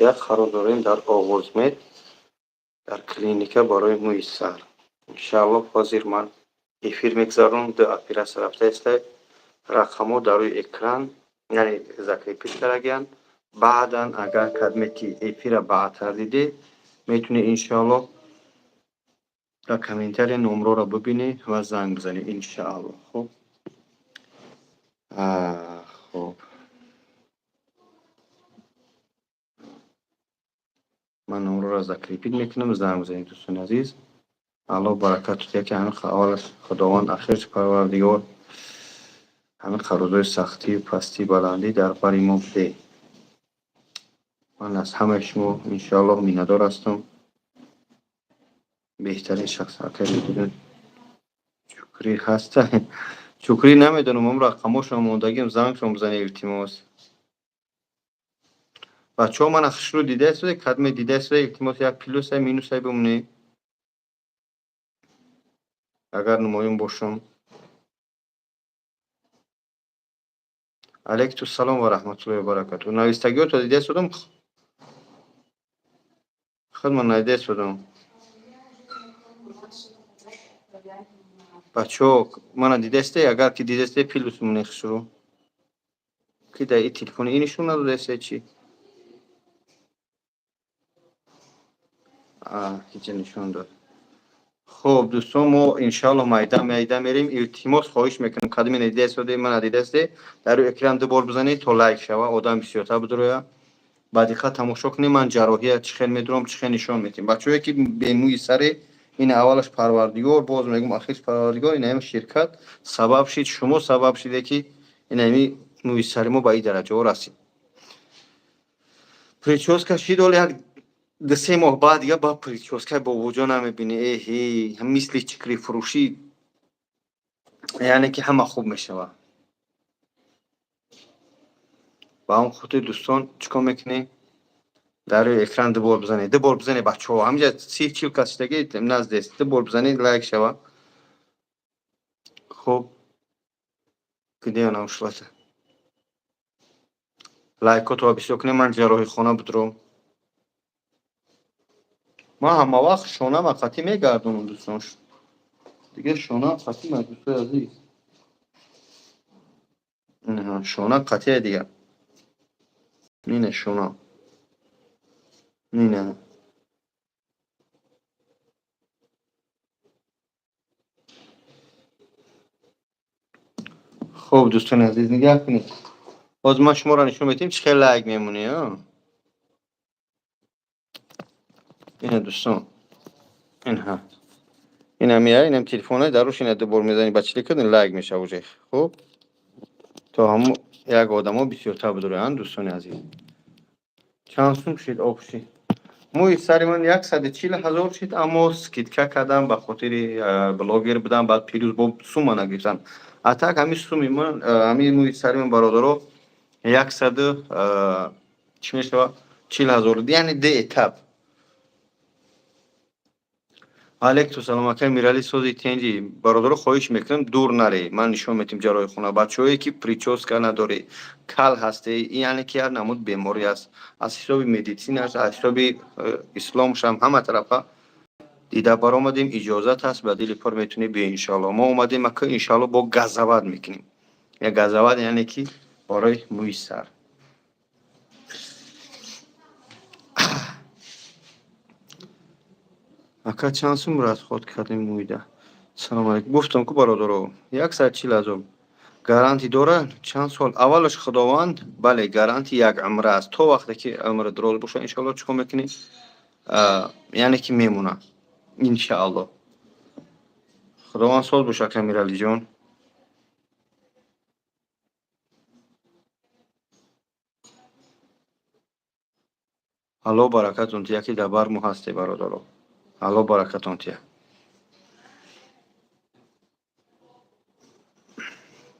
Як қарор дорем дар Оғозмед, дар клиника барои мӯи сар. Иншааллоҳ, ҳозир ман эфир мегзаронам, ду оператсия рафтааста, рақамҳо дар рӯи экран, яъне закрепить кардагианд. Баъдан агар кадме ки эфира баъдтар дидед, метавонед, иншааллоҳ, дар комментария номроро бибинед ва занг бизанед, иншааллоҳ. Хуб, хуб, ман номроро закрепить мекунам, занг бизанед, дӯстони азиз. Аллоҳ баракату диҳад, ки ҳамин аввалаш Худованд, ахираш Парвардигор ҳамин рӯзҳои сахтию пастию баландӣ дар бари мо бидеҳ. Ман аз ҳамаи шумо, иншоаллоҳ, миннатдор ҳастам. Беҳтарин шахс Чукрӣ ҳаста. Чукрӣ намедонам, ам рақамошон мондагим, зангшон бизанед, илтимос. Бачаҳо, мана хушрӯ дидаистед, кадме дидаистед, илтимос, як плюсай, минусай бимонед, агар намоён бошам. Алайкум салом ва раҳматуллоҳи ва баракатуҳ. Навистагиҳото дидаистодам, худ ман надидаистодам. Бачаҳо, мана дидаистед? Агар ки дидаистед, плюс бимонед хушрӯ. Ки дар и телефони и нишон надодаистед чӣ? Ҳеҷа нишон дод. Хуб, дӯстон, мо, иншааллоҳ, майда майда мерем. Илтимос, хоҳиш мекунам, кадме надидаистодед, мана дидаистед, дар рӯи экран ду бор бизанед, то лайк шава, одам бисёртар бидурояд. Ба диққат тамошо кунед, ман ҷарроҳия чӣ хел медурам, чӣ хел нишон медиҳем. Бачаҳое ки бемӯи саре, ин аввалаш Парвардигор, боз мегӯм, ахираш Парвардигор, ин ҳами ширкат сабаб шид, шумо сабаб шиде, ки ин ҳами мӯи сари мо ба ин дараҷаҳо расид. Прическа шид, ҳоло як 2-3 моҳ баъд дига ба прическаи бобоҷон намебинӣ. Эҳе, мисли чикрифурӯшӣ, яъне ки ҳама хуб мешавад. Ба он хотир, дӯстон, чӣ кор мекунем? Дар рӯи экран ду бор бизанед, ду бор бизанед, бачаҳо. Ҳаминҷа 30-40 кас шидаги наздест, ду бор бизанед, лайк шава. Хуб, где она ушла-то? Лайкотро бисёр кунед, ман ҷарроҳихона будурам. Ман ҳамавақт шонама қатъӣ мегардонам, дӯстон. Дигар шонаам қатъӣ, дӯстои азиз. Шона қатъия дигар. Ина шона. Ина. Хуб, дӯстони азиз, нигаҳ кунед. Ҳозир ман шуморо нишон медиҳем, чӣ хел лайк мемонӣ. Ина, дӯстон. Инҳа. Ина меяй, инам телефоне, дар рӯш ина ду бор мезанӣ, ба чили кардин, лайк мешава уже. Хуб? То ҳамо як одамо бисёртар бидоранд, дӯстони азиз. Чанд сум шид общий? Мӯи сари ман 140 000 шид, аммо скидка кардам ба хотири блогер будам, баъд плюс бо сума нагирифтам. А так ҳамин суми ман, ҳамин мӯи сари ман, бародаро, яксаду чӣ мешавад, 40 000, яъне ду этап. Алейкум салом, акай Мирали, сози тенҷи. Бародаро, хоҳиш мекунам, дур наре, ман нишон медиҳам ҷарроҳихона. Бачаҳое ки прическа надорӣ, кал ҳасте, яъне ки як намуд беморӣ аст, аз ҳисоби медицинаш, аз ҳисоби исломшам ҳама тарафа дида баромадем, иҷозат ҳаст, ба дили пур метавонӣ биёӣ, иншоалло. Мо омадем, ака, иншоалло, бо газават мекунем. Я газават, яъне ки барои мӯи сар. Ака, чанд сум расход кардем мӯйда? Салом алейкум. Гуфтам ку, бародаро, 140 000. Гарантӣ дорад? Чанд сол? Аввалаш Худованд, бале, гарантӣ як умра аст. То вақте ки умр дароз бошад, иншоалло, чӣ кор мекунӣ? Яъне ки мемонад. Иншаалло. Худованд соз боша, ака Миралиҷон. Аллоҳ баракатон тия, ки дар бар мо ҳасте, бародаро. Аллоҳ баракатон тия.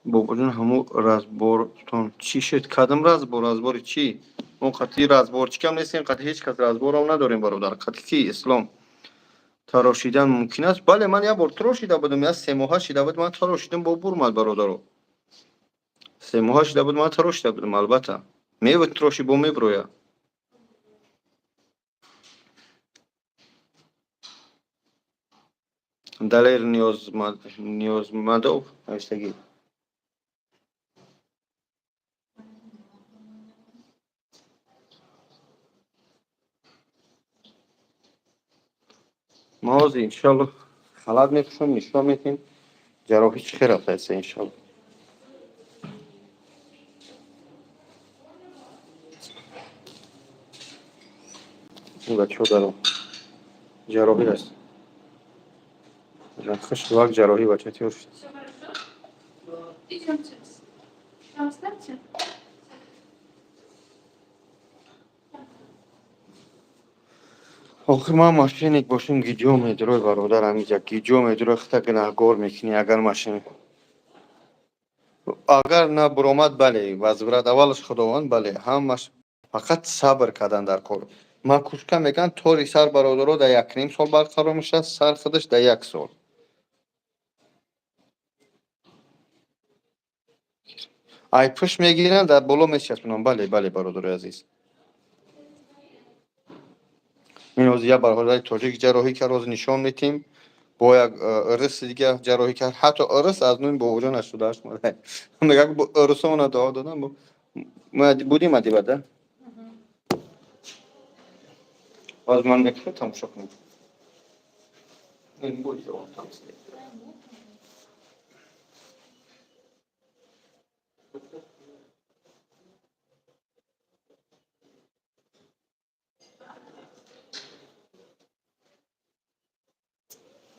Бобоҷон, ҳамун разбортон чӣ шуд? Кадом разбор? Разбори чӣ? Мо қатъи разборчикам нестем, қатъи ҳеҷ кас разборам надорем, бародар. Қатъи ки, Ислом? Тарошидан мумкин аст? Бале, ман як бор тарошида будам, як 3 моҳа шида буд, ман тарошидам, бо бурмад, бародаро. 3 моҳа шида буд, ман тарошида будам, албатта. Мева троши, бо меброя. Далер Ниёзмадов навиштагӣ. Ма ҳозир, иншоалло, халат мепӯшам, нишон метем, ҷарроҳӣ чӣ хел рафтааст, иншоалло. Бачаҳо дар ҷарроҳӣ аст. Хушвак ҷарроҳӣ, бача, тиёр шуд. Все хорошо? Идемте. Там оставьте. Охир ман мошенник бошам, гиҷо медурой, бародар, ҳамиҷа гиҷо медурой, хита гунаҳгор мекунӣ. Агар машина, агар на буромад, бале, возврат аввалаш Худованд, бале, ҳамаш фақат сабр кардан дар кор. Макушка мегӯянд, тори сар, бародаро, дар 1,5 сол барқарор мешавад, сар худаш дар як сол. Ай пушт мегиранд, дар боло мечаспонанд. Бале, бале, бародарои азиз, ин ҳозир як бародари тоҷик ҷарроҳӣ кард, ҳозир нишон метиҳем. Бо як ырыси дига ҷарроҳӣ кард, ҳатто ырыс аз нуни бобоҷон нашудааст. Мега, ырысона дуо додам, будим адиба да. Ҳозир ман мекушам, тамошо кунем. Ин будет он там стоит.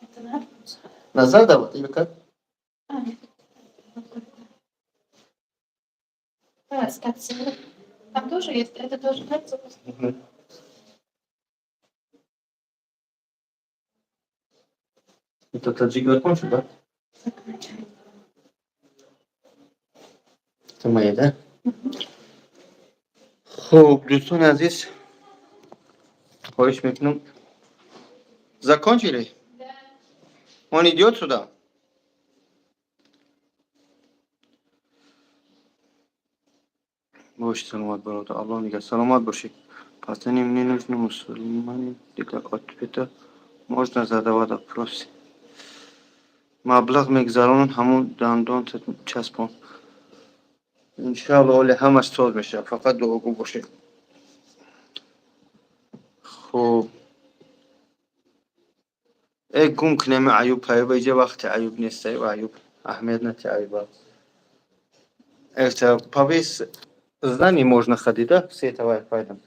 Это надо? Назад давать или как? А, нет. Вот так. Да, ставьте. Там тоже есть, это тоже кольцо. Мгм. Это таджик закончил, да? Заканчивай. Это мои, да? Хуб, дӯстони азиз, хоҳиш мекунам. Закончили? Да. Он идет сюда? Боши, саломат, бародар, Аллоҳ нигаҳ, саломат бошед. Пацаны, мне нужно мусульманин для ответа, можно задавать вопросы. Маблағ мегузаронанд, ҳамон дандон часпон. Иншоалло, оли ҳамаш соз мешавад, фақат дуогӯ бошед. Хуб, э, гум кунем Аюб, аюба иҷа вақти Аюб нест, аюб аҳамият нати, аюба. Это по весь здание можно ходить, да? Все это Wi-Fi.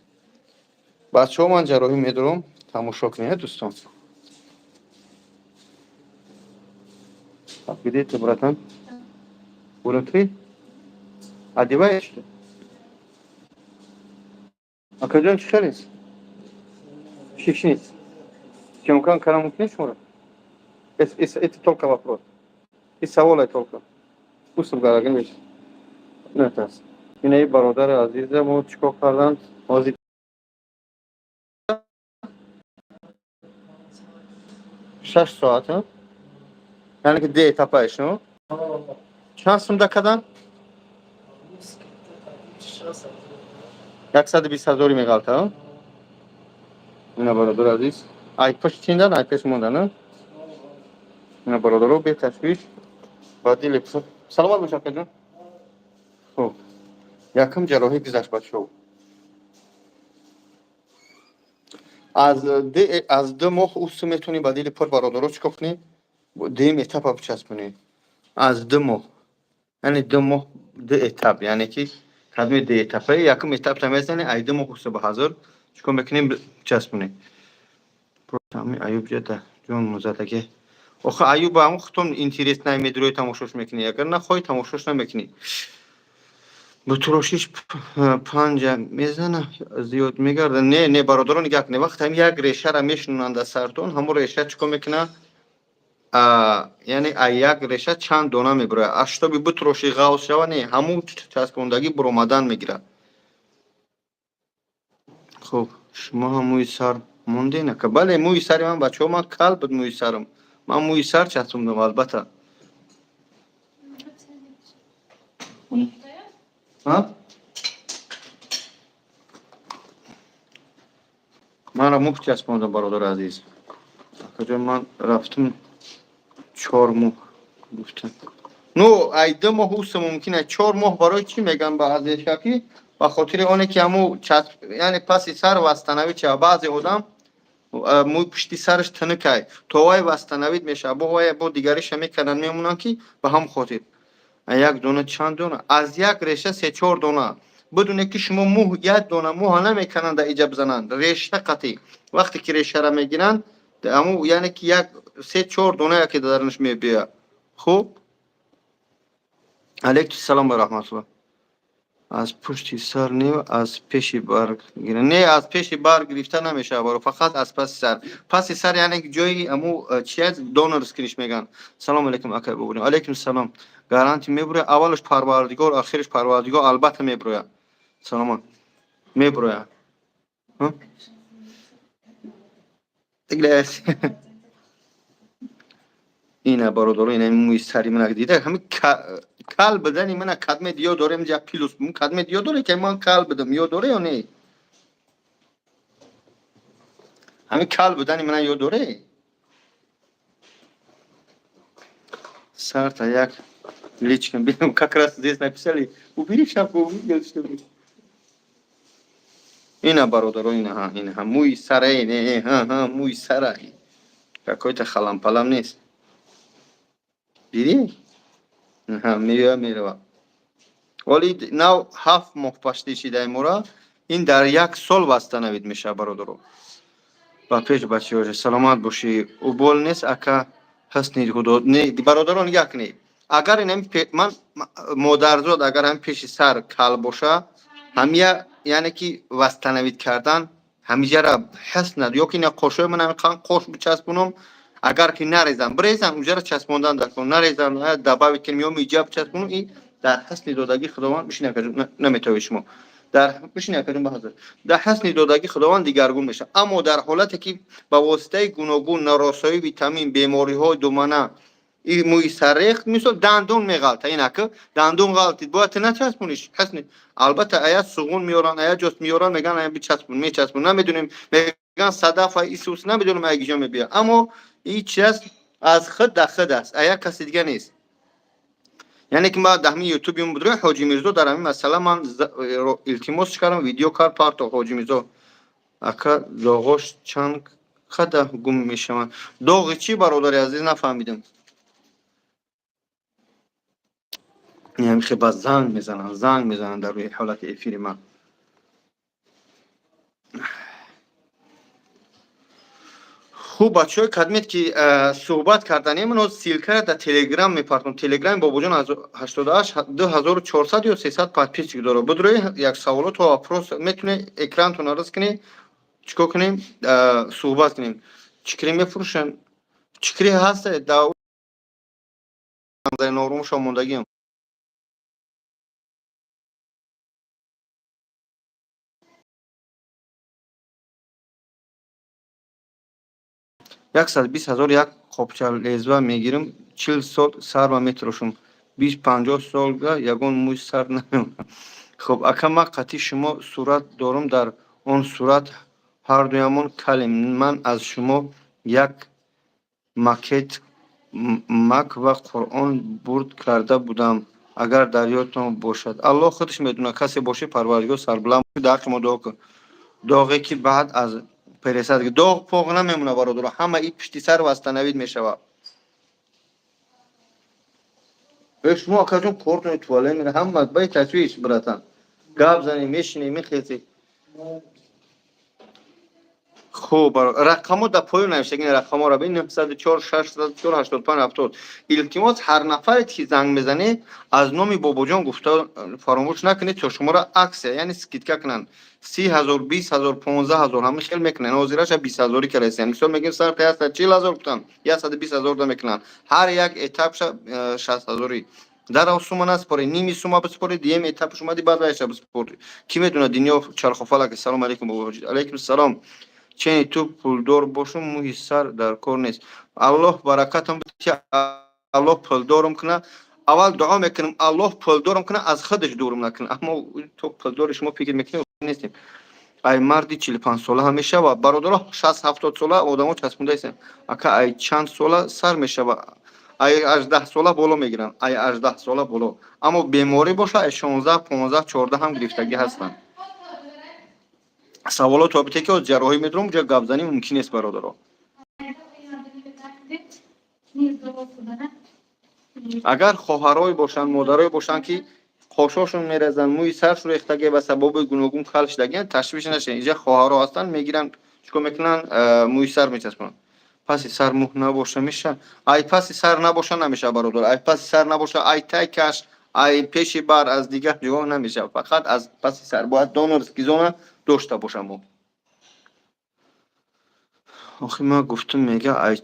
Бачаҳо, ман ҷарроҳӣ медурам, тамошо кунед, дӯстон. Так, где ты, братан? Внутри? Одеваешь что? Акаҷон, чӣ хел аст? Шиш нест. Съёмка кара мумкин шуморо? Это только вопрос. И саволе только. Усуб гарагин беш. Нетас. Инаи бародари азиза мо чикор кардан? Ҳозир 6 соат, а? Яъне ки ду этапаеш, ну? Чанд сумда кардан? 120 ҳазори меғалта, а? Ина, бародари азиз. Ай пушт чиндан, ай пеш мондан, а? Ина, бародаро, беташвиш. Ба дили пур. Саломат бош, акаҷон. Хуб. Якум ҷарроҳӣ гузашт, бачаҳо. Аз 2 моҳ усу метавонӣ ба дили пур, бародаро, чикор кунӣ? Дуюм этапа бичаспонӣ. Аз 2 моҳ. Яъне 2 моҳ ду этап, яъне ки кадоми ду этапа, якум этапта мезанӣ, ай 2 моҳ усу ба ҳазор чикор мекунем, бичаспонӣ. Просто ҳамин Аюб ҷада ҷон музадаге. Охи Аюба ҳамон худтон интерес намедурӣ, тамошош мекунӣ. Агар нахоҳӣ, тамошош намекунӣ. Бутурошиш панҷа мезана, зиёд мегарда. Не, не, бародарон, нигоҳ кунед. Вақте ҳам як решара мешунонанд дар сартон, ҳамон реша чикор мекунад? Яъне а як реша чанд дона мебурояд. А шитоби бутуроши ғавз шава, не, ҳамун часпондагӣ буромадан мегирад. Хуб, шумо ҳам мӯи сар монден, ака? Бале, мӯи сари ман, бачаҳо, ман кал буд мӯи сарам. Ман мӯи сар часпондам, албатта. А? Манро муфт часпондам, бародари азиз. Акаҷон, ман рафтам. 4 моҳ гуфтам. Ну, ай 2 моҳ уса мумкин ай 4 моҳ. Барои чӣ меган ба азешка, ки ба хотири оне ки ҳаму часп, яъне паси сар восстановить шава. Баъзе одам мӯи пушти сараш тунукай, то вай восстановить мешава, бо вай бо дигариша мекарданд, мемонанд, ки ба ҳам хотир як дона, чанд дона, аз як реша се чор дона. Бидуне ки шумо мӯ, як дона мӯҳа намекананд, дар иҷа бизананд реша қатӣ. Вақте ки решара мегиранд, ҳаму яъне ки як се чор дона яке дарунаш мебиёяд. Хуб, алейкум салом ва раҳматуллоҳ. Аз пушти сар не, аз пеши барг гира? Не, аз пеши барг гирифта намешавад, баро, фақат аз паси сар. Паси сар, яъне ҷои аму чи аст, донорский ниш мегӯянд. Салом алейкум, акай бобурем. Алейкум салом. Гарантия мебурояд? Аввалаш Парвардигор, ахираш Парвардигор, албатта мебурояд. Саломат, мебурояд. Ҳ? Глядь. Ина, бародаро, ина мӯи сари мана дида, ҳами кал бидани мана кадме диё дорем ҷа плюс кадме диё доре, ки ман кал бидам ё доре ё не? Ҳами кал будани мана ё доре? Сарта як личкам бинам, как раз здесь написали: убери шапку, увидел, что ли? Ина, бародаро, ина, ҳа, ина, ҳа, мӯи сара, не, ҳа, ҳа, мӯи сара какой-то халам-палам нест. Дидӣ? Ҳа, меоя, мерава. Оли нав 7 моҳ пашти шидаи мора, ин дар як сол восстановить мешавад, бародаро. Ба пеш, бачаҳо, саломат бошӣ. Убол нест, ака, ҳасни худо не, бародаро, нигоҳ кунед. Агар ин ман модарзод, агар ҳами пеши сар кал боша, ҳамия, яъне ки восстановить кардан ҳамиҷара ҳис над, ё ки ина қошои ман ҳами қош бичаспонам, агар ки нарезам, бирезам, уҷара часпондан дар кун, нарезам, добавить кунем ё миҷа бичаспонам, ин дар ҳасни додагии Худованд. Бишин, наметавонед шумо дар бишин, акаҷон, ба ҳазр. Дар ҳасни додагии Худованд дигаргун мешавад, аммо дар ҳолате ки ба воситаи гуногун норасоии витамин, бемориҳои думана и мӯи саррехт, мисол, дандон меғалта, инака дандон ғалтид, бояд ту начаспониш ҳасни. Албатта, ая суғун меоранд, ая ҷост меоранд, меган ая бичаспон, мечаспон, намедонем, меган садафа исус, намедонем ая гиҷо мебиёд, аммо и чи аст, аз худ да худ аст, ая каси дига нест. Яъне ки ма дар ҳамин ютубим будро, Ҳоҷи Мирзо дар ҳамин масъала ман илтимос кардам, видео кард, парто. Ҳоҷи Мирзо ака, доғош чанд қадар гум мешаванд? Доғи чӣ, бародари азиз, нафаҳмидам. Ҳамихе ба занг мезананд, занг мезананд дар рӯи ҳолати эфири ман. Хуб, бачаҳои кадмед, ки суҳбат карданем, ман ссылка ра дар Телеграм мепартом. Телеграми Бобоҷон аз 88 2400 ё 300 подписчик дорад. Бидрои, як саволото, вопрос метуне, экрантона раз кунӣ, чикор кунем, суҳбат кунем. Чикри мефурӯшанд? Чикри ҳаст, дар норумша мондагиам. 120 000 як қопча лезва мегирам, 40 сол сарма метарошам, 20-50 солга ягон мӯи сар намемонад. Хуб, ака, ман қатъи шумо сурат дорам, дар он сурат ҳардуямон калем. Ман аз шумо як макет мак ва Қуръон бурд карда будам, агар дар ёдтон бошад. Аллоҳ худаш медонад, касе бошед, Парвардигор сарбуланд, дар ҳаққи мо дуо кун. Доғе ки баъд аз пересадка, доғ поғ намемонад, бародаро, ҳама и пишти сар восстановить мешавад. Шумо, акаҷон, кортони туалет мера, ҳама баи ташвиш, братан, гап занем, мешинем, мехезем. Хуб, рақамҳо дар поён навиштагин, рақамҳоро бин: 904 604 85 70. Илтимос, ҳар нафаре ки занг мезанед, аз номи Бобоҷон гуфта фаромӯш накунед, то шуморо акция, яъне скидка кунанд. 30 000, 20 000, 15 000, ҳама хел мекунанд. Ҳозираша 20 ҳазорӣ карасиян. Мисол мегӯем, сарта 140 000 гуфтам, 120 000 да мекунанд. Ҳар як этапша 60 ҳазорӣ. Дарав сума наспоред, ними сума биспоред, дуюм этапш омади, баъд вайша биспоред. Кӣ медонад, дунё чархофалак. Салом алейкум, бобоҷи. Алейкум салом. Чени ту пулдор бошум, мӯи сар дар кор нест. Аллоҳ баракатам, Аллоҳ пулдорам куна. Аввал дуо мекунам, Аллоҳ пулдорам куна, аз худаш дурам накуна. Аммо то пулдори шумо фикр мекунем нестем. Ай марди 45 сола ҳам мешава, бародаро, 60-70 сола одамо часпонда ҳестем. Ака, ай чанд сола сар мешава? Ай 18 сола боло мегиранд, ай 18 сола боло. Аммо беморӣ боша, ай 16, 15, 14 ҳам гирифтагӣ ҳастанд. Саволо тобите, ки ҷарроҳӣ медурам, ҷа гапзанӣ мумкин нест, бародаро. Снизу сюда, да? Агар хоҳарое бошанд, модарое бошанд, ки қошошон мерезанд, мӯи саршон рехтагӣ, ба сабаби гуногун кал шудагиан, ташвиш нашавед. Инҷа хоҳаро ҳастанд, мегиранд, чикор мекунанд, мӯи сар мечаспонанд. Паси сар мӯ набоша, меша? Ай паси сар набоша, намеша, бародар. Ай паси сар набоша, ай тай каш, ай пеши бар, аз дигар ҷо намеша. Фақат аз паси сар бояд донорский зона дошта боша мо. Охи, ман гуфтум, мега, ай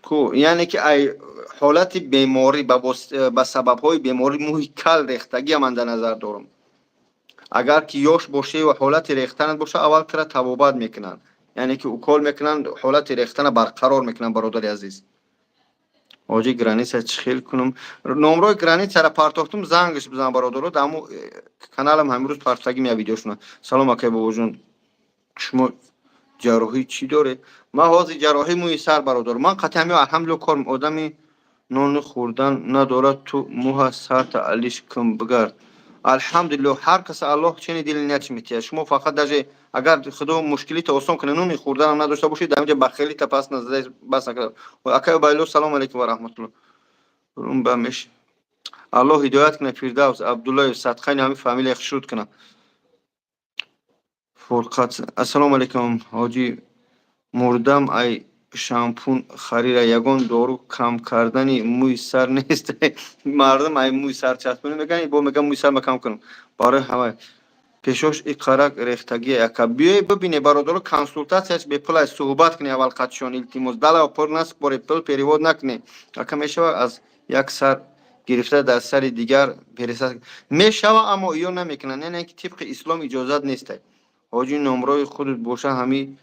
ку, яъне ки ай ҳолати беморӣ, ба сабабҳои беморӣ мӯи кал рехтагия ман дар назар дорам. Агар ки ёш бошӣ ва ҳолати рехтанат боша, аввал тира табобат мекунанд, яъне ки укол мекунанд, ҳолати рехтана барқарор мекунанд, бародари азиз. Ҳоҷи, граница чӣ хел кунам? Номрои границара партохтум, зангаш бизан, бародаро. Даму каналам ҳамирӯз партагӣ мея видеошуна. Салом, акай бобоҷон, шумо ҷарроҳӣ чӣ доред? Ман ҳозир ҷарроҳӣ мӯи сар, бародар. Ман қатъи ҳами, алҳамдулилла, корм. Одами нони хӯрдан надорад, ту мӯҳа сарта алиш кун, бигард. Алҳамдулилло, ҳар кас Аллоҳ чени дили ниятш метиҳад. Шумо фақат даже агар Худо мушкилита осон кунад, нони хӯрданам надошта бошед, дар инҷа бахелита пас бас накард. Акай Байло, салому алейкум ва раҳматулло. Ба меш, Аллоҳ ҳидоят кунад. Фирдавс Абдуллоев, садқаи ҳами фамилия хушруд кунад. Фурқат, ассалому алайкум, ҳоҷӣ. Мурдам ай шампун харира, ягон дору кам кардани мӯи сар нест? Мардум ай мӯи сар часпонӣ мекунанд, бо мегӯям, мӯи сар ма кам кунам. Барои ҳама пешош иқарак рехтагия. Яка биёй, бибине, бародаро, консултатсияш бепул аст. Суҳбат кунед аввал қатшон, илтимос. Дала пур наспоре, пул перевод накунед. Ака, мешава аз як сар гирифта дар сари дигар пересад? Мешава, аммо иё намекунанд, яъне ки тибқи ислом иҷозат нестай. Ҳоҷи, номрои худат боша, ҳами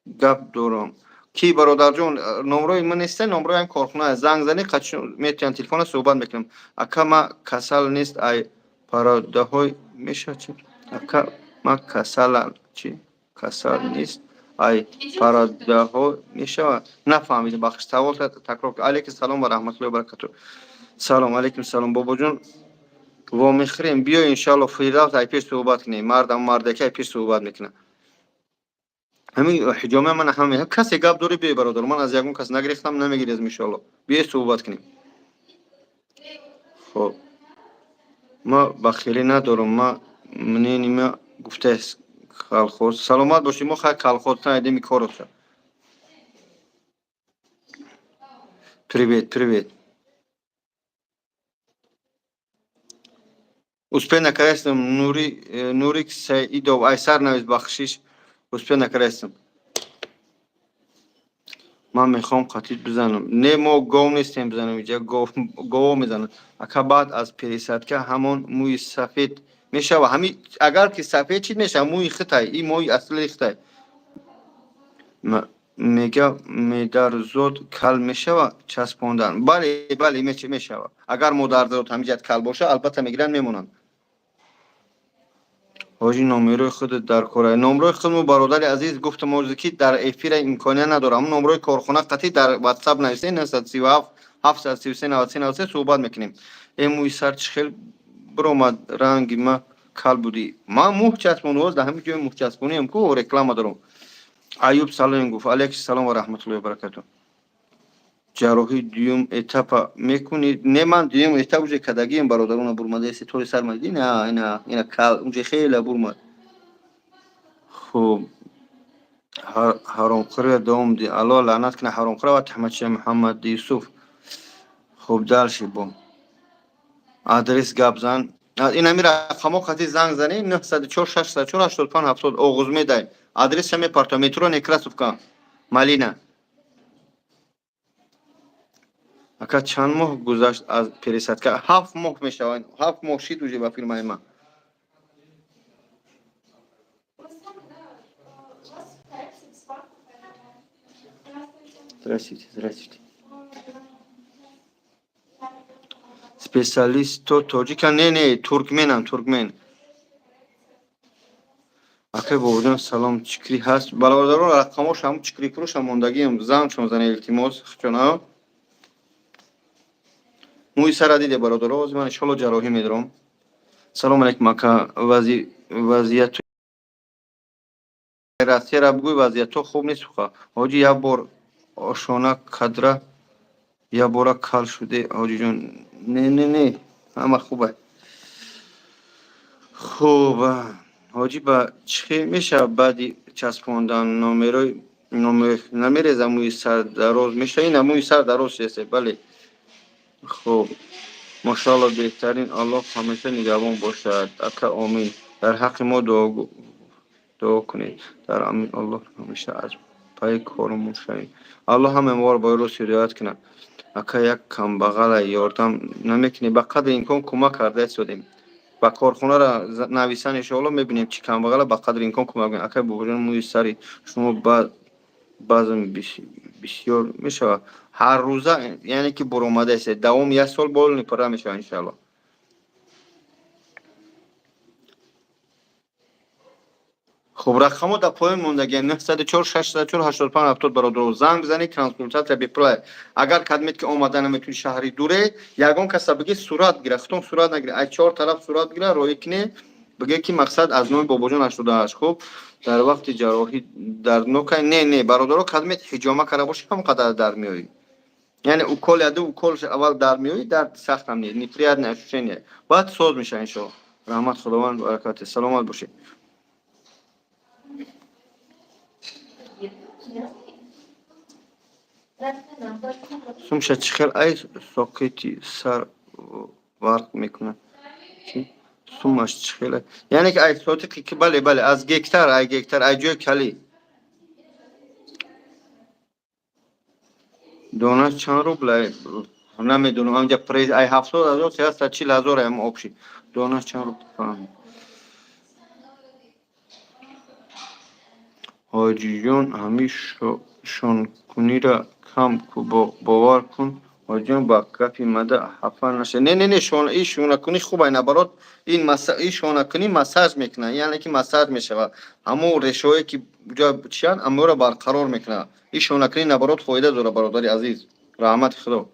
гап дорам. Ки, бародарҷон, номрои ман неста, номрои ҳам корхона. Занг зани, метиҳанд телефона, суҳбат мекунам. Ака, ма касал нест, ай пародаҳои меша чи? Ака, ма касала чи, касал нест, ай пародаҳо мешава? Нафаҳмидам, бахш, савол такрор. Алейкум салом ва раҳматуллоҳи ва баракату. Салом алейкум, салом, бобоҷон. Вомехӯрем, биё, иншалло. Фирдавс, ай пеш суҳбат кунем. Мардам, мардаки ай пеш суҳбат мекунам. Ҳамин ҳиҷома ман ҳама касе гап дорӣ, биёй, бародар. Ман аз ягон кас нагирифтам, намегирезм, иншалло. Биёй, суҳбат кунем. Хоб, ма бахелӣ надорам, ма мненима гуфтааст. Колхоз саломат бошӣ. Мо хай колхоз наидеми короша. Привет, привет. Успеть накарастам. Нури, Нурик Саидов, айсар навис, бахшиш, успеть накарастам. Ман мехоҳам қатид бизанам. Не, мо гов нестем, бизанем. Иҷа гово мезанам. Ака, баъд аз пересадка ҳамон мӯи сафед мешава? Ҳами агар ки сафед чид, мешава. Мӯи хитай, и мӯи асли хитай. Мега, медарзод кал мешава часпондан? Бале, бале, мешава. Агар модарзод ҳамиҷат кал боша, албатта, мегиранд, мемонанд. Ҳоҷи, номерои худат дар кора. Номрои худмо, бародари азиз, гуфтам озе, ки дар эфира имконият надорам. Номрои корхона қатъи дар ватсап нависед, 937 733 93 93, суҳбат мекунем. Э, мӯи сар чӣ хел биромад, ранги ма кал будӣ. Ман мӯҳ часпон, боз дар ҳамин ҷои мӯҳчаспониам ку реклама дорам. Аюб салом гуфт. Алейкум салом ва раҳматуллоҳи ва баракату. Ҷарроҳии дуюм этапа мекунӣ? Не, ман дуюм этап уже кардагием, бародарона. Бурмадаеси тори сар мадиди, ина, ина, ина кал унҷа хеле бурмад. Хуб, ҳаромхӯрия давом ди. Аллоҳ лаънат кунад ҳаромхӯра ва таҳмадшоҳ Муҳаммад Юсуф. Хуб, дальше бо адрес гап зан. Ин ҳами рақамҳо қати занг занӣ: 904 604 85 70. Оғузмедай, адресша мепартоам, метро Некрасовка, Малина. Ака, чанд моҳ гузашт аз пересадка? 7 моҳ мешавад, 7 моҳ шид уже ба фирмаи ман. У вас там, да, у вас коррекция бесплатно, поэтому. Здравствуйте. Здравствуйте, здравствуйте. Специалисто тоҷика? Не, не, туркменам, туркмен. Акай бобоҷон, салом. Чикрӣ ҳаст? Бародарон, рақамош ҳам чикрӣ фурӯшам мондагиам, занг шумо зане, илтимос, чона. Мӯи сара диде, бародаро, ҳозир ман иншоалло ҷарроҳӣ медорам. Салом алейкум, ака, вазъияту Россияра бигӯй, вазъиятҳо хуб нест. Ҳоҷӣ, як бор ошона кадра, як бора кал шуде, ҳоҷиҷон. Не, не, не, ҳама хуба. Хуб, ҳоҷӣ, ба чӣ хел мешавад баъди часпондан номерои намереза, мӯи сар дароз мешава? Ина мӯи сар дароз шудааст, бале. Хуб, мошоалло, беҳтарин, Аллоҳ ҳамеша нигаҳбон бошад, ака, омин. Дар ҳаққи мо дуо кунед, дар амин. Аллоҳ ҳамеша аз пайи коромон шавем. Аллоҳ ҳамаи моро ба рост ҳидоят кунад. Ака, як камбағала ёрдам намекунӣ? Ба қадри имкон кӯмак карда истодем. Ба корхонара нависан, иншоалло, мебинем, чӣ камбағала ба қадри имкон кӯмак мекунем. Акай Бобоҷон, мӯи сари шумо баъзан бисёр мешавад ҳар рӯза, яъне ки буромада истед, давоми як сол болни пурра мешавад, иншоалло. Хуб, рақамҳо дар поён мондагианд: 904 604 85 70. Бародаро, занг бизанед, консультация бепула. Агар кадмед ки омада наметавонед, шаҳри дуре, ягон каса бигӣ сурат гира, худтон сурат нагира, аз чор тараф сурат гира, роӣ кине, бигӯе ки мақсад аз номи Бобоҷон 88. Хуб, дар вақти ҷарроҳӣ дарднокай? Не, не, бародаро, кадмед ҳиҷома карда бошед, ҳам қадар дард меоӣ, яъне укол яду укол аввал дард меоӣ, дард сахтам не, неприятное ощущение, баъд соз мешава, иншоалло. Раҳмат, Худованд баракате, саломат бошед. Сумша чӣ хел ай соқити сар варқ мекунад? Сумаш чӣ хел, яъне ки ай сотиқи ки? Бале, бале, аз гектар, ай гектар, ай ҷои калӣ. Дона чанд рубл, намедонам, амҷа през ай 70 0, 340 0 ам общий. Дона чанд рубл, фаҳм. Ҳоҷиҷон, ҳамин шонкунира кам ку, бовар кун, ҳоҷиҷон, ба гапи мада хафа наша. Не, не, не, ин шонакунӣ хуб ай, наоборот, ин шонакунӣ массаж мекунад, яъне ки массаж мешавад, ҳамон решаҳое ки ҷо чиянд, ҳамаро барқарор мекунад. Ин шонакунӣ, наоборот, фоида дорад, бародари азиз, раҳмати Худо.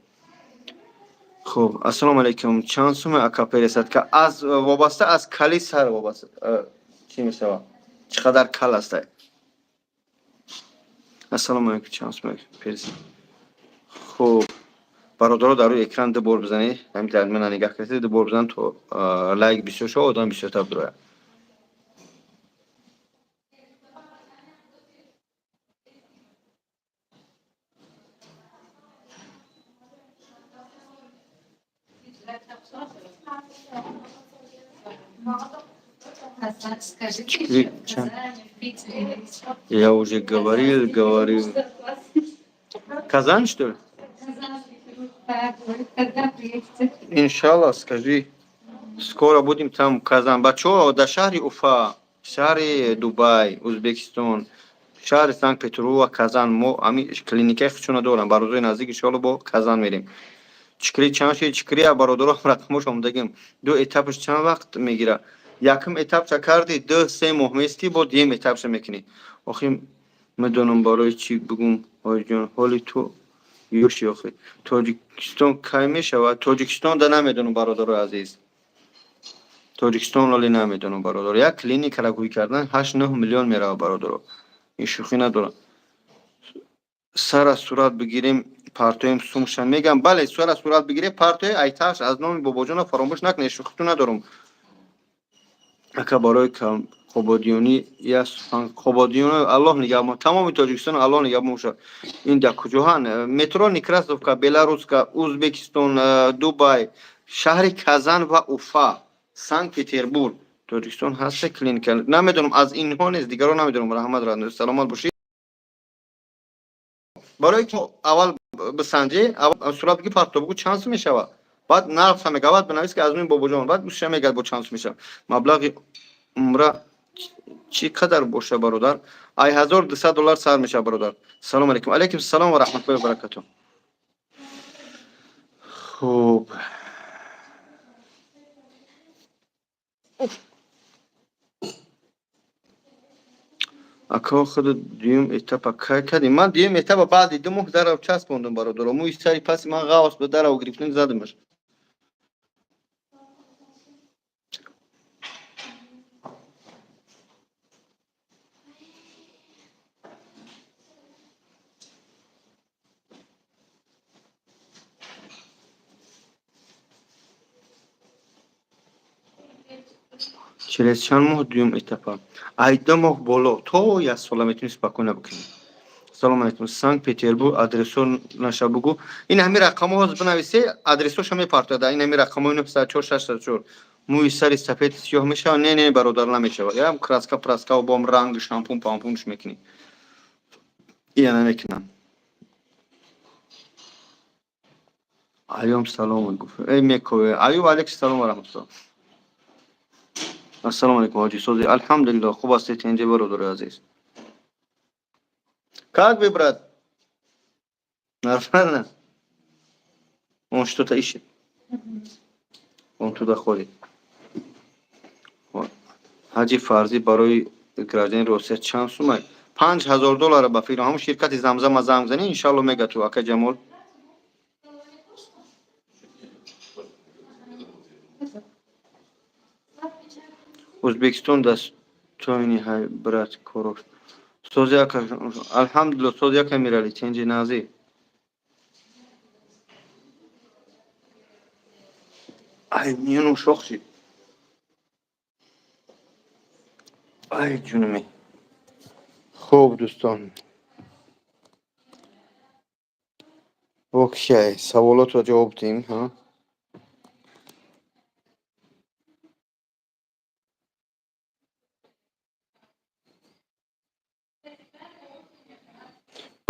Хуб, ассалому алайкум, чанд сума, ака, пересадка? Аз вобаста аз кали сар вобаста чӣ мешавад, чӣ қадар кал аста. Ассалому алайкум, чанд сума пересадка? Хуб, бародаро, дар рӯи экран ду бор бизанед, ҳамин дар мана нигаҳ кардед, ду бор бизан, то лайк бисёр шава, одам бисёртар бирояд. Скажите еще, в Казани, в Питере или еще? Я уже говорил, говорил. Казань, что ли? Казанский хирург, да, говорит, когда приедете? Иншаллах, скажи. Скоро будем там, Казан. Бачо, да шаҳри Уфа, шаҳри Дубай, Узбекистон, шаҳри Санкт-Петербург ва Казан мо ами клиникаи худшона дорам. Ба рӯзои наздик, иншалло, бо Казан мерем. Чикри чанд шуд? Чикрия, бародаро, рақамош омдагим. Ду этапаш чанд вақт мегира? Якум этапша карди, 2-3 моҳ местӣ, бо дуюм этапша мекунӣ. Охи медонам барои чӣ бигум, ҳоҷиҷон, ҳоли ту ёши охи. Тоҷикистон кай мешавад? Тоҷикистон да намедонам, бародарои азиз. Тоҷикистон ҳоле намедонам, бародаро. Як клиникара гӯй кардан 8-9 миллион меравад, бародаро. Ин шӯхӣ надорам. Сара сурат бигирем, партоем, сумша мегам. Бале, сара сурат бигирем, партои айташ, аз номи Бобоҷона фаромӯш накунед, шӯхиту надорам. Ака, барои қободиёнӣ я сухан. Қободиён Аллоҳ нигаҳбон, тамоми Тоҷикистон Аллоҳ нигаҳбон бошад. Ин дар куҷоҳанд? Метро Некрасовка, Беларуска, Узбекистон, Дубай, шаҳри Казан ва Уфа, Санкт Петербург. Тоҷикистон ҳаста клиника? Намедонам, аз инҳо нест, дигаро намедонам. Раҳмат, саломат бошед. Барои ки аввал бисанҷӣ, аввал сурат бигир, парто, бугӯ чанд сум мешавад, баъд нархша мега, баъд бинавис ки аз номи Бобоҷон, баъд гӯша мегӯяд бо чанд сум мешавад. Маблағи умра чӣ қадар боша, бародар? Ай 1200 доллар сар мешавад, бародар. Салому алейкум. Алейкум салом ва раҳматуллоҳи ва баракатуҳ. Хуб, ака, худу дуюм этапа кай кардем? Ман дуюм этапа баъди 2 моҳ дарав часпондум, бародаро. Мӯи сари паси ман ғавс ба дарав гирифтем, задамаш. Через чанд моҳ дуюм этапа? Ай 2 моҳ боло то як сола метавонӣ спокойно бикунӣ. Салом алейкум, Санкт Петербург адресо наша бугӯ. Ин ҳами рақамҳо ҳозир бинависе, адресоша мепартояд. Ин ҳами рақамҳои 904 604. Мӯи сари сафед сиёҳ мешавад? Не, не, бародар, намешавад. Ям краска праска бом ранг, шампун пампунш мекунӣ, ия намекунам. Аём салом гуфт, эй мекове. Аюб алейкум салом ва раҳматуллоҳ. Ассалому алейкум, ҳоҷи, сози? Алҳамдулиллоҳ, хуб ҳастед, инҷа, бародари азиз? Как вы, брат? Нормально? Он что-то ищет, он туда ходит. Ҳаҷи фарзӣ барои гражданин Россия чанд сумай? 5000 доллара ба фикр. Ҳамун ширкати Замзама занг занӣ, иншалло, мега ту, ака Ҷамол. Ӯзбекистон дастойни ҳай, брат, корош сози, ака? Алҳамдулилло, сози, ака Мирали, тенҷи назӣ. Ай, миёнум шох шид. Ай, ҷунуми. Хуб, дӯстон, окей, саволотро ҷавоб диҳем, ҳа.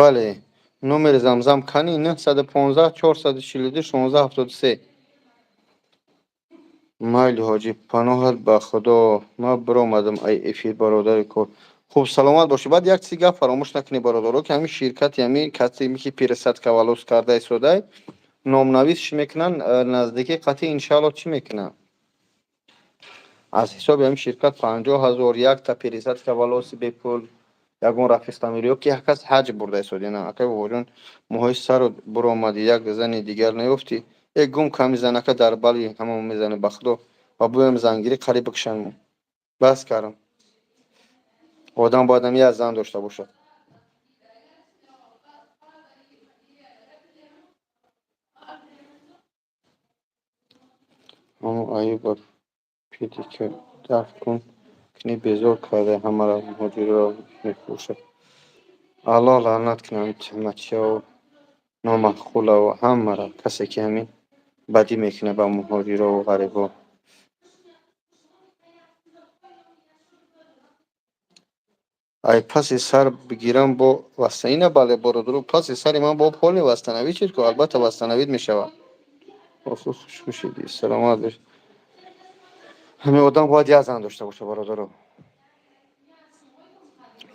Бале, номери Замзам кани? 915 442 16 73. Майли, ҳоҷӣ, паноҳат ба Худо, ман биромадам ай эфир, бародари кор. Хуб, саломат бошӣ. Баъд як чизи гап фаромӯш накунӣ, бародаро, ки ҳамин ширкати, ҳамин касе ки пересадка волос карда истодай, номнавис чӣ мекунанд, наздикӣ қатъи, иншаалло, чӣ мекунанд, аз ҳисоби ҳамин ширкат 50 000 якта пересадка волоси бепул ягон рафиқ тамир ё ки як кас ҳаҷ бурда истоди. На, акай бобоҷон, моҳои сару буромадӣ, як зани дигар наёфтӣ, э, гум ками занака дар бали ҳамон мезане, ба Худо, ва буям зангирӣ қариб бикушанд. Бас кардам. Одам бояд ҳам як зан дошта бошад. Ҳамо Аюба педика дафт кун, кини безор карда ҳамаро, муҳоҷирро мефурӯшад. Аллоҳ лаънат кунад ҳамин тӯҳматчиҳо, номаъқулаву ҳамаро, касе ки ҳамин бадӣ мекунад ба муҳоҷирову ғарибо. Ай паси сар бигирам бо ина, бале, бародаро, паси сари ман бо полный восстановить шуд ку, албатта, восстановить мешавад. Оху, хушхушиди, саломат бош. Ҳамин одам бояд як зан дошта боша, бародаро.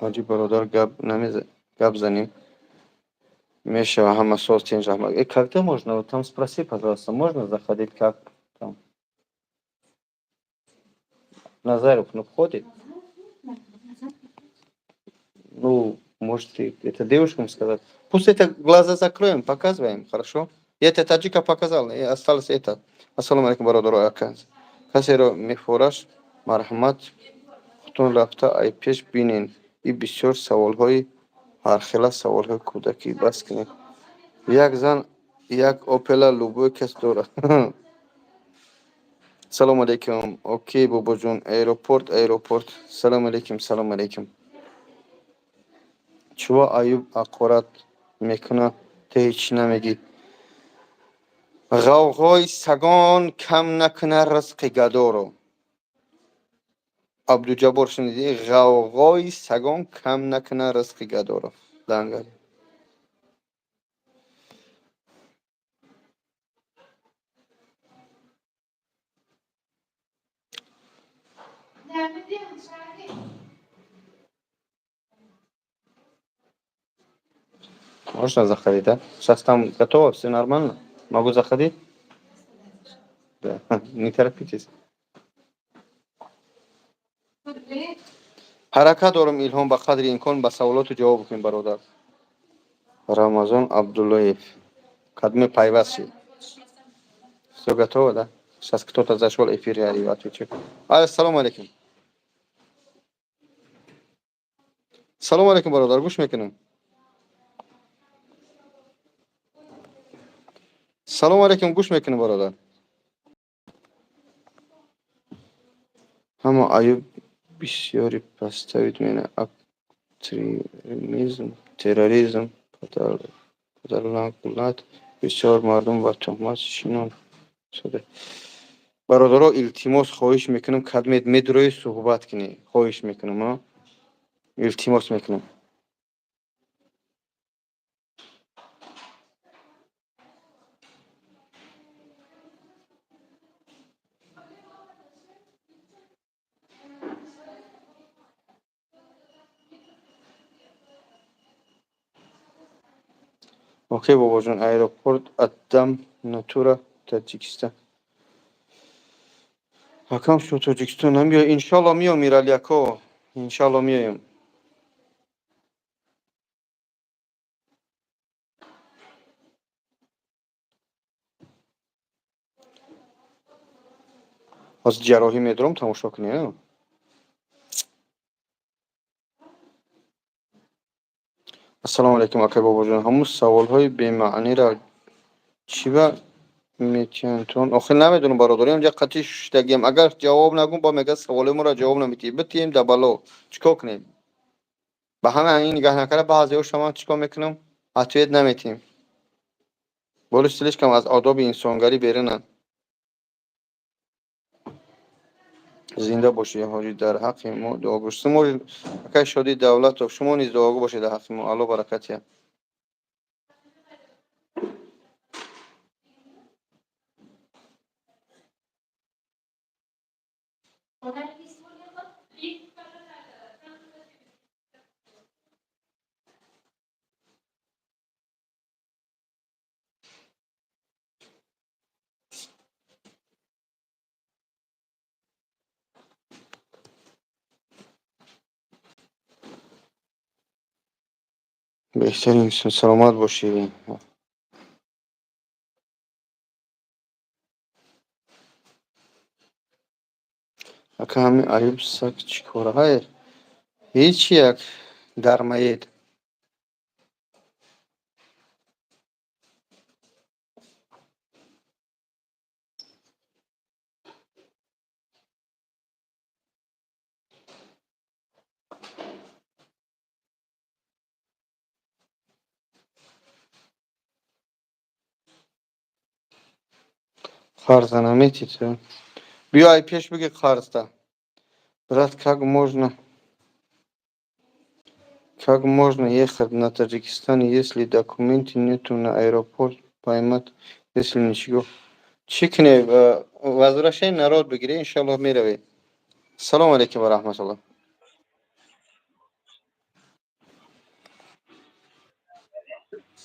Ҳоҷи бародар, гап намеза, гап занем мешава, ҳама соз, тинҷ, раҳмат. Э, когда можно? Вот там спроси, пожалуйста, можно заходить, как там Назаров, ну, входит? Ну, можете это девушкам сказать. Пусть это глаза закроем, показываем, хорошо? Я это таджика показал, и осталось это. Ассалому алейкум, бародаро, ака. Касеро мефораш, марҳамат, хутун рафта ай пеш бинен. И бисёр саволҳои ҳархела, саволҳои кӯдакӣ, бас кунед. Як зан, як опела любой кас дорад. Салому алейкум. Окей, бобоҷон, аэропорт, аэропорт. Салому алейкум, салому алейкум. Чува Аюб ҳақорат мекунад, ту ҳеҷ намегӣ? Ғавғои сагон кам накунад ризқи гадоро. Абдуҷаббор, шунидӣ? Ғавғои сагон кам накунад ризқи гадоро. Дангари. Да, мы делаем шаги. Можно заходить, да? Сейчас там готово, все нормально? Могу заходить? Да. Не торопитесь. Смотри. Ҳаракат дорам, Илҳом, ба қадри имкон ба саволоту ҷавоб кунем, бародар. Рамазон Абдуллоев. Кадме пайваст шид. Все готово, да? Сейчас кто-то зашел, эфир, я отвечу. Ассалому алейкум. Салому алейкум, бародар, гӯш мекунам. Салому алейкум, гӯш мекунам, бародар. Ҳама Ҳама Аюб бисёри поставить меня экстремизм, терроризм подолгнуть, бисёр мардум ба туҳмат шинон. Бародаро, илтимос, хоҳиш мекунам, кадмед медрои, суҳбат кунӣ, хоҳиш мекунам, илтимос мекунам. Окей, бобоҷон, аэропорт отдам натура Таджикистан. Акам, шумо Тоҷикистон намеои? Иншалло меом, Мирали ако, иншалло меоем. Ҳозир ҷарроҳӣ медорам, тамошо кунӣ. Ассалому алайкум, акай бобоҷон. Ҳамун саволҳои бемаъниро чӣ ба метиҳанд? Охир намедонам, бародари, ҳамҷа қатъи шуштагиам. Агар ҷавоб нагум, ба мега саволи моро ҷавоб наметиҳӣ, битиҳем да бало. Чӣ кор кунем? Ба ҳама ин нигаҳ накарда, баъзеҳоша ман чӣ кор мекунам? Ответ наметиҳем. Боло слишком аз одоби инсонгарӣ берунанд. Зинда бошед, ҳоҷӣ, дар ҳаққи мо дуо бош. Шумо, акай Шодӣ Давлатов, шумо низ дуогӯ бошед дар ҳаққи мо. Алло баракат диҳад. Беҳтарин, саломат бошӣ. Ака, ҳамин Аюб саг чӣ кора? Ҳай, ҳеҷ, як дармоед. Қарза наметӣ ту? Биё, ай пеш биги қарзда. Брат, как можно ехать на Таджикистан, если документы нету, на аэропорт поймать, если ничего? Чӣ кунем? Возвращение народ бигирӣ, иншаллоҳ меравӣ. Салому алейкум ва раҳматуллоҳ.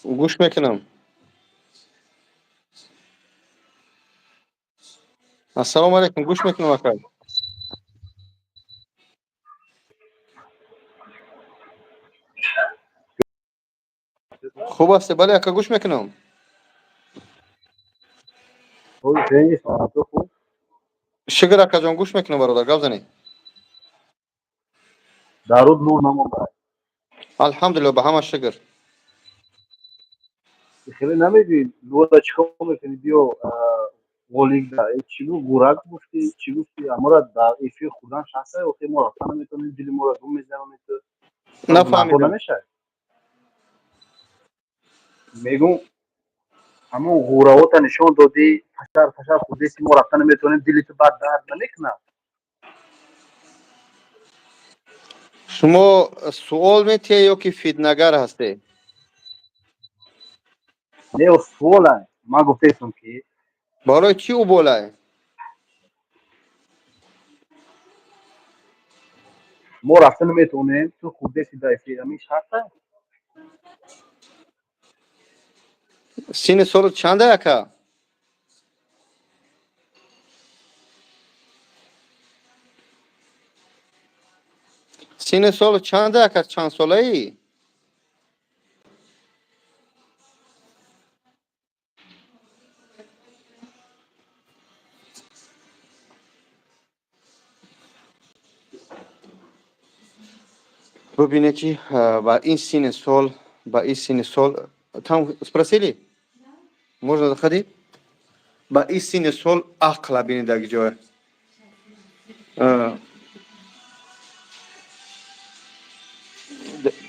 Гӯш мекунам. Ассалому алейкум, гӯш мекунам, ака. Хуб ҳасте? Бале, ака, гӯш мекунам. Шукр, акаҷон, гӯш мекунам, бародар, гап занед. Даруд нур намонда. Алҳамдулилло, ба ҳама шукр. Хеле намегӯӣ, нура чӣ кор мекунӣ? Биё волигда, чӣ гуфт, гурак гуфтӣ, чӣ гуфтӣ? Амора дар эфир хӯрдан шахса, охи мо рафта наметавонем, дили моро гум мезанонед ту. Нафаҳмидам. Намешавад. Мегум, ҳамон ғураҳота нишон додӣ, фашар фашар хӯрдеси, мо рафта наметавонем, дили ту баъд дард намекунад? Шумо суол метиҳед ё ки фитнагар ҳастед? Не, суола ман гуфтаистам, ки Барои чӣ ӯ болай? Мо рафта наметавонем, ту хӯрдеси дар эфир, ҳамин шарта? Синни солу чанда, ака? Синни солу чанда, ака, чанд солаӣ? Бубинед, ки ба ин синни сол, ба ин синни сол, там спросили, можно заходить, ба ин синни сол ақла бинед, дар ҷоя.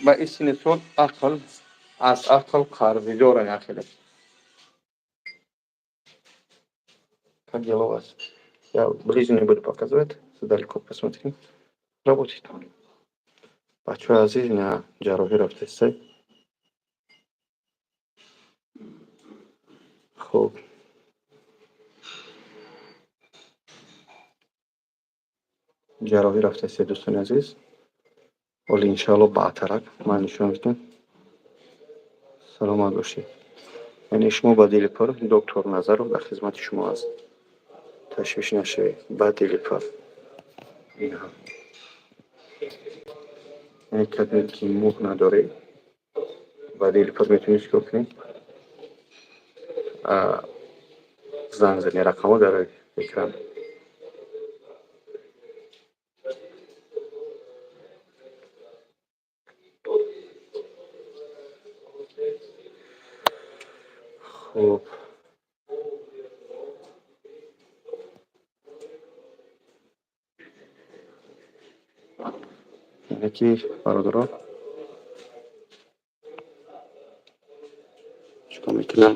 Ба ин синни сол ақл аз ақл қарзидоран яхеле. Как дела у вас? Я ближе не буду показывать, далеко посмотрим. Работает. Бачаҳои азиз, ина ҷарроҳӣ рафтестай. Хуб. Ҷарроҳӣ рафтестай, дӯстони азиз. Ҳоли иншаалло баъдтарак ман нишон медиҳам. Саломат бошед. Яъне шумо ба дили пур, доктор Назаров дар хизмати шумо аст. Ташвиш нашавед, ба дили пур. Инҳа. Яъне кадме ки мӯҳ надоред, ба дили пур метавонед чикор кунед? Занг занед, рақамҳо дар экран. Хуб. Яъне ки бародарон чикор мекунам?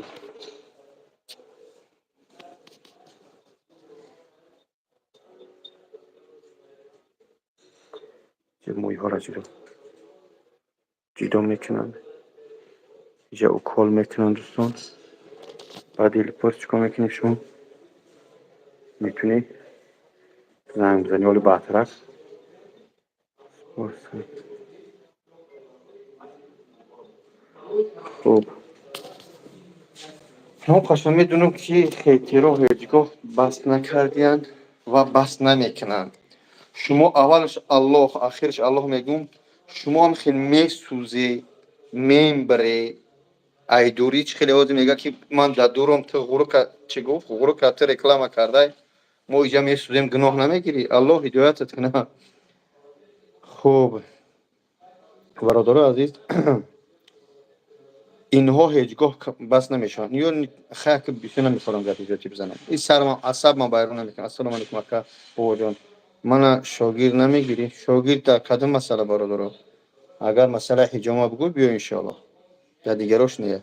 Мӯйҳоро ҷудо мекунанд. Иҷа укол мекунанд, дӯстон. Баъд дили пур чикор мекунед шумо? Метавонед занг бизанед, ҳоли баъдтарак. Хуб. Ҳам қашан медонам, ки хейтеро ҳеҷ гоҳ бас накардиянд ва бас намекунанд. Шумо аввалаш Аллоҳ, ахираш Аллоҳ мегӯм, шумо ҳам хел месӯзе, мембаре, айдурӣ чӣ хеле ҳозир мега, ки ман дар дурам, ту ғурука чӣ гуфт? Ғурука ту реклама кардай, мо иҷа месӯзем, гуноҳ намегирӣ? Аллоҳ ҳидоятат кунад. Хуб, бародарои азиз, инҳо ҳеҷ гоҳ бас намешаванд. Ё хая ки бисёр намехоҳам гапи зиёдӣ бизанам. Ин сармам, асабмам байрон намекунам. Ассалому алайкум, ака бобоҷон. Мана шогирд намегирӣ? Шогирд дар кадом масъала, бародаро? Агар масъалаи ҳиҷома бигӯй, биё иншоаллоҳ. Дар дигарош не.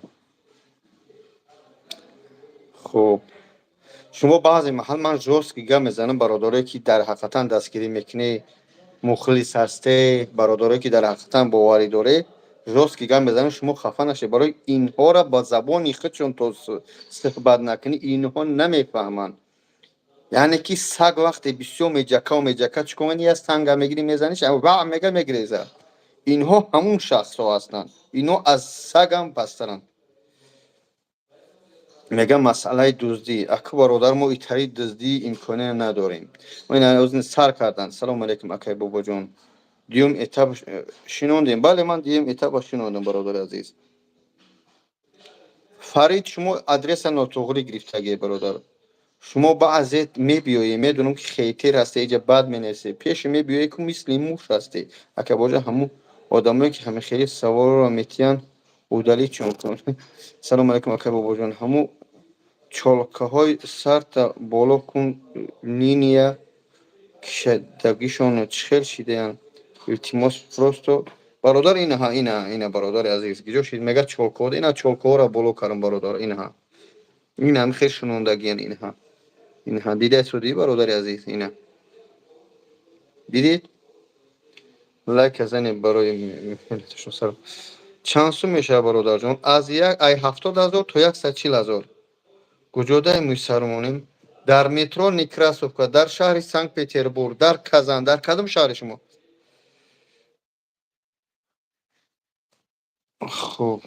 Хуб. Шумо баъзе маҳал ман жёсткий гап мезанам, бародарое ки дар ҳақиқатан дастгирӣ мекунӣ, мухлис ҳасте, бародарое ки дар ҳақиқатан боварӣ доред, жёсткий гап мезанам, шумо хафа нашед. Барои инҳоро ба забони худшон то суҳбат накунӣ, инҳо намефаҳманд. Яъне ки саг вақте бисёр меҷакаву меҷака, чӣ кор мекунӣ? Я санга мегирӣ, мезаниш, ва мега мегиреза. Инҳо ҳамун шахсҳо ҳастанд. Инҳо аз сагам пасттаранд. Мегам масъалаи дуздӣ. Аку бародар, мо итари дуздӣ имкония надорем. Мо ина сар кардан. Салому алайкум, акай бобоҷон. Дуюм этап шинондем. Бале, ман дуюм этапа шинондам, бародари азиз. Фарид, шумо адреса нотуғрӣ гирифтагӣ, бародар. Шумо баъзе мебиёед, медонам ки хейтер ҳасте, иҷа бад менависед. Пеши мебиёед, ку мисли муш ҳасте. Ака боҷа, ҳамун одамое ки ҳамин хели саволро метиҳанд, удалить чон кун. Салому алайкум, ака бобоҷон. Ҳамун чолкаҳои сарта боло кун, линия кишадагишон чӣ хел шидаянд? Илтимос, просто бародар, инаҳа, ина, ина, бародари азиз, киҷо шид? Мега чолкаҳо, ина чолкаҳоро боло кардам, бародар, инаҳа. Ин ҳам хел шунондагиян, инаҳа. Инаҳа, дидаед судӣ, бародари азиз, ина. Дидед? Лайк занед барои меҳнаташон. Чанд сум мешавад, бародарҷон? Аз як ай 70 000 то 140 000. Куҷодаи мӯйсармонем? Дар метро Некрасовка, дар шаҳри Санкт Петербург, дар Казан, дар кадом шаҳри шумо? Хуб.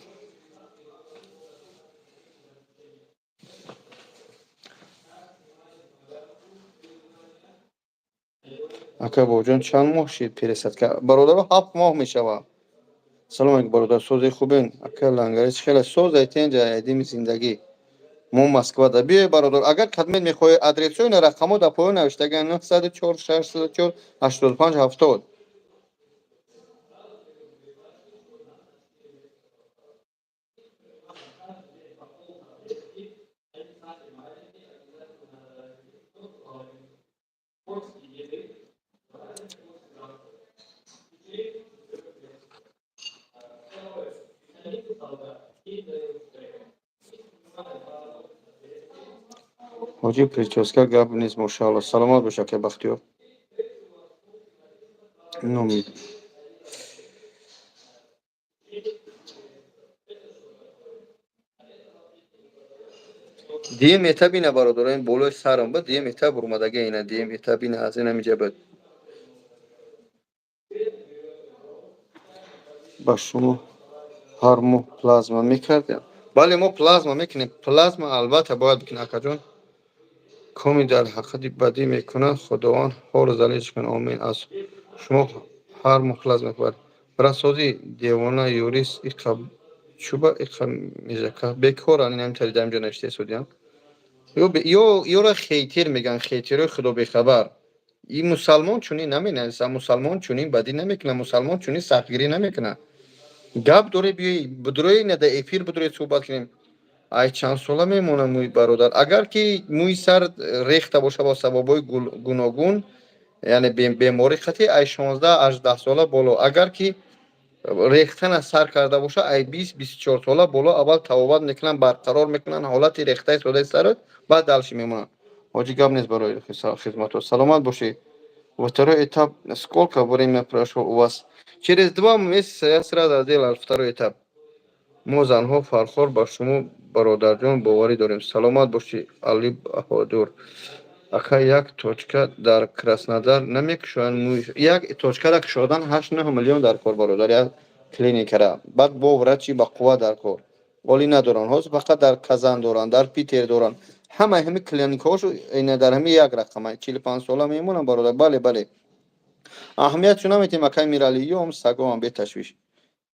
Ака бобоҷон, чанд моҳ шид пересадка? Бародаро, 7 моҳ мешавад. Салом алейкум, бародар, сози хубен? Ака лангари чӣ хеле соз айтенҷа айдими зиндагӣ. Мо Москвада. Биёй, бародар, агар кадмет мехоҳӣ, адресҳои ина рақамҳо дар поён навиштаган: 904 604 85 70. Ҳоҷӣ, прическа гап нест, мошаалло. Саломат бош, ака Бахтиёр. Номи дуюм этап ина, бародаро, ин болои сарам буд, дуюм этап урмадаги ина, дуюм этап ина аз ин ҳамиҷа буд. Ба шумо ҳар моҳ плазма мекардем? Бале, мо плазма мекунем. Плазма албатта бояд бикунем, акаҷон. Коми дар ҳақиқати бадӣ мекунад, Худованд ҳору залилш кунад, омин. Аз шумо ҳар моҳ плазма мекунад. Расози девона юрист иқа чуба иқа межака бекоран, ин ҳамин тари дар инҷо навишта истодиям. Ёра хейтер мегӯянд, хейтерои худобехабар. И мусалмон чунин наменависа, мусалмон чунин бадӣ намекунад, мусалмон чунин сахтгирӣ намекунад. Гап дорӣ, биёй бидурӯи, на дар эфир бидурӯи, суҳбат кунем. Ай чанд сола мемонад мӯи, бародар? Агар ки мӯи сар рехта боша бо сабабҳои гуногун, яъне беморӣ қатъи, ай 16-18 сола боло. Агар ки рехтана сар карда боша, ай 20-24 сола боло. Аввал табобат мекунанд, барқарор мекунанд ҳолати рехтаи содаи сарат, баъд дальше мемонанд. Ҳоҷӣ, гап нест барои хизматҳо, саломат бошӣ. Во второй этап сколько время прошел у вас? Через 2 месяца я сразу сделал второй этап. Мо занҳо фархор ба шумо, бародарҷон, боварӣ дорем. Саломат бошӣ, Али Баҳодур. Ака, як точка дар Краснодар намекушоянд мӯи? Як точкара кушодан 8-9 миллион дар кор, бародар, як клиникара. Баъд бо врачи ба қувва дар кор. Олӣ надоранд. Ҳозир фақат дар Казан доранд, дар Питер доранд. Ҳамаи ҳами клиникаҳошо ина дар ҳами як рақама. 45 сола мемонанд, бародар. Бале, бале. Аҳамиятшо наметиҳем, акай Миралӣ, ём сагоам беташвиш.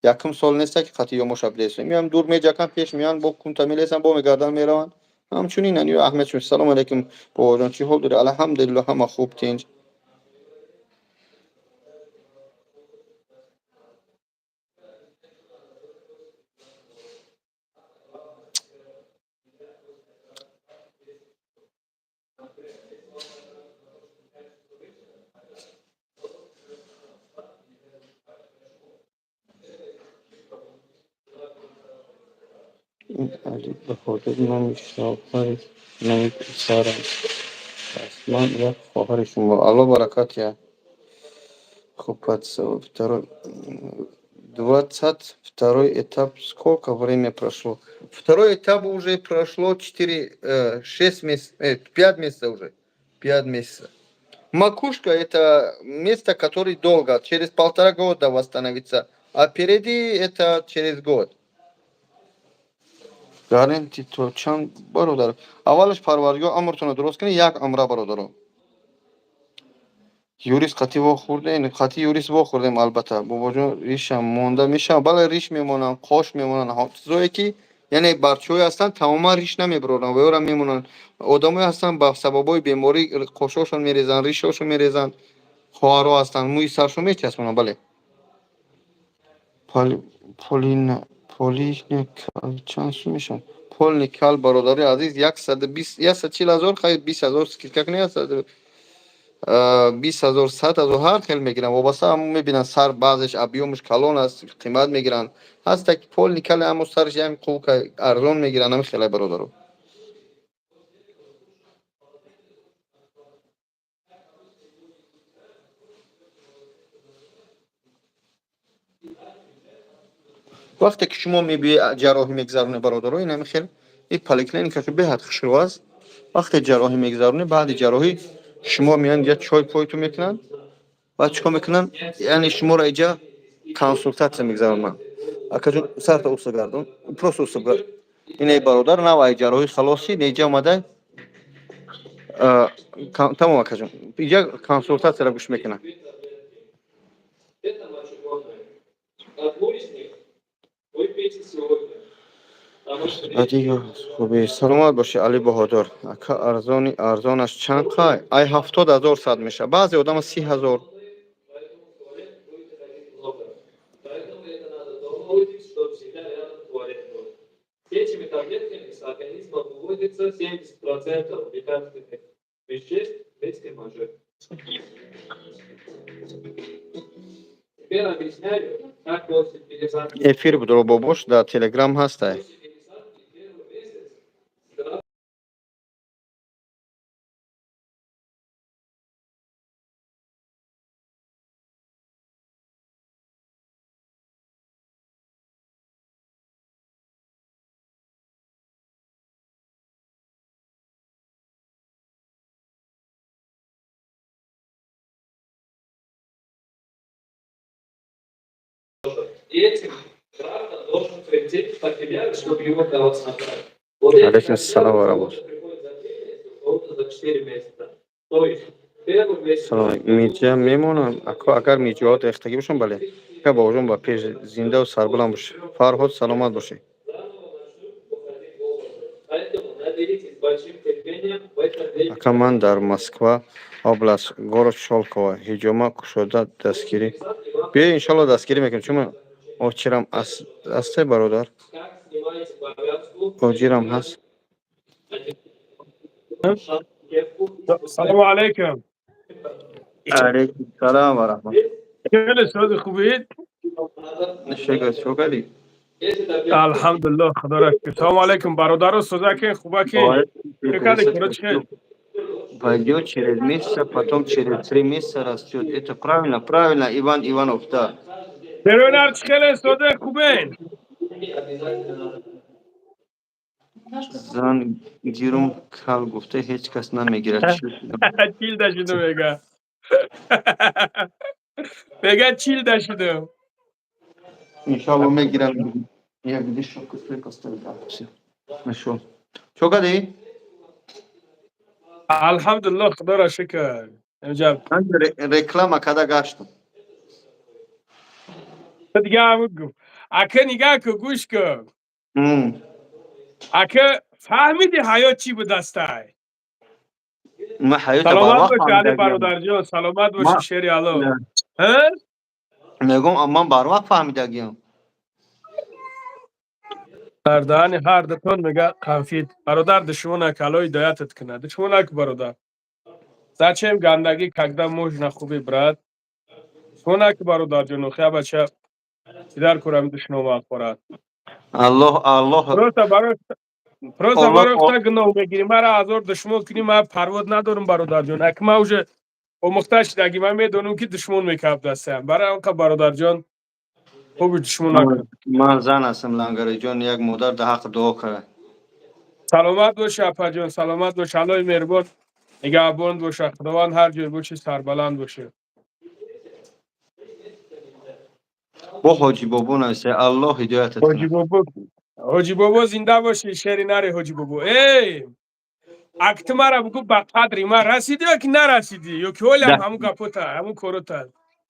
Якум сол неста, ки қатъи ёмоша бидесем. Меоям, дур меҷакам, пеш меоянд, бо кунта мелезанд, бо мегардан, мераванд. Ҳамчунинан ё аҳамиятшо. Салому алайкум, бобоҷон, чӣ ҳол дорӣ? Алҳамдулилло, ҳама хуб, тинҷ. Ин Али Баҳодур номи шавҳари номи писарам аст. Ман як хоҳари шумо. Алло баракат диҳад. Хуб, второй, 22-й этап сколько время прошло? Второй этап уже прошло 4, 6 месяцев, 5 месяцев уже. 5 месяцев. Макушка — это место, которое долго, через полтора года восстановится, а впереди это через год. Гарантия то чанд, бародар? Аввалаш Парвардигор амртонро дуруст кунед, як умра, бародаро. Юрист қатъи вохӯрдем? Қатъи юрист вохӯрдем, албатта. Бобоҷон, ришам монда мешавад? Бале, риш мемонанд, қош мемонанд, чизое ки, яъне барчаҳое ҳастанд, тамоман риш намебароранд ва ёра мемонанд. Одамое ҳастанд, ба сабабҳои беморӣ қошҳошон мерезанд, ришҳошон мерезанд. Хоҳарҳо ҳастанд, мӯи саршон мечаспонанд, бале. Полный кал чанд сум мешавад? Полный кал, бародари азиз, 120, 140 ҳазор, хайр, 20 ҳазор скидка кунед, 120 ҳазор, 100 ҳазор, ҳар хел мегиранд. Вобаста ҳамон мебинанд сар, баъзеш объёмаш калон аст, қимат мегиранд. Ҳаста ки полный кале, аммо сараш ям қувка, арзон мегиранд, ҳамин хелай, бародаро. Вақте ки шумо мебиёи, ҷарроҳӣ мегузаронед, бародаро, ин ҳамин хел ин поликлиникашо беҳад хушрӯ аст. Вақте ҷарроҳӣ мегузаронед, баъди ҷарроҳӣ шумо меоянд, иҷа чой пойту мекунанд. Баъд чӣ кор мекунанд? Яъне шуморо иҷа консултатсия мегузаронанд. Акаҷон, сарта уста гардон, просто уста. Инаи бародар нав ай ҷарроҳӣ халосӣ, неҷа омада. Тамом, акаҷон, иҷа консултатсияро гӯш мекунад. Это мочегонное. Одну из них выпейте сегодня. Потому что Хуби, саломат бошӣ, Али Баҳодур. Ака, арзони арзонаш чанд қай? Ай 70 ҳазор сад мешавад, баъзе одама 30 ҳазор. Поэтому в туалет будете ходить много. Поэтому это надо дома водить, чтобы всегда рядом туалет был. С этими таблетками с организма выводится 70% лекарственных веществ вместе мочой. Теперь объясняю, Как после пересадки? Эфир будро бобош дар Телеграм ҳастай. После пересадки первый месяц здравый И этим графтом должен прийти капилляр, чтобы его кровоснабжать. Вот эти Алейкум ассалам ва капилляры у раҳматуллоҳ. кого-то приходят за 3 месяца, у кого-то за 4 месяца. То есть первый месяц. Салом, миҷа мемонам. Ако агар миҷаҳо рехтагӣ бошам, бале. Ка бобоҷон, ба пеш, зиндаву сарбаланд бошӣ. Фарҳод, саломат бошӣ. Заново начнут уходить волосы. Поэтому наберитесь большим терпением в этом веке. Ака, ман дар Москва област, город Щёлково, ҳиҷома кушода, дастгирӣ биё, иншалло, дастгирӣ мекунем, чун очирам асте, бародар. Как снимаете повязку? Оҷирам ҳаст. Кепку. Салому алейкум. Алейкум салам ва раҳмат. Хеле сози хубид? Шекар, чо кардӣ? Если таблетки Алҳамдулиллоҳ, худоро шукр. Салому алейкум, бародаро, созаки, хубаки. Чӣ кардӣ, короче, хел? Пойдет через месяц, потом через 3 месяца растет. Это правильно, правильно, Иван Иванов, да. Беронар, чӣ хеле созе хубен? Обязательно надо. Зан гирум, кал гуфта, ҳеҷ кас намегирад. Чил дашудум мега. Мега, чил дашудум. Иншалло, мегирам. Я где шоку поставить? Всё. Нашел. Чо кардӣ? Алҳамдулиллоҳ, худоро шукр. Инҷа Реклама када гаштам. дига ҳамун гуфт. Ака, нигаҳ ку, гӯш кун. Ака, фаҳмиди ҳаёт чӣ будастай? Ма ҳаёта Саломат барвақт боши, Али фаҳмидагиам. бародарҷон, саломат боши, шери Алло. Ҳа? Мегӯм, ман барвақт фаҳмидагиам. Дар даҳани ҳар дутон мега конфет. Бародар, душмонак Алло ҳидоятат кунад. Душмонак, бародар. Зачем гандагӣ, когда можно хуби, брат? Душмонак, бародарҷон, охи бача чидар курам душнома хӯрад. Аллоҳ, Аллоҳ. Просто Аллоҳ- барои хута гуноҳ мегирӣ. Мара ҳазор душмон кунӣ, ман парвод надорам, бародарҷон. Ак ман уже омӯхта шидаги, ман медонам, ки душмон мекаб дастаям. Барои он қа, бародарҷон, хуби душмон накун. Ман зан ҳастам, Лангариҷон, як модар дар ҳаққ дуо кард. Саломат боши, апаҷон, саломат бош. Аллоҳи меҳрубон нигаҳбон боша. Худованд ҳар ҷой бошӣ, сарбаланд бошӣ. Бо Ҳоҷи Бобо нависта, Аллоҳ ҳидоятат Ҳоҷи кунад. Бобо, Ҳоҷи Бобо, зинда бошӣ, шери нари Ҳоҷи Бобо. Эй, ак ту мара бугӯ, ба қадри ман расидӣ ё ки нарасидӣ, ё ки ҳолиам ҳамун гапота, ҳамун корота?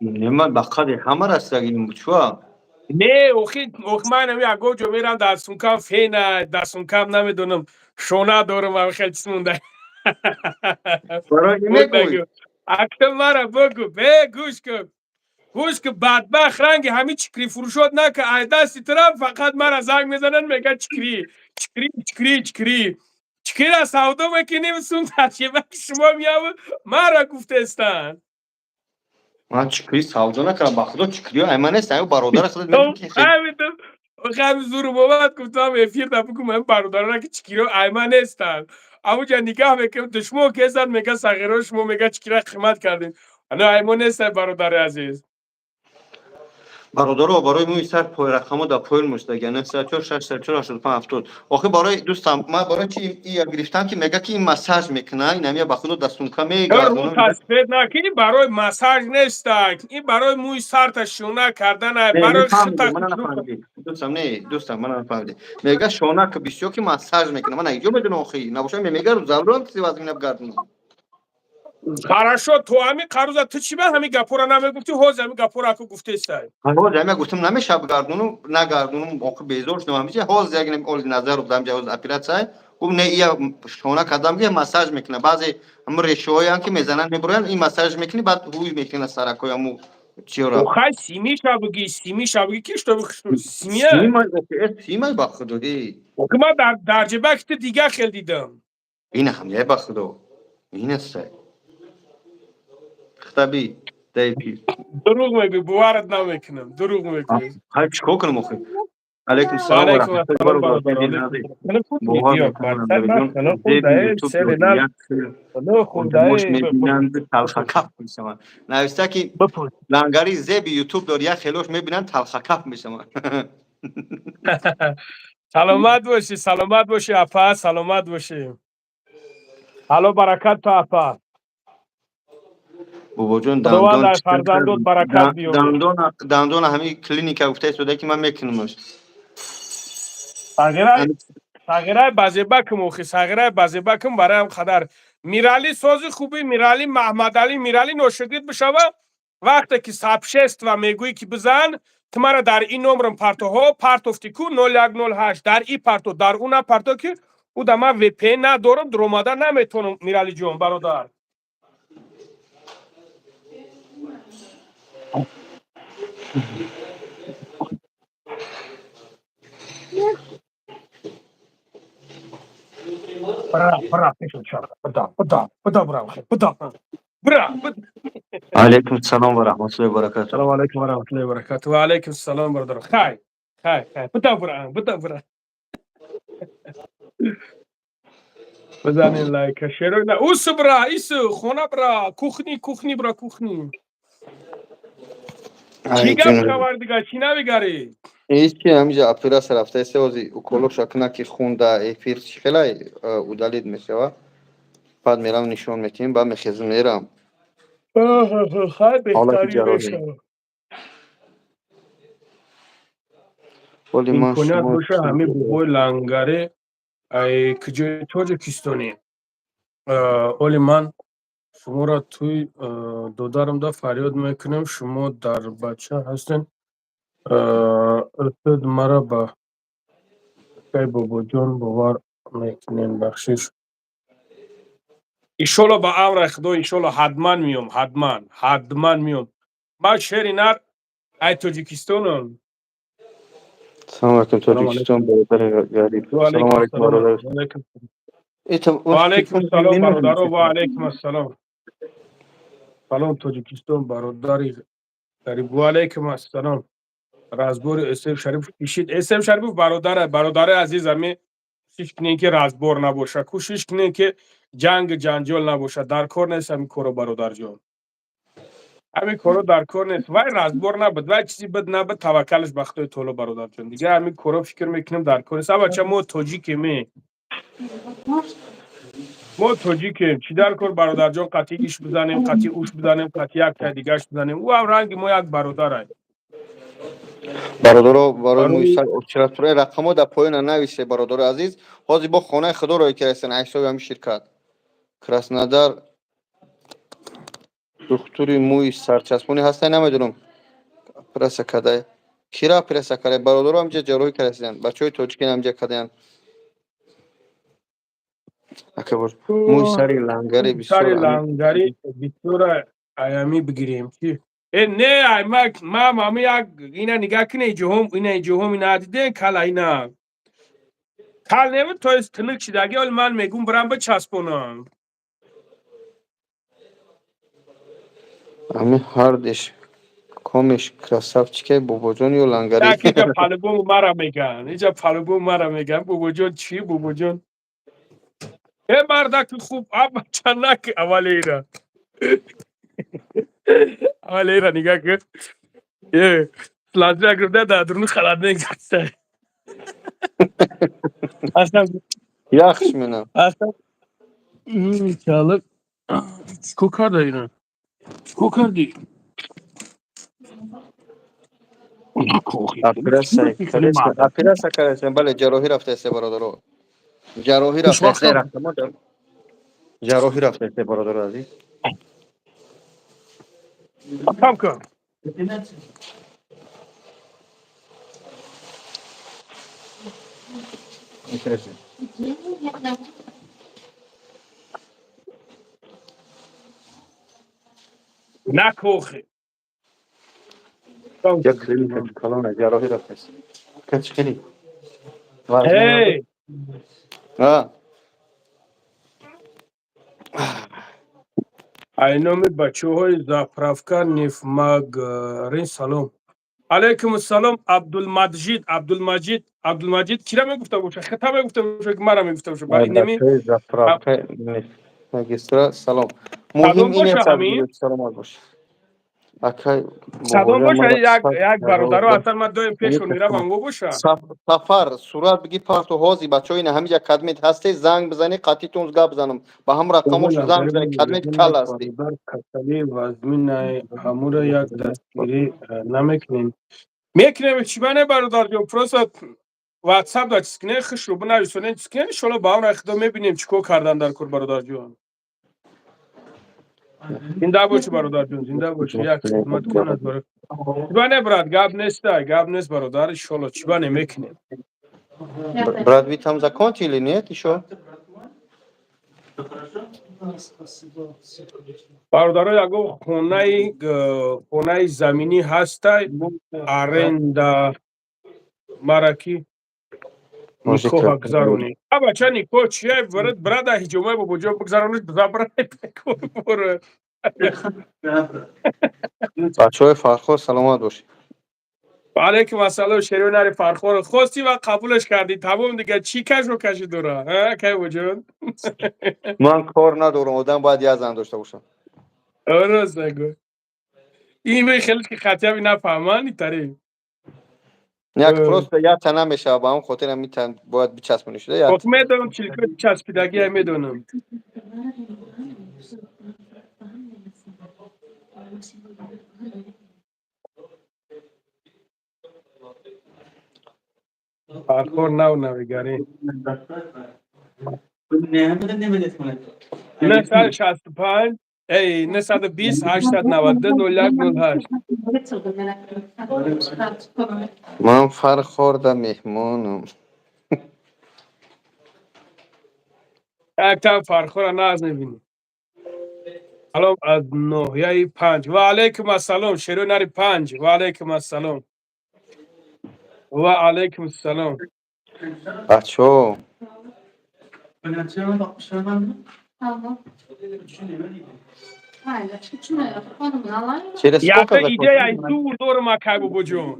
Не, ман ба қадри ҳама расидагим, чуа? Не, охи, ох, ман ами ягон ҷо мерам, дар сумкам фена, дар сумкам намедонам, шона дорам, ам хел чиз монда. Барои ин мегӯй. Ак ту мара бугӯ, бе, гӯш кун, гӯш кун, бадбахт, ранги ҳамин чикри фурӯшот нака, ай дасти турам фақат мара занг мезананд, мега чикри, чикри, чикри, чикри, чикрира савдо мекунем, сум ташибаки шумо мияву мара гуфтестанд. Ман чикри савдо накардам, ба худо, чикриё ай ман нест, ай бародари худат мегӯ ки Ҳамидам, ҳами зуру бобат гуфтам, эфир да бугум, ҳами бародарона, ки чикиро айма нестанд. Амуҷа нигаҳ мекунем, душмон кезанд, мега сағиро, шумо мега чикира қимат кардем, ана аймо нестай, бародари азиз. Бародаро, барои мӯи сар рақамҳо дар поён муштага: 904 604 85 70. Охи, барои дӯстам, ман барои чи ия гирифтам, ки мега, ки ин массаж мекуна, ин ҳамия, ба худо, дар сумка мегардонам. Тасфед наки, ин барои массаж нестак, ин барои мӯи сарта шона кардан, барои Дӯстам, не, дӯстам, мана нафаҳмидӣ. Мега, шона ки бисёр, ки массаж мекуна. Ман иҷо медонам, охи, набошам, мега зарурам ки вазмина бигардонам. Хорошо, то ҳами қаруза ту чӣ ба ҳами гапора намегуфтӣ? Ҳозир ҳами гапора аку гуфтестай. Ҳозир ҳами гуфтам, намеша бигардонум, нагардонум, охи безор шудам. Ҳамиҷа ҳозир як оли назар дам ҷавоз оператсия гуфт, не, ия шона кардам, ки массаж мекуна. Баъзе ҳамн решаҳоян, ки мезананд, мебуроянд, ин массаж мекунӣ, баъд ҳуй мекуна саракҳои ҳаму чиёра. Хай, симиша буги, симиша буги, ки што симия. Симай, ба худо. Ман дар ҷибаки ту дига хел дидам. Ина ҳамяй, ба худо, ин астай хтаби. Дар эфир. Дурӯғ мегӯй, боварат намекунам, дурӯғ мегӯй. Ҳай, чӣ кор кунам охир? Алейкум салом ва Алейкум раҳматуллоҳи ассалом, ва бародар. Бовар мекунам, Давидҷон, зеби ютуб як одамош мебинанд, талхакаф мешаванд. Нависта ки лангари зеби ютуб дор, як хелош мебинанд, талхакаф мешаванд. Саломат бошӣ, саломат бошӣ, апа, саломат бошӣ. Алло баракат то, апа. Бобоҷон, Худованд дандон дар фарзандот баракат биёрад. Дандона ҳамин клиника гуфта истода ки ман мекунамаш. Сағирай базебакм, охи, сағирай базебакм, бароям қадар Миралӣ сози хуби Миралӣ, Маҳмадалӣ Миралӣ ношогирд бишава. Вақте ки сообщество мегӯӣ ки бизан, ту мара дар ин номерам партоҳо партофти ку 0108 дар и парто, дар ӯ напарто ки ӯ да ман VPN надорам, дуромада наметавонам, Миралиҷон, бародар. Бра, бра, буда, буда, буда, бра, буда, бра. Алейкум салом ва раҳматуллоҳи ва баракатуҳ. Салому алайкум ва раҳматуллоҳи ва баракатуҳ. Ва алайкум салом, бародар. Хай, хай, хай. Буда, бра, буда, бра. Бизанин лайка. Шеро на. Усу бра, ису, хона бра, кухни, кухни бра, кухни. Чӣ гап, хабар дига, чӣ навигарӣ? Ҳеҷ, ҳамиҷа операция рафта иста, ози уколоша куна ки хун да эфир чӣ хелай удалить мешава. Баъд мерам, нишон метиҳем, баъд мехезм, мерам. Хай, Ҳолати беҳтарин ҷарроҳӣ. мешава. Оли ман Имконият шумо боша, ҳамин бобои лангаре ай куҷои Тоҷикистонӣ? Оли ман шуморо тӯй додарамда фарёд мекунем, шумо дар бача ҳастен. Устод, мара ба акай Бобоҷон бовар мекунем, бахшиш. Иншолло, ба амри Худо, иншолло, ҳатман меём, ҳатман, ҳатман меём. Ман шери нар ай Тоҷикистонам. Салому алайкум. Салому. Тоҷикистон, бародари гариб. Салому алайкум, бародар. Ва алайкум салом, бародаро, ва алайкум ассалом. Салом, Тоҷикистон, бародари гариб. Ва алайкум ассалом. Разбори Эсем Шарипов пишид. Эсем Шарипов бародара, бародари азиз, ами кӯшиш кунем ки разбор набоша, кӯшиш кунем ки ҷанг ҷанҷол набоша. Дар кор нест ҳамин коро, бародарҷон. Ҳамин коро дар кор нест. Вай разбор набуд, вай чизи буд набуд, таваккалаш ба Худои таоло, бародарҷон. Дига ҳамин коро фикр мекунем дар кор нест. Абача, мо тоҷикем, е. Мо тоҷикем. Чӣ дар кор, бародарҷон, қатъи иш бизанем, қатъи уш бизанем, қатъи як тай дигаш бизанем. Ӯ ҳам ранги мо як бародарай. Бародаро, барои мӯи очиратураи рақамҳо дар поёна нависе, бародари азиз. Ҳозир бо хонаи худо роҳӣ кардастен ҳисоби ҳамин ширкат. Краснодар духтури мӯи сарчаспонӣ ҳастай, намедонам. Операция кадай. Кира операция кадай? Бародаро, ҳамҷа ҷарроҳӣ кардастен. Бачаҳои тоҷикин ҳамҷа кардаянд. Ака бош. Мӯи сари лангари бисёр. Сари лангари бисёра аями бигирем чи? Э, не, ай ма мами як ина нигаҳ куне, иҷоҳом, ина иҷоҳом, ина диден кала, ина. Кал не, то есть тинук шидаги, оли ман мегум бирам бичаспонам. Ҳамин ҳардиш комиш красавчике, бобоҷон ё лангари. Як иҷа по-любому мара меган. Иҷа по-любому мара меган. Бобоҷон чӣ, бобоҷон? Э, мардаки хуб, абача нак аввали ира. Аввали ира нигаҳ кун. Э, лазия гирифта дар дуруни холодильник гаста. Аслан Яхш менам. Аслан чалib чикор карда ина? Чикор кардӣ? Операция кардастен, бале, ҷарроҳӣ рафтаесте, бародаро. Ҷарроҳӣ рафтаесте, ҷарроҳӣ рафтаесте, бародаро азиз. Кам кун. Интересно. Накохи. Як клиника калона ҷарроҳӣ рафтаест. Кач хеле. Эй! А. Айноми бачаҳои заправка Нефмагрин салом. Алайкум ассалом, Абдулмаҷид, Абдулмаҷид, Абдулмаҷид кира мегуфта боша? Хита мегуфта боша, ки мара мегуфта боша. Ба инами Бачаҳои заправка магистра салом. Муҳим Садом ин боша аст, ҳамин? Саломат бош. Акай Садом бобоҷон боша мара як як бародаро ҳастан, ман доим пешон меравам, во боша. Сафар сурат биги парту ҳози бачаҳо ина ҳамиҷа кадмет ҳасте, занг бизанӣ, қатитон гап бизанам. Ба ҳам рақамош занг бизанӣ, кадмет кал ҳастӣ. Бародар, касалӣ вазминай, ҳамура як дастгирӣ намекунем. Мекунем, чӣ бане, бародарҷон, просто ватсап да чиз кунем, хушрӯ бинависонем, чиз кунем, иншоалло ба амри Худо мебинем чӣ кор кардан дар кор, бародарҷон. Зинда бошӣ, бародарҷон, зинда бошӣ, як хидмат кунад баро. Чӣ бане, брат, гап неста, гап нест, бародар, иншоалло чӣ бане мекунем. Брат, вы там закончили, нет еще? Бародаро, ягон хонаи заминӣ ҳастай аренда мара ки никоҳа гузаронӣ? А бача, никоҳ чия? Брада, ҳиҷомаи бобоҷон бигзаронӣ, забрай бора. Бачаҳои Фархор, саломат бошед. Алейкум ассалом, шеронари Фархор. Хости ва қабулаш кардӣ, тамом, дига чӣ кашу каши дора? Акай боҷон? Ман кор надорам, одам бояд як зан дошта бошад. Рост нагӯ. Ин хеле ки хатяби нафаҳманд итари. Як просто якта намешава, ба ҳам хотирам митан бояд бичаспонӣ шуда як. Хоб, медонам, чилка часпидагия медонам. Фархор нав навигарӣ. 965, эй, 920 892 01 08. Ман Фархорда меҳмонам. Яктан Фархора нағз мебинӣ. Салом аз ноҳияи Панҷ. Ва алайкум ассалом, шерои нари Панҷ. Ва алайкум ассалом. Ва алайкум ассалом. Бачаҳо. Через сколько Якта идея закончим? дур дорам, акай бобоҷон.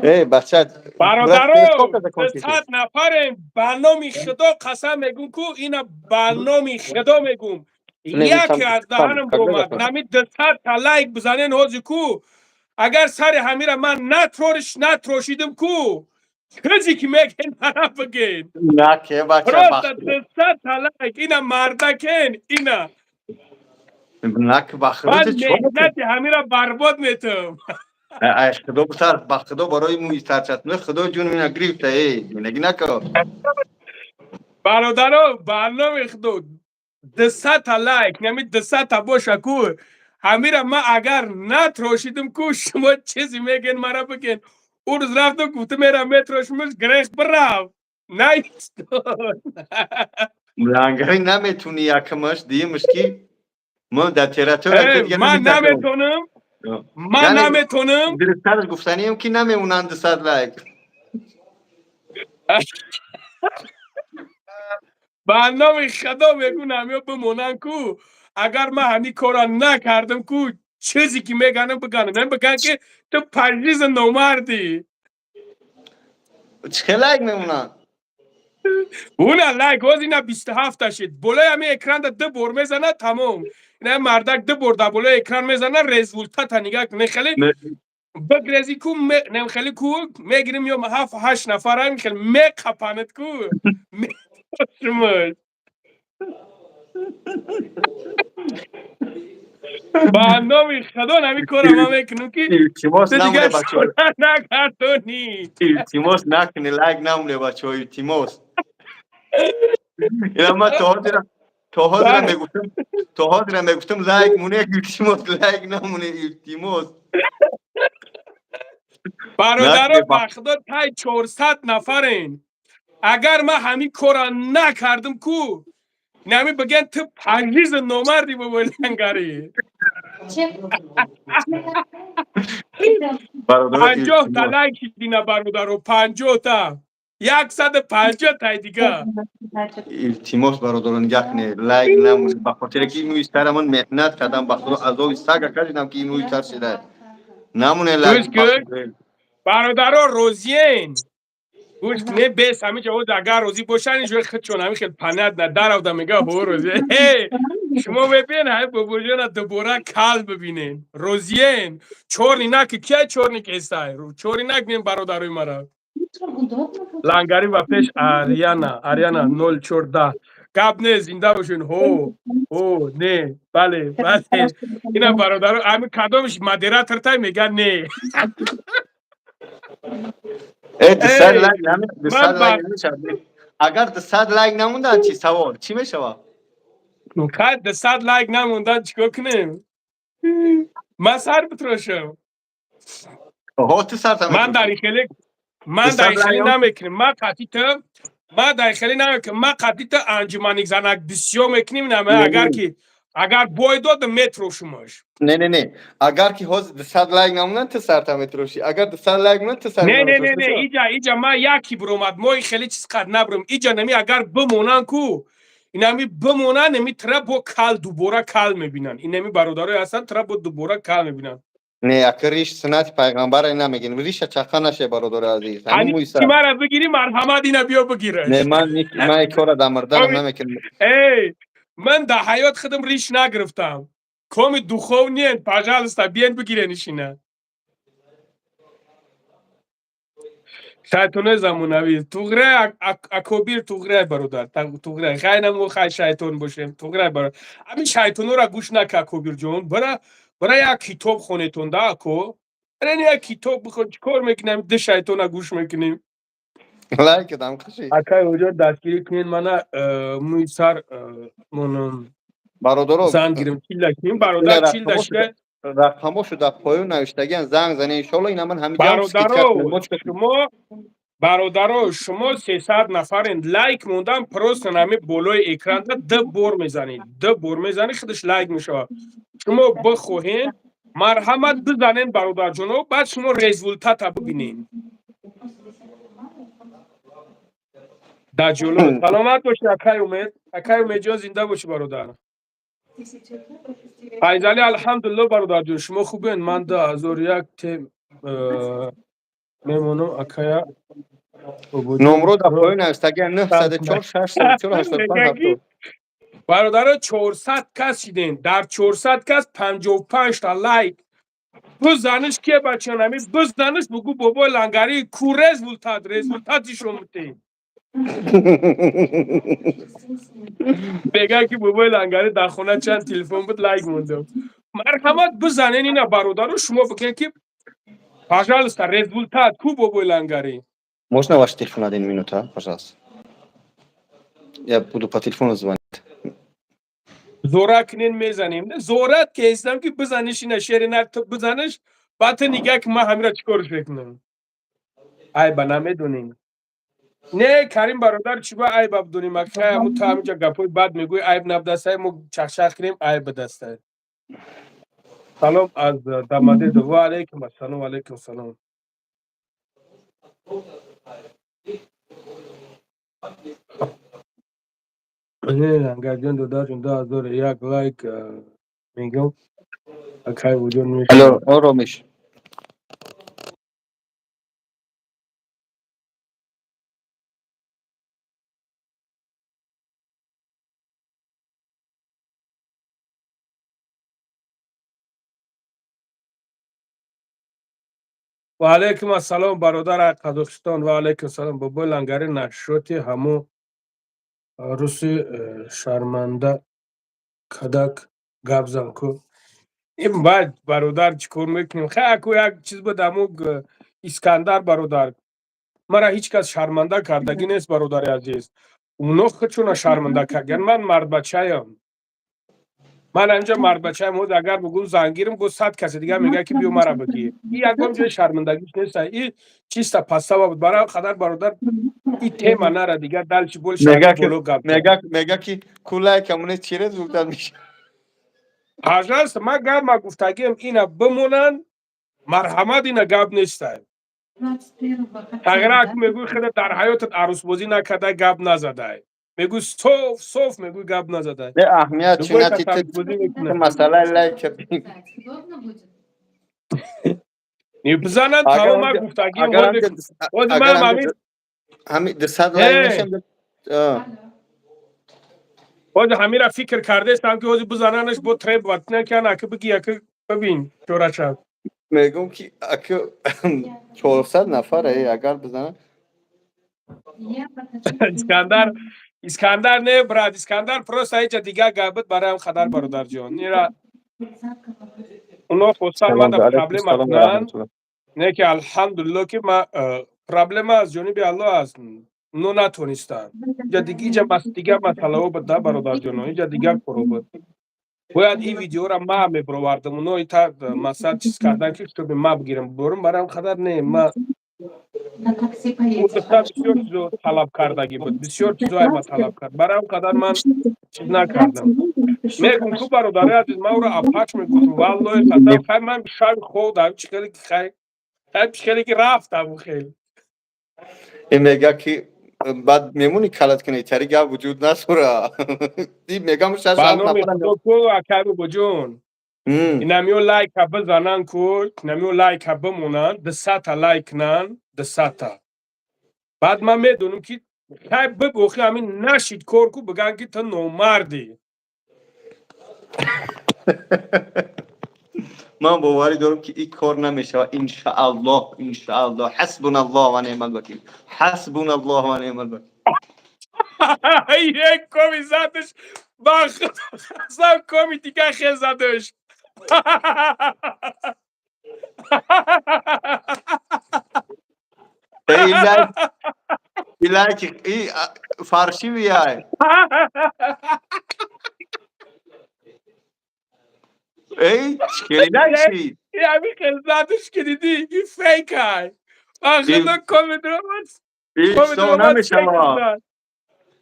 Эй, бача, брат, через Бародаро, сколько закончите? 100 нафарем, ба номи Худо қасам мегӯм ку, ина ба номи Худо мегӯм. Не, вы там, Яке аз там, даҳанам когда омад, закончите? нами 200 та лайк бизанен ҳози ку, агар сари ҳамира ман натрориш натрошидим ку, чизе ки мегӯен мара бигӯен. Наке, бача, Просто бахт. 200 та лайк, ина мардакен, ина. Нак, ба худо Ман ту чикор мекунӣ? меҳнати ҳамира барбод метам. Ай, худо бутар, ба худо барои мӯи сарчаспони худо ҷун мина гирифта, эй, минаги нако. Бародаро, ба номи Худо, 200 та лайк, нами 200 та боша ку, ҳамира ман агар натрошидим ку, шумо чизе мегӯен мара бигӯен. Ӯ рӯз рафтам, гуфтам мерам метрошимаш, грех бирав. Наистод. Лангари наметуни якмаш, дуюмаш ки мо дар территория Э, дига ман наметавонем. наметонам, ман Яъне наметонам. дурусттараш гуфтанием ки намемонанд 200 лайк. Ба номи Худо мегӯм, ҳамиё бимонанд ку, агар ман ҳамин корро накардам ку, чизе ки меганам биганам. Ман бигӯям ки ту пажиза номардӣ. Чӣ хел лайк мемонанд? Уна лайк ҳоз ина 27 та шид. Болои ҳамин экранда ду бор мезанад, тамом. Ина мардак ду бор дар болои экран мезанад, результата нигаҳ кунед. Хеле бигрези ку, нем хеле ку, мегирим ё ҳафт ҳашт нафарам хеле меқапанад ку. Метошимаш. Ба номи Худо ҳамин корро ман мекунам ки Илтимос ту дига намуне, бачаҳо. шура нагардонӣ. Илтимос накунед, лайк намуне, бачаҳо, илтимос. Ина ман то ҳозира мегуфтам, то ҳозира мегуфтам лайк муне, илтимос, лайк намуне, илтимос. Бародаро, Накунед, ба Худо, тай 400 нафарен. Агар ман ҳамин корро накардам ку, нами бигӯянд ту пажиза номардӣ, бобои лангарӣ. Бародаро, 50 та илтимос. лайк шидина, бародаро, 50 та. 150 тай дига. Илтимос, бародарон, нигаҳ кунед, лайк намонед, ба хотире ки мӯи сара ман меҳнат кардам, ба худо, азоби сага кашидам, ки ин мӯи сар шида. Намоне лайк. Гӯш кун. Бародаро, розиен? Гӯш кунед, бес ҳамин ҷо агар розӣ бошанд, ин ҷои худшон ҳамин хел понятно даравда мега, ҳо, розӣ. Ҳе, шумо мебинед, ҳай бобоҷона дубора кал бибинен. Розиен? Чёрный наки, кия чёрный кестай? Чёрный накунем, бародарои мара. Лангари ва пеш Ариана, Ариана 0410. Гап не, зинда бошен. Ҳо, ҳо, не, бале, бале. Ина бародаро, ҳамин кадомиш модератор тай мега не. Э, 200 Эй, лайк нами, 200 ман лайк намешавад. Агар 200 лайк намондан чӣ, савол, чӣ мешавад? Хай, 200 лайк намондан чикор кунем? Ман сар битрошам. Ҳо, ту сар Ман дар ин хеле, ман дар ин 200 хеле лайк намекунем. Ман қатъи ту, ман дар ин хеле намекунем. Ман қатъи ту анҷуманик занак бисёр мекунем, нама агар ки агар бой додам, метрошумаш. Не, не, не. Агар ки ҳозир 200 лайк намонанд, ту сарта метрошӣ. Агар 200 лайк монанд, ту сар Не, не, не, не, иҷа ман яки биромад, мо ин хеле чиз қад набирем. Иҷа нами агар бимонанд ку, инами бимонанд, нами тра бо кал дубора кал мебинанд. Инами бародарое ҳастанд, тра бо дубора кал мебинанд. Не, ака, риш суннати пайғамбара намегин. Риша чақа наше, бародари азиз. Ҳамин Ҳани мӯи ки сар. мара бигирӣ, марҳамат, ина биё бигираш. Не, ман ин кора дар мурданам намекунам. Эй, ман дар ҳаёт худам риш нагирифтам. Коми духов ниен, пожалуйста, биен бигирен ишина. Шайтонои замонавӣ. Туғрай, акобир, туғрай, бародар, туғрай. Хай намо, хай шайтон бошем, туғрай, бародар. Ҳамин шайтонора гӯш нака, акобирҷон. Бара, бара як китоб хонетон да, ако. Бара як китоб бихон, чӣ кор мекунем, ду шайтона гӯш мекунем. Лайк кардам, хуши. Акай оҷо, дастгирӣ кунед мана, мӯи сар монам. Бародаро, Зан гирем, чилда кунем, бародар, чилда шуда. Рақамошо дар поён навиштагиан, занг занед, иншоалло, ина ман ҳамин ҷам скидка Бародаро, кунем. Мо чӣ шумо, бародаро, шумо 300 нафарен, лайк мондан, просто нами болои экранда ду бор мезанед, ду бор мезанед, худаш лайк мешавад. Шумо бихоҳен, марҳамат, бизанен, бародарҷоно, баъд шумо результата бибинед. Дар ҷоло саломат бошед, акай Умед, акай Умедҷон, зинда бошӣ, бародар. Файзалӣ, алҳамдулилло, бародарҷон, шумо хубен? Ман 2001 те мемонам, акая. Номро дар поён навиштагиан: 904 604 85 70. Бародаро, 400 кас шидем, дар 400 кас 55 та лайк. Бизаниш ке, бачанами, бизаниш, бугу бобои Лангари ку результат, результатишо мутем. Мега ки бобои Лангари дар хона чанд телефон буд, лайк мондам. Марҳамат, бизанен ина, бародаро, шумо бикунед ки, пожалуйста, результат ку, бобои Лангари? Можно ваш телефон один минута, пожалуйста? Я буду по телефону звонить. Зора кунен, мезанем. Зорат ки ҳестам ки бизаниш ина, шери нар, ту бизаниш, баъд ту нигаҳ ки ман ҳамира чӣ корш мекунам. Айба намедонем. Не, Карим бародар, чӣ ба айба бидонем? Акай, ҳамун ту ҳаминҷа гапҳои бад мегӯӣ, айб набудастай, мо чахчах кунем, айб бидастай. Салом аз Дамадедо. Ва алайкум ассалом, ва алайкум салом. Не, Лангарҷон, додарҷон, 2001 лайк мегӯм. Акай вуҷуд Алло, мешавад. Оромиш. Ва алайкум ассалом, бародар аз Қазоқистон, ва алайкум салом. Бобои Лангари, нашоти ҳамо руси шарманда кадак гап зан ку. Ин баъд, бародар, чӣ кор мекунем? Хай, аку як чиз буд, ҳамо Искандар бародар. Мара ҳеҷ кас шарманда кардагӣ нест, бародари азиз. Уно худшона шарманда кардаган. Ман мардбачаям. Ман ҳаминҷа мардбачаям. Ҳоз агар бугум зангирам, бо 100 касе дигар мегӯяд ки биё мара бигир. И ягон ҷои шармандагиш нест. И чиста пастава буд. Барои қадар, бародар, и тема нара дигар, дальше больше Мега ки боло гап зан. Мега ки ку лайкамоне, чи результат меша? Пожалуйста, ман гап ма гуфтагиам, ина бимонанд, марҳамат, ина гап нестай. 21-го хотела, Тағирак да? Мегӯй, худа дар ҳаётат арӯсбозӣ накардай, гап назадай. Мегӯй, соф соф мегӯй, гап назадай. Не, аҳамият Любой чинати кас арӯсбозӣ мекунад. Масъалаи лайк. Удобно будет? Не, бизананд, Агар тамом, ман гуфтагим. Агар Ҳозир агар ман ҳамин ҳами 200 лайк Э. мешам. Алло. Ҳозир ҳамира фикр кардаистам, ки ҳозир бизананаш, бо требовать накан, ака, бигӣ, ака, бибин чорашав. Мегӯм, ки ака, 400 нафар агар бизананд. Я покажу. Искандар, Искандар, не, брат, Искандар, просто иҷа дига гап буд бароям хадар, бародарҷон. Ира уно хостан манда проблема кунанд, не ки, алҳамдулилло, ки ма проблема аз ҷониби Аллоҳ аст, уно натонистанд. Иҷа иҷа дига масъалаҳо буд да, бародарҷоно, иҷа дига коро буд. Бояд ин видеора ма мебировардам, уно ита масалан чиз кардан, ки чтобы ма бигирам борум, барам хадар не ма. На такси Ӯ поедешь. духтар бисёр чизо талаб кардагӣ буд, бисёр чизоай ма талаб кард, барам қадар ман чиз накардам. Мегум ку, бародари азиз, ман ӯро апач мегуфтам, валлоҳи қасам. Хай, ман шаби хобдам, чӣ хеле ки, хай хай, чӣ хеле ки рафтам хел. Ин мега, ки баъд мемонӣ, калат кунӣ, тари гап вуҷуд надора. Мегам, шаш Ба ҳафт номи нафар. Худо ку, акай бобоҷон, инамиё лайка бизананд ку, инамиё лайка бимонанд, 200-та лайк кунанд, 200-та. Баъд ман медонам, ки хай биб, охи ҳамин нашид кор ку, бигӯянд, ки ту номардӣ. Ман боварӣ дорам, ки ин кор намешавад, иншааллоҳ, иншааллоҳ. Ҳасбуналлоҳ ва неъмал вакил, ҳасбуналлоҳ ва неъмал вакил. Як коми задаш, ба худо қасам, коми дига хел задаш. Эй, лайк, и лайк и фаршивияй. Эй, хеле лайк шид. Ҳамин хел задаш, ки дидӣ, и фейкай, ба худо, коми дромад. И коми ҳисоб дромад. Намешавад,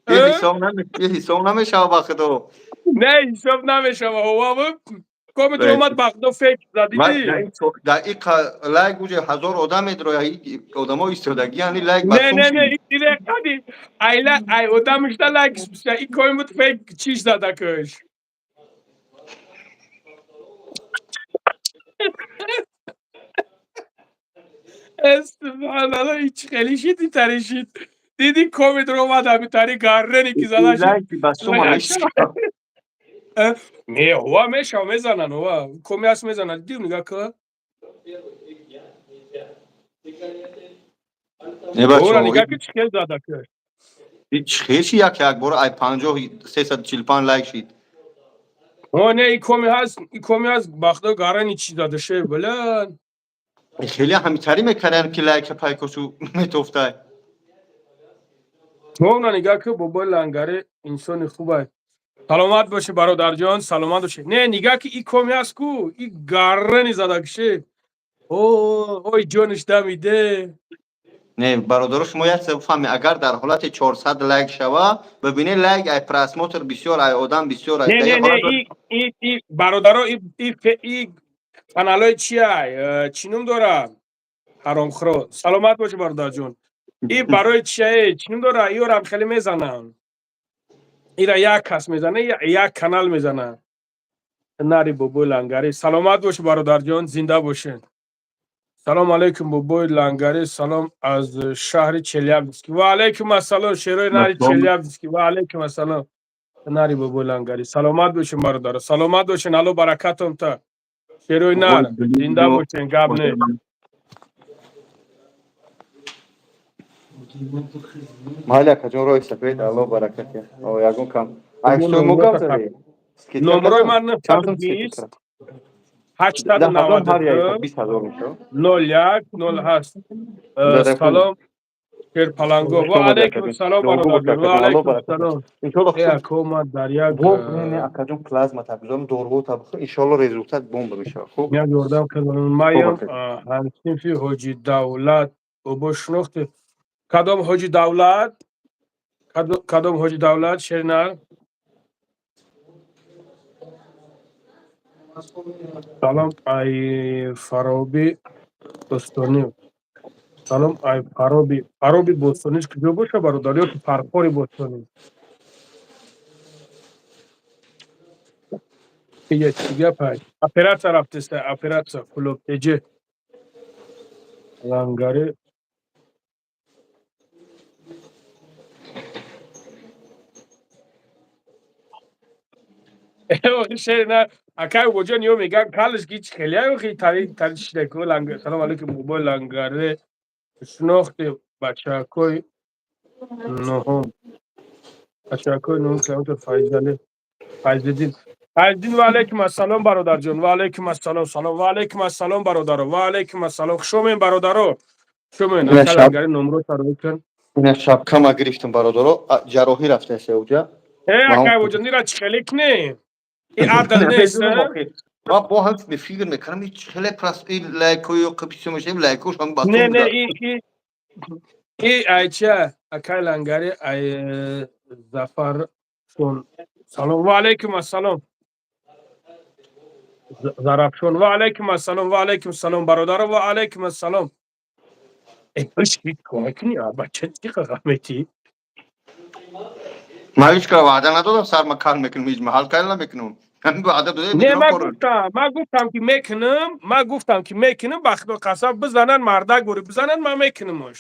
и ҳисоб и ҳисоб намешавад, ба худо. Не, ҳисоб намешава, ҳова коми дромад, ба худо, фейк задидӣ. Дар и лайк уже 1000 одам медроя, одамо истодагиян, и лайк Не, не, не, ире қади айла ай одамишда лайк и коми буд, фейк чиш задакаш. Субҳаналлоҳ, ҳеч хеле шид, итари шид. Диди, комед ромад, ҳамитари гаррени ки зада шид. Лайки ба сума мешавад. Не, ҳова мешава, мезананд, ҳова коми аст, мезананд. Дидӣ, нигаҳ ка. Первых 3 дня нельзя. Сигареты, Не, ора бачаҳо, нигаҳ ки чӣ хел задакаш. Ҳеч хеши як як бора ай 50 345 лайк шид. О, не, и коми ҳаст, и коми ҳаст, ба худо, гаррени чӣ задаше, блин. Хеле ҳамитарӣ мекарданд, ки лайка пайкосу метофтай. Она нигаҳ ки, бобои лангари инсони хубай. Саломат бошӣ, бародарҷон, саломат бошӣ. Не, нигаҳ ки и коми ҳаст ку, и гаррени задакше. О, ой, ҷониш дамиде. Не, бародаро, шумо як чиз фаҳмед: агар дар ҳолати 400 лайк шава, бибинед, лайк ай просмотр бисёр, ай одам бисёр ай. Не, не, не, и и бародаро, и каналҳои чи ай? Чӣ ном дора? Ҳаромхӯро. Саломат бошӣ, бародарҷон. И барои чи ай? Чӣ ном дора? Иёрам хеле мезананд. Ира як кас мезана, як канал мезана. Нари бобои лангари. Саломат бошӣ, бародарҷон, зинда бошед. Салом алейкум, бобои лангари, салом аз шаҳри Челябинск. Ва алейкум ассалом, шерои нари Челябинск. Ва алейкум ассалом. Нари бобои лангари. Саломат бошед, бародаро. Саломат бошед, Алло баракатон та. Шерои нар, зинда бошед, гап не. Майли, акаҷон, роҳи сафед, Алло баракат. О, ягон кам. Ай суй мо гап задӣ? Номерои ман 920 892 20 000 мешавад. 01 08. Салом, шерпаланго. Ва алейкум салом, бародарҷон. Ва алейкум салом. Иншолло. Э, ако, ман дар як Не, не, акаҷон, плазма табизорам, доруҳо табихӯр, иншолло, результат бомба мешавад. Хуб? Як ёрдам кардам. Маям ҳамсинфи Ҳоҷи Давлат. Бобо, шинохте? Кадом Ҳоҷи Давлат? Кадом Ҳоҷи Давлат, шернар? Салом, ай Фароби Бӯстонӣ. Салом, ай Фароби. Фароби Бостониш куҷо боша, бародар, ё ки Фархори Бостонӣ? Ия, чӣ гап ай? Оператсия рафтеста, оператсия, Кулоб теҷе. Лангари. Охи, шери на, акай Бобоҷон, ё меган калиш ки хеле охи тари тари шидаку ланг. Салом алейкум, бобои Лангаре. Шинохти бачакои нуҳум. Бачакои нуҳум километр Файзали. Файзиддин. Файзиддин, ва алейкум ассалом, бародарҷон. Ва алейкум ассалом, салом. Ва алейкум ассалом, бародаро. Ва алейкум ассалом. Хуш омед, бародаро. Хуш омед. Ина Акай шаб Лангари номро сарои кун. Ина шапкама гирифтам, бародаро, ҷарроҳӣ рафтаеса уҷа. Э, акай Бобоҷон, ира чӣ хеле кунем? И адл нест, Намедонам а? Охи. Ман бо ҳам фикр мекардам, ин хеле прос ин лайкҳои қиписо мешавем, лайкош ҳам Не, батон не, буда. И ай ча, акай Лангари, ай Зафаршон. Салом, ва алейкум ассалом. Зарафшон, ва алейкум ассалом, ва алейкум салом, бародаро, ва алейкум ассалом. Э, иш кӯмак кунӣ, а бача чӣ ғаметӣ? Ман ҳеҷ кара ваъда надодам, сарма кал мекунам, ҳеҷ маҳал кал намекунам. Ҳамин ваъда дода Не, медонам ман корро. гуфтам, ман гуфтам ки мекунам, ман гуфтам ки мекунам, ба худо қасам, бизанан мардак бори, бизанан, ман мекунамаш.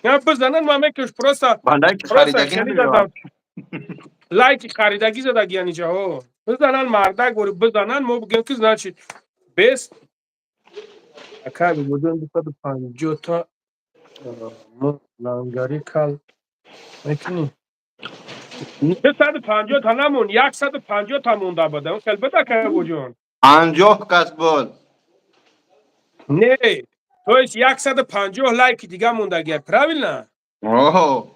Я бизанан, ман мекунам, просто Ба лайки просто харидагӣ хеле намешавад. задам. Лайки харидагӣ задагӣ яниҷаҳо. Бизанан мардак бори, бизанан, мо бигем ки значит без акай Бобоҷон 250 та мо Лангари кал мекунӣ. 250 та намон, 150 та монда буда. Хел буда, акай Бобоҷон. 50 кас буд. Не, то есть 150 лайки дига мондагия, правильно? Оҳо.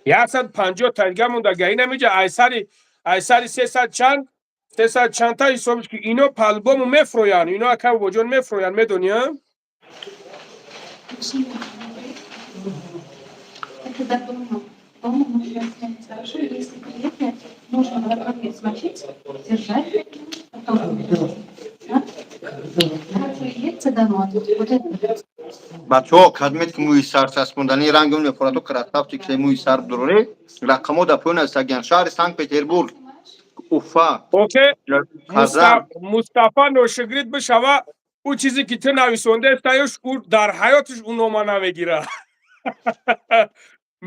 150 та дига мондагия. Ина миҷа айсари 300 чанд, 300 чандта ҳисобиш ки ино по-любому мефроянд, ино, ака Бобоҷон, мефроянд, медонӣ, а? Машина. Это до дома. Дома можно снять хорошо. Если приятно, нужно водой смочить, держать, потом да? Хорошо, домой. Вот это. Бачаҳо, кадмет ки мӯи сар часпондани рангон мефорад, красавчик ше мӯи сар дуроре, рақамҳо дар поён ҳастагиян. Шаҳри Санкт Петербург, Уфа, Окей, Қазан. Мустафа ношигрид бишава, ӯ чизе ки ту нависондаестаёш, ӯ дар ҳаётиш ӯ нома намегира.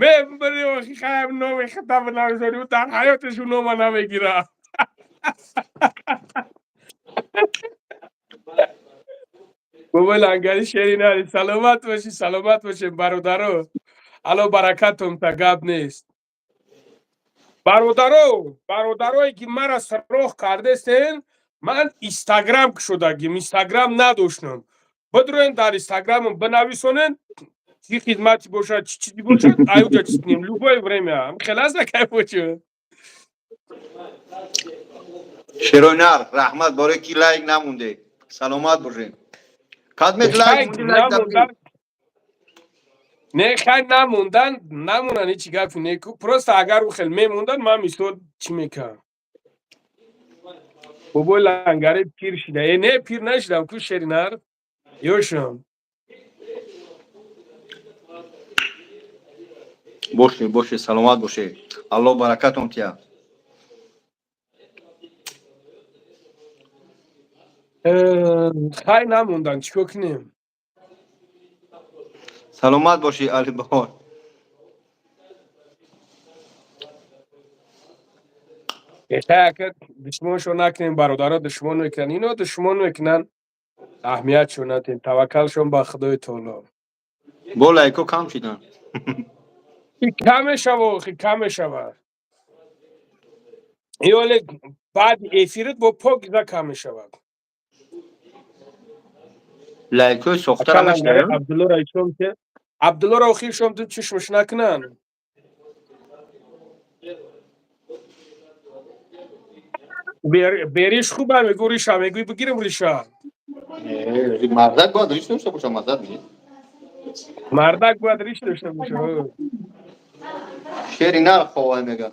Мебари охи, хаям номи хата бинависонӣ, ӯ дар ҳаётиш ӯ нома намегира. Бобои Лангари, шери нари, саломат бошӣ, саломат бошем, бародаро. Алло баракатум та, гап нест. Бародаро, бародарое ки мара сароғ кардестен, ман Инстаграм кушодагим, Инстаграм надоштам. Бидроен дар Инстаграмам бинависонен, чӣ хизмати бошад, чӣ чизи бошад, аюҷа чиз кунем, любое время. Хеле аст, кайфочо. Шерои нар, раҳмат, барое ки лайк намонде. Саломат бошед. Кадмет лайк Хай монди, лайк намондан, не, хай намондан, намонан, ҳечи гапи неку. Просто агар ӯ хел мемондан, ман мисол чӣ мекардам? Бобои Лангари пир шида. Э, не, пир нашидам ку, шери нар. Ёшам. Боше, боше, саломат боше. Аллоҳ баракатон тия. Хай намондан, чӣ кор кунем? Саломат бошӣ, Алибаҳор. Хай, ака, душмоншо накунем, бародаро, душмон мекунанд. Ино душмон мекунанд. Аҳамиятшо надиҳем. Таваккалшон ба Худои Таоло. Бо лайко кам шидан. Кам мешава, охи, кам мешава. Ёле баъди эфирит бо покиза кам мешавад. Лайкои сохтара мешавад. Абдуллоро ишом ки Абдуллоро охир шом ту чишмш накунанд. Бериш хуба мегӯ, риша мегӯй, бигирим риша. Мардак бояд риш дошта боша, мардак не. Мардак бояд риш дошта боша. Шери нар хова мега.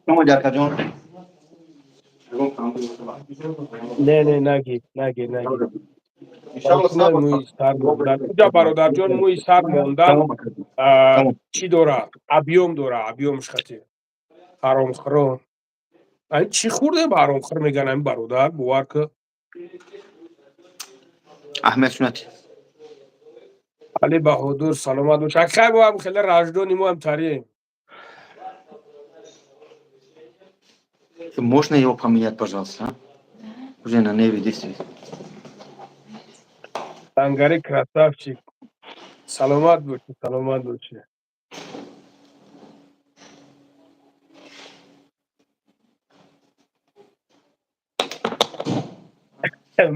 Шумо ҷаркаҷон. Не, не, нагир, нагир, нагир. Иншалло. Мӯи сар мондан уҷа, бародарҷон, мӯи сар мондан чӣ дора, объём дора, объём ш хати ҳаромхӯро. Чӣ хӯрдем, ҳаромхӯр меган ами бародар, бовар ки. Аҳмед сунати. Али Баҳодур, саломат бош. Хай, бо хеле раждони мо ҳам тарием. Можно его поменять, пожалуйста, а? Уже на нерве действует. Ангари красавчик. Саломат бошӣ, саломат бошӣ.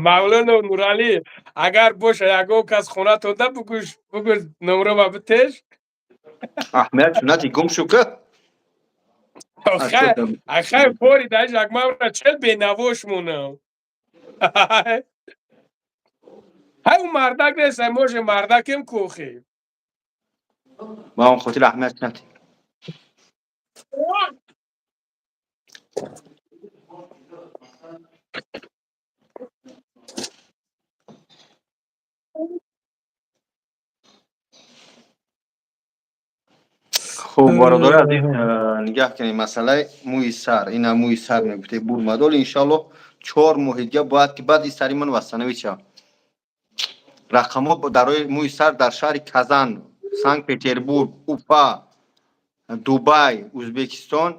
Мавлоно Нуралӣ, агар боша ягон кас хонатонда, бугӯш, бугӯш, номрома битеш. Аҳмед сунати, гум шу ка. Ахай, пори даиш акмавра чел бенавош монам. Ҳай, ӯ мардак нест, може мардакем кӯхи. Ба он хотир аҳмед сунати. Хуб, бародари азиз, нигаҳ кунед, масъалаи мӯи сар, ина мӯи сар мегуфте, бурмадол, иншаллоҳ, 4 моҳи дига бояд ки баъди сари ман восстановить шавад. Рақамҳо дарои мӯи сар дар шаҳри Казан, Санкт Петербург, Уфа, Дубай, Узбекистон,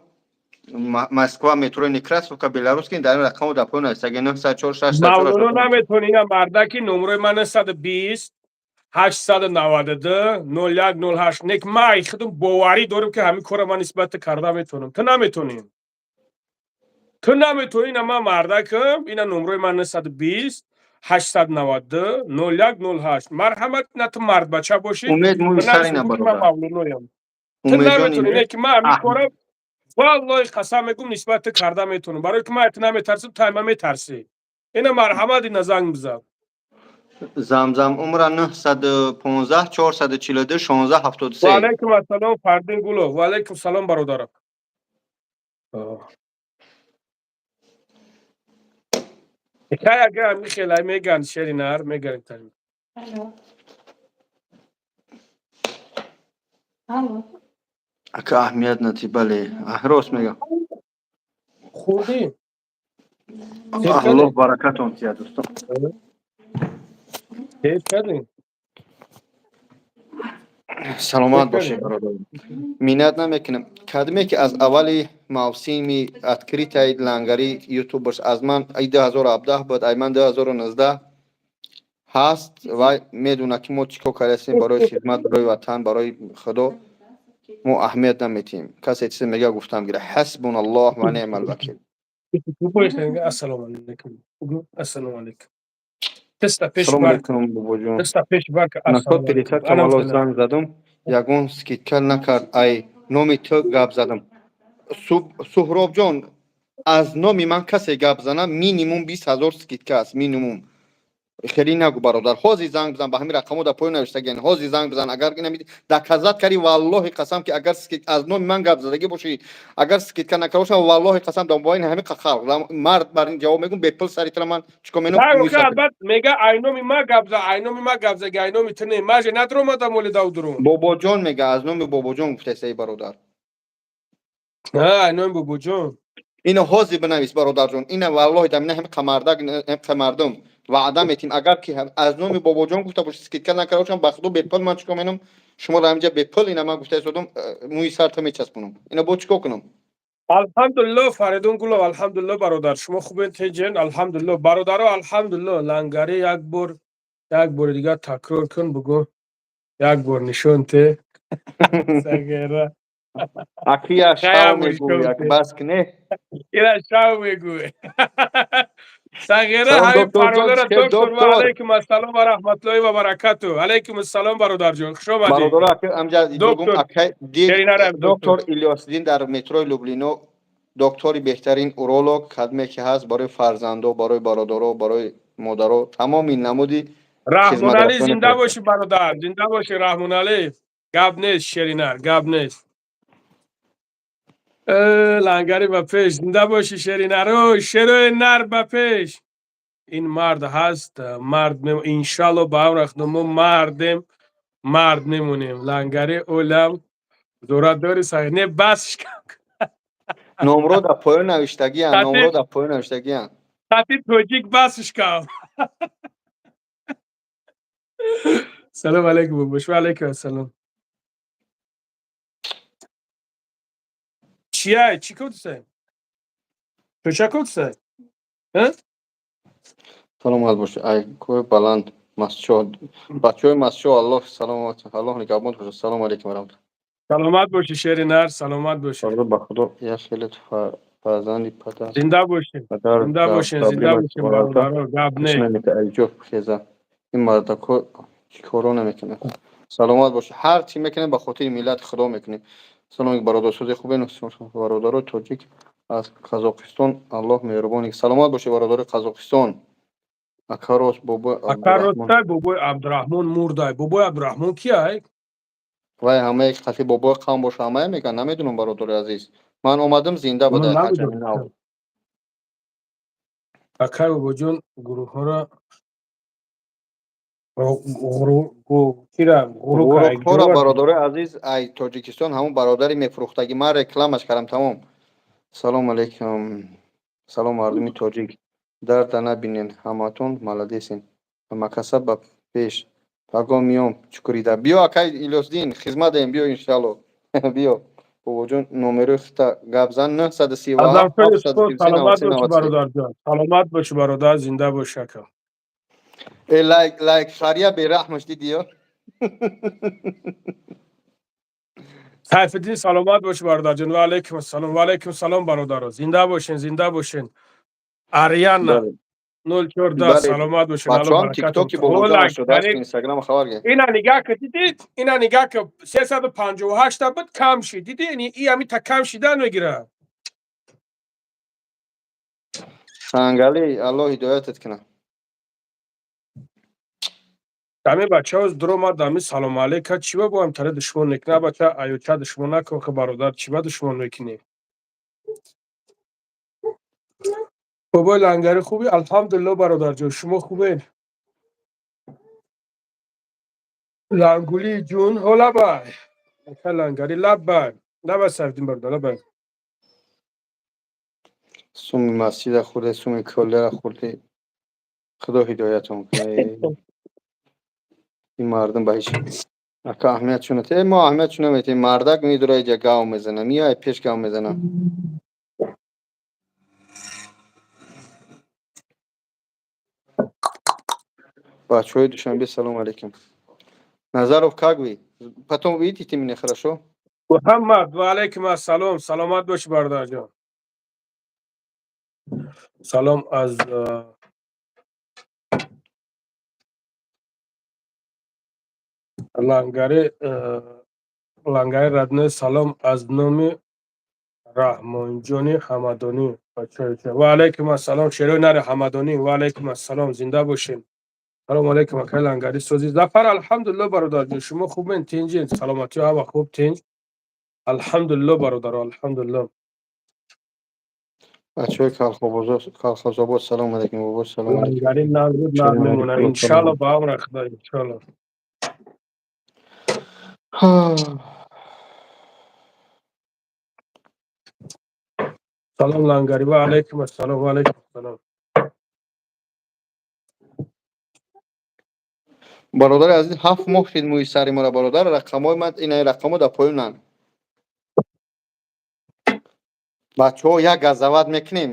Москва, метрои Некрасовка, Беларусский, дар ин рақамҳо дар поён аст. Аге 904 Мавлоно, наметони, ина мардаки номрои ман 920 892 01 08. Нек ма худум боварӣ дорем, ки ҳамин кора ман нисбати карда метавонам, ту наметонӣ, ту наметонӣ. Ина ман мардакам, ина номрои ман 920 892 01 08. Марҳамат, на ту мардбача бошӣ. Умед, мӯи сари на. Ман мавлоноям, ту наметонӣ. Не ки ман ҳамин кора, валлоҳи, қасам мегӯм, нисбат ту карда метавонам, барое ки ман ту наметарсам, ту ма метарсӣ. Ина марҳамат, ина занг бизан. Замзам умра 915 442 16 73. Ваалайкум ассалом, Фардин Гулов, ваалайкум салом, бародарам. Хай, ага, михелай меган, шеринар меган. Алло. Алло. Ака, аҳамият надӣ, бале, рост мегам. Хурдӣ. Аллоҳ баракатон тиҳад, дӯстон. Кайф кардем. Саломат бошед, бародар, миннат намекунам. Кадме ки аз аввали мавсими открытия лангари ютуберс аз ман ай 2017 буд, ай ман 2019 ҳаст ва медона, ки мо чӣ кор кардастем барои хизмат, барои ватан, барои худо. Мо аҳамият наметиҳем, касе чизе мега, гуфтам гира, ҳасбуна аллоҳ ва неъмал вакил. Ассалому алайкум, ассалому алайкум. Теста пеш. Салому алайкум, бобоҷон. Теста пеш барк. Насот пересадка мало занг задум, ягон скидка накард, ай номи ту гап задам. Суҳробҷон, аз номи ман касе гап зана, минимум 20 000 скидка аст, минимум. Хеле нагу, бародар, ҳозир занг бизан ба ҳамин рақамо, дар поён навиштагиан, ҳозир занг бизан. Агар доказать кари, валлоҳи қасам, ки агар аз номи ман гап задагӣ бошӣ, агар скидка накарда бошам, валлоҳи қасам, дар байни ҳамин халқ мард бар ин ҷавоб мегӯм, бепул сари тара ман чикор менам. Мега, ай номи ма гап за, ай номи ма гап заги, ай номи ту не, маже надромадам оли давдурун. Бобоҷон мега, аз номи Бобоҷон гуфтаест, эй бародар. Ай номи Бобоҷон. Ина ҳозир бинавис, бародарҷон, ина валлоҳи дамина ҳами қамардак, мардум ваъда метим, агар ки аз номи Бобоҷон гуфта боши, скидка накарда бошам, ба худо, бепул ман чикор менам? Шуморо ҳаминҷа бепул, ина ман гуфта истодам, мӯи сарта мечаспонам, ина бо чикор кунам? Алҳамдулилло, Фаридун Гулов, алҳамдулилло, бародар, шумо хубен, теҷен? Алҳамдулилло, бародаро, алҳамдулилло. Лангари, як бор, як бори дигар такрор кун, бугӯ, як бор нишон те, сагера. Акия шав мегӯй, бас кне. Ира шав мегӯй, сағира. Ҳамин паролара, доктор. Ва алайкум ассалом ва раҳматуллоҳи ва баракату. Алайкум ассалом, бародарҷон, хуш омадед. Бародаро, амҷа доктор Илёсиддин дар метрои Люблино, доктори беҳтарин уролог кадме ки ҳаст, барои фарзандо, барои бародаро, барои модаро, тамоми намуди. Раҳмоналӣ, зинда бошӣ, бародар, зинда бошӣ, Раҳмоналӣ. Гап нест, шеринар, гап нест. Лангари ба пеш, зинда бошӣ, шери наро, шерои нар ба пеш. Ин мард ҳаст, мард, иншалло, ба амр мо мардем, мард мемонем. Лангари олам зурат дори сахи не бас. Номро дар поён навиштагиян, номро дар поён навиштагиян. Хати тоҷик басш кам. Салом алейкум, бобош. Ва алейкум ассалом. Чия, чӣ кодсай? Чӯча кодсай? Саломат бошед. Ай кӯҳи баланд, Масчо, бачаҳои Масчо, Аллоҳ саломат, Аллоҳ нигаҳбон бошад. Салому алейкум ва раҳматуллоҳ. Саломат бошӣ, шери нар, саломат бошӣ. Ба Худо, як хеле фарзанди падар. Зинда бошед. Зинда бошед, зинда бошед, бародаро, гап не. Айҷо хеза. Ин мардако чӣ коро намекунад. Саломат бошед. Ҳар чӣ мекунем, ба хотири миллати Худо мекунем. Салом, бародарсози хубе, бародарои тоҷик аз Қазоқистон, Аллоҳ меҳрубон. Саломат бошед, бародарои Қазоқистон. Акарос бобои. Акаростай бобои Абдураҳмон мурдай. Бобои Абдураҳмон кияй? Вай ҳамаи қати бобои қавм боша, ҳамая мегӯянд, намедонам, бародари азиз. Ман омадам, зинда буда. Акай бобоҷон, гурӯҳҳоро. Гурӯҳҳоро, бародарои азиз, ай Тоҷикистон ҳамун бародари мефурӯхтагӣ, ман рекламаш кардам, тамом. Салому алейкум, салом, мардуми тоҷик, дарда набинен, ҳаматон молодец ен, ҳамакаса ба пеш. Паго миём чукурида. Биё, акай Илёсдин, хизмат даем, биё, иншалло, биё. Бобоҷон, номерои хита гап зан: 937. Саломат боши, бародарҷон, саломат боши, бародар, зинда бош, ака. Э, лайк, лайк шария бераҳмаш дидиё. Сайфиддин, саломат боши, бародарҷон. Ва алайкум ассалом, ва алайкум салом, бародаро, зинда бошен, зинда бошен. Ариана 014, саломат бошен. Бачаҳам тиктоки бобоҷон шудааст, инстаграм хабар ге. Ина нигаҳ ки дидид, ина нигаҳ ки 358 буд, кам шид, диди? И ҳами та кам шидан мегирад. Сангали, Аллоҳ ҳидоятат кунад. Дами бачаҳо дуромад, дами салому алейка, чӣ ба боам таре душмон мекунӣ? Бача, аёча, душмон накун, хи бародар, чӣ ба душмон мекунӣ? Бобои Лангари, хубӣ? Алҳамдулилло, бародарҷон, шумо хубед? Лангули ҷун, ҳо, лабай, ака Лангари, лаббай, лабай, Сайфиддин бародар, лабай. Суми масҷида хӯрде, суми коллера хӯрде, Худо ҳидоятон кунад. Ин мардум ба ҳеҷ ака аҳамиятшон нате, мо аҳамиятшон наметем. Мардак медура, иҷа гав мезана, миёй пеш, гав мезана. Бачаҳои Душанбе, салому алейкум. Назаров, как вы? Потом увидите меня, хорошо? Муҳаммад, ва алайкум ассалом, саломат бошӣ, бародарҷон. Салом аз Лангари, Лангари родной, салом аз номи Раҳмонҷони Ҳамадонӣ. Ва алайкум ассалом, шерои нари Ҳамадонӣ, ва алайкум ассалом, зинда бошем. Салому алайкум, акай Лангари, сози? Зафар, алҳамдулилло, бародарҷон, шумо хубен, тинҷин, саломатиё ҳама хуб, тинҷ, алҳамдулилло, бародаро, алҳамдулилло. Бачаҳои Калхозобод, салому алейкум, бобо, салому алейкум. Лангари нарбуд, нар мемонад, иншалло, ба амра Худо, иншалло. Салом, Лангари, ва алайкум ассалом, ва алайкум ассалом. Бародари азиз, 7 моҳ шид мӯи сари мора, бародар. Рақамҳои ман ина, рақамҳо дар поёнанд. Бачаҳо, як газават мекунем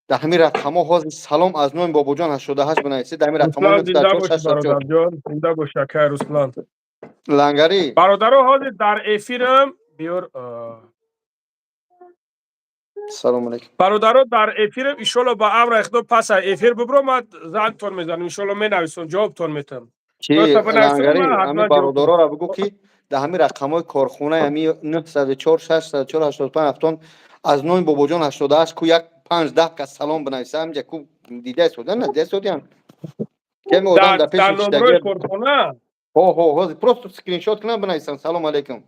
дар ҳамин рақамҳо. Ҳозир салом аз номи Бобоҷон 88 бинависед дар ҳамин рақамҳо. Зинда боши, бародарҷон, зинда боши, акай Руслан. Лангари. Бародаро, ҳозир дар эфирам, биёр. Салому алейкум. Бародаро, дар эфирам, иншолло, ба амра Худо, пас аз эфир бибро, ман зангтон мезанам, иншолло, менависам, ҷавобтон метам. Чи, Лангари, ҳамин бародароро бигӯ, ки дар ҳамин рақамҳои корхонаи ҳамин 904 604 85 70 аз номи Бобоҷон 88 ку як 5-10 кас салом бинависа. Ҳаминҷа ку дида истодан, надида истодиям, кеми одам дар пеши. Номрои корхона. Ҳо, ҳо, ҳозир просто скриншот кунам, бинависам: салом алейкум.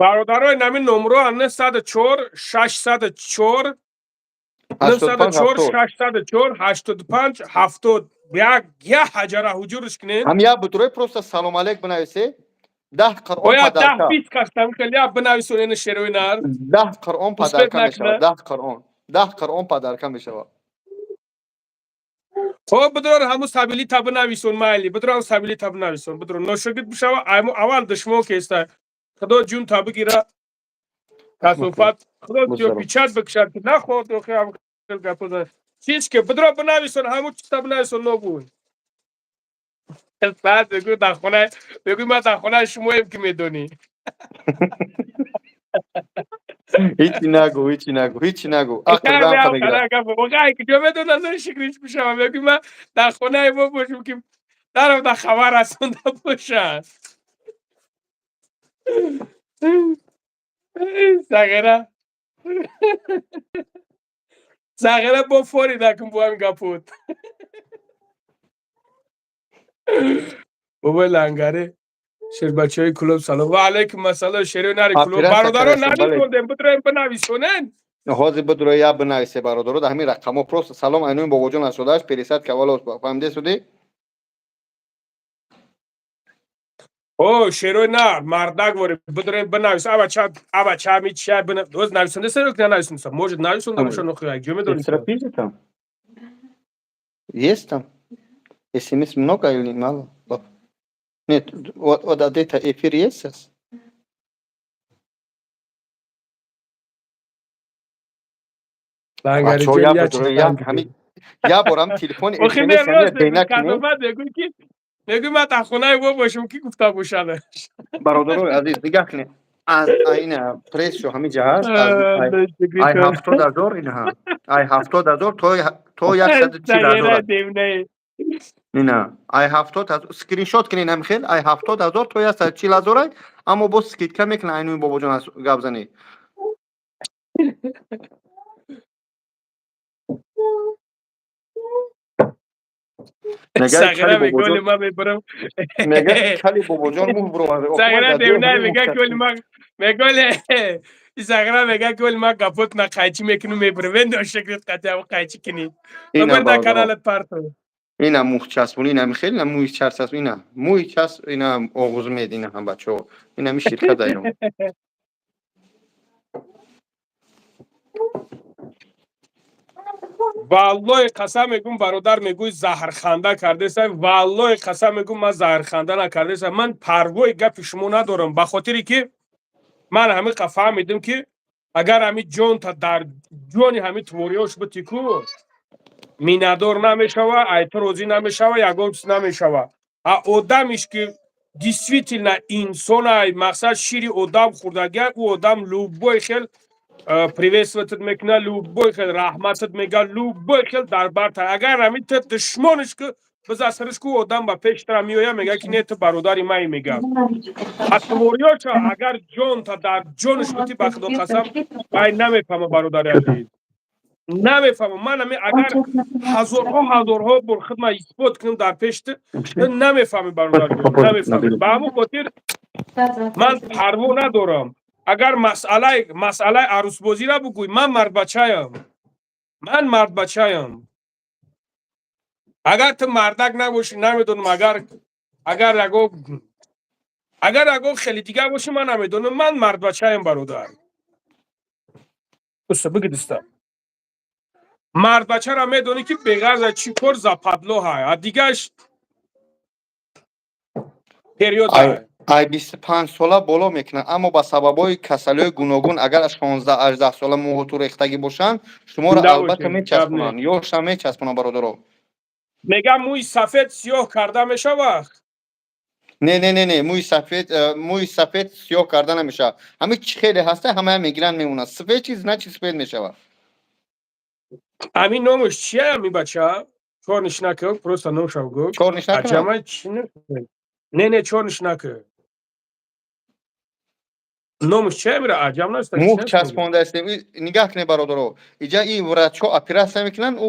Бародарои, нами номро 904 604 85 904 70. 604 85 70. Як я ҳаҷара ҳуҷурш кунед. Ҳам я будурой, просто салом алейк бинависе, 10 қуръон Оя 10 подарка. 20 кастам хеле я бинависон, ина шерои нар. 10 қуръон Успеть подарка мешавад. накунад. 10 қуръон, 10 қуръон подарка мешавад. Хоб, бидор, ҳаму сабилита бинависон, майли, бидор, ҳаму сабилита бинависон, бидор, ношогирд бишава. Айму аввал душмон кеста, худо ҷун та бигира, касофат худо Бузаром. печать бикшад, ки наход охи ҳам хел гапо зан. Чиз ки бидро, бинависон, ҳаму чизта бинависон. Нобуд, баъд бигӯ дар хона, бигӯ ман дар хонаи шумоем, ки медонӣ. Ҳичи нагӯ, ҳичи нагӯ, ҳичи нагӯ, ақл ба ҳам мегирад. Куҷо медонам, шикриш бишавам, мегӯ ман дар хонаи мо бошем, ки дарам дар хабар расонда бошад. Сағира, сағира, бо фори накун бо ҳамин гапот. Бобои лангаре, шербачаҳои клуб, салом. Ва алайкум ассалом, шерои нари клуб. Операция Бародарон, кардастем, бале. нависондем, бидроем, бинависонен. Ҳозир бидуро, я бинависе, бародаро, дар ҳамин рақамҳо просто салом айнои бобоҷон 88 пересадка волос. Фаҳмиде судӣ? О, шерои нар, мардак воре, бидроем, бинавис. Абача, абача, ми чия бина, оз нависонда серо ки нанависонда, может, нависонда боша, нохи ҷо медонӣ. Экстра там есть, там смс много или мало? Нет, вот, вот это эфир есть сейчас. Лангари. Бачаҳо, ҷон, я я бидуро, чиз я фаҳмидем. ҳамин я борам телефони Охи не, смс рост бена мегӯй, кунед. Касофат, мегӯй, ки мегӯй ман дар хонаи мо бошем, ки гуфта бошад. Бародарои азиз, нигоҳ кунед, аз ина прессшо ҳамин ҷа ҳаст, аз ай 70 000, инаҳа, ай 70 000 то 140 000 аст. Ина, ай 70 000, скриншот кунед, ҳамин хел, ай 70 000 то 140 000 ай, аммо боз скидка мекунад. Айнуи бобоҷон аст гап занед. Мега Сағира кали мега, оли бобоҷон ман мебарам. Мега, кали бобоҷон мӯ буромад. Сағира девна мега, ки оли ман мега, оли сағира мега, ки оли ман гапот на қайчи мекунам, мебарам. Вендо шакрит қатиам қайчи кунӣ. Ина, Бар дар бародаро. каналат парту. Ина мӯх часпон, ина хеле, ина мӯи часп, ина мӯи часп, ина оғузмед, ина ҳам, бачаҳо, ина ми ширкат дар Ирон. Валлоҳи қасам мегӯм, бародар, мегӯй заҳрханда кардеса. Валлоҳи қасам мегӯм, ман заҳрханда накардеса. Ман парвои гапи шумо надорам, ба хотире ки ман ҳамин қа фаҳмидим, ки агар ҳамин ҷонта дар ҷони ҳамин твориёш бити ку, миннатдор намешава, айто розӣ намешава, ягон чиз намешава. А одамиш ки действительно инсонай, мақсад, шири одам хӯрдагия, ӯ одам любой хел приветствовать мекунад, любой хел раҳматат мега, любой хел дар барта. Агар ҳамин ту душмониш ки биза сариш ку, одам ба пештара меоя, мега ки не, ту бародари май, мега. А твориёша агар ҷонта дар ҷониш бити, ба худо қасам, вай намефаҳма, бародари азиз, намефаҳма. Ман ами агар ҳазорҳо, ҳазорҳо бор хидма исбот кунам дар пеши ту, ту намефаҳмӣ, бародарҷон, намефаҳмӣ. Ба ҳамон хотир ман парво надорам. Агар масъалаи арӯсбозиро бугӯй, ман мардбачаям, ман мардбачаям. Агар ту мардак набошӣ, намедонам, агар ягон хеле дигар бошӣ, ман намедонам. Ман мардбачаям, бародар. Уста биги, диста, мардбачаро медонӣ, ки беғарза чӣ кор западло ҳай, а дигаш период Ай ҳай. Ай 25 сола боло мекунад, аммо ба сабабҳои касалиҳои гуногун, агар аз 16-18 сола мӯҳоту рехтагӣ бошанд, шуморо Зинда албатта бошед, гап мечаспонанд, ёшам мечаспонанд, бародаро. Мегам, мӯи сафед сиёҳ карда мешавад? Не, не, не, не, мӯи сафед, мӯи сафед сиёҳ карда намешавад. Ҳамин чӣ хеле ҳаста, ҳамая мегиранд, мемонад. Сафед чи значит сафед мешавад. Ҳамин номаш чия, ҳамин бача? Чорниш накӣ, просто номша гӯ. Чорниш накунам? Аҷама чи не, не, чорниш накӣ. Номаш чия мира, аҷам наст. Мӯх часпондаастем. Нигаҳ кунед, бародаро, иҷа и врачҳо оператсия мекунанд, ӯ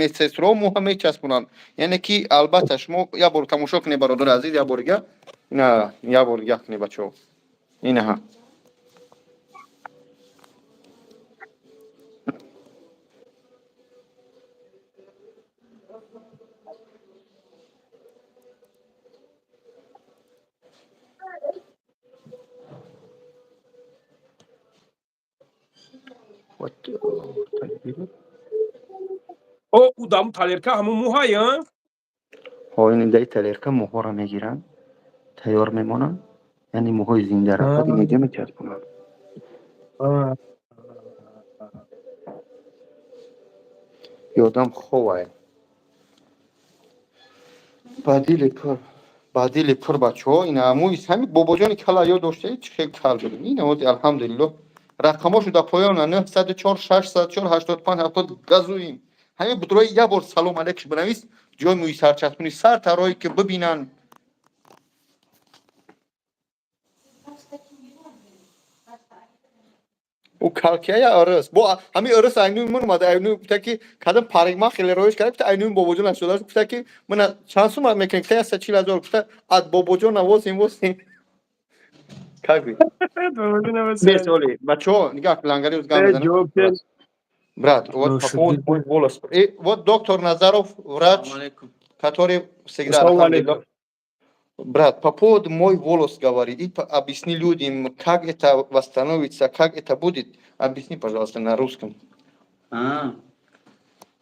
медсестраҳо мӯҳа мечаспонанд. Яъне ки албатта шумо як бор тамошо кунед, бародари азиз, як бор дига, ина, як бор дига кунед, бачаҳо, инаҳа. Вот. О, ӯ даму тарелка ҳамун мӯҳай, а? Ҳо, ин даи тарелка мӯҳоро мегиранд, тайёр мемонанд, яъне мӯҳои зиндара, баъд инҷа мечаспонанд. Ёдам ховай. Ба дили пур, ба дили пур, бачаҳо, ина мӯи ҳами бобоҷони кала ёд доштаи, чӣ хел кал будем. Ина ози, алҳамдулиллоҳ, рақамошо дар поёна: 904 604 85 70. Газуем. Ҳамин будрои як бор салом алейкум бинавис, ҷои мӯи сарчаспони сар тарои ки бибинанд. Ӯ калкияя ырыс бо ҳамин ырыс айнуи ман омада, айнуи гуфта ки кадам парикман хеле роиш карда, гуфта айнуи бобоҷон 88, гуфта ки мана чанд сума мекунем, гуфта 140 000, гуфта аз бобоҷон навозем восем. Как вы? Бесоли бачаҳо, нигаҳ, лангари узган мезанам. Брат, вот по поводу мой волос. И вот доктор Назаров, врач, который всегда, алҳамдулиллоҳ. Брат, по поводу мой волос говори и объясни людям, как это восстановится, как это будет. Объясни, пожалуйста, на русском. А,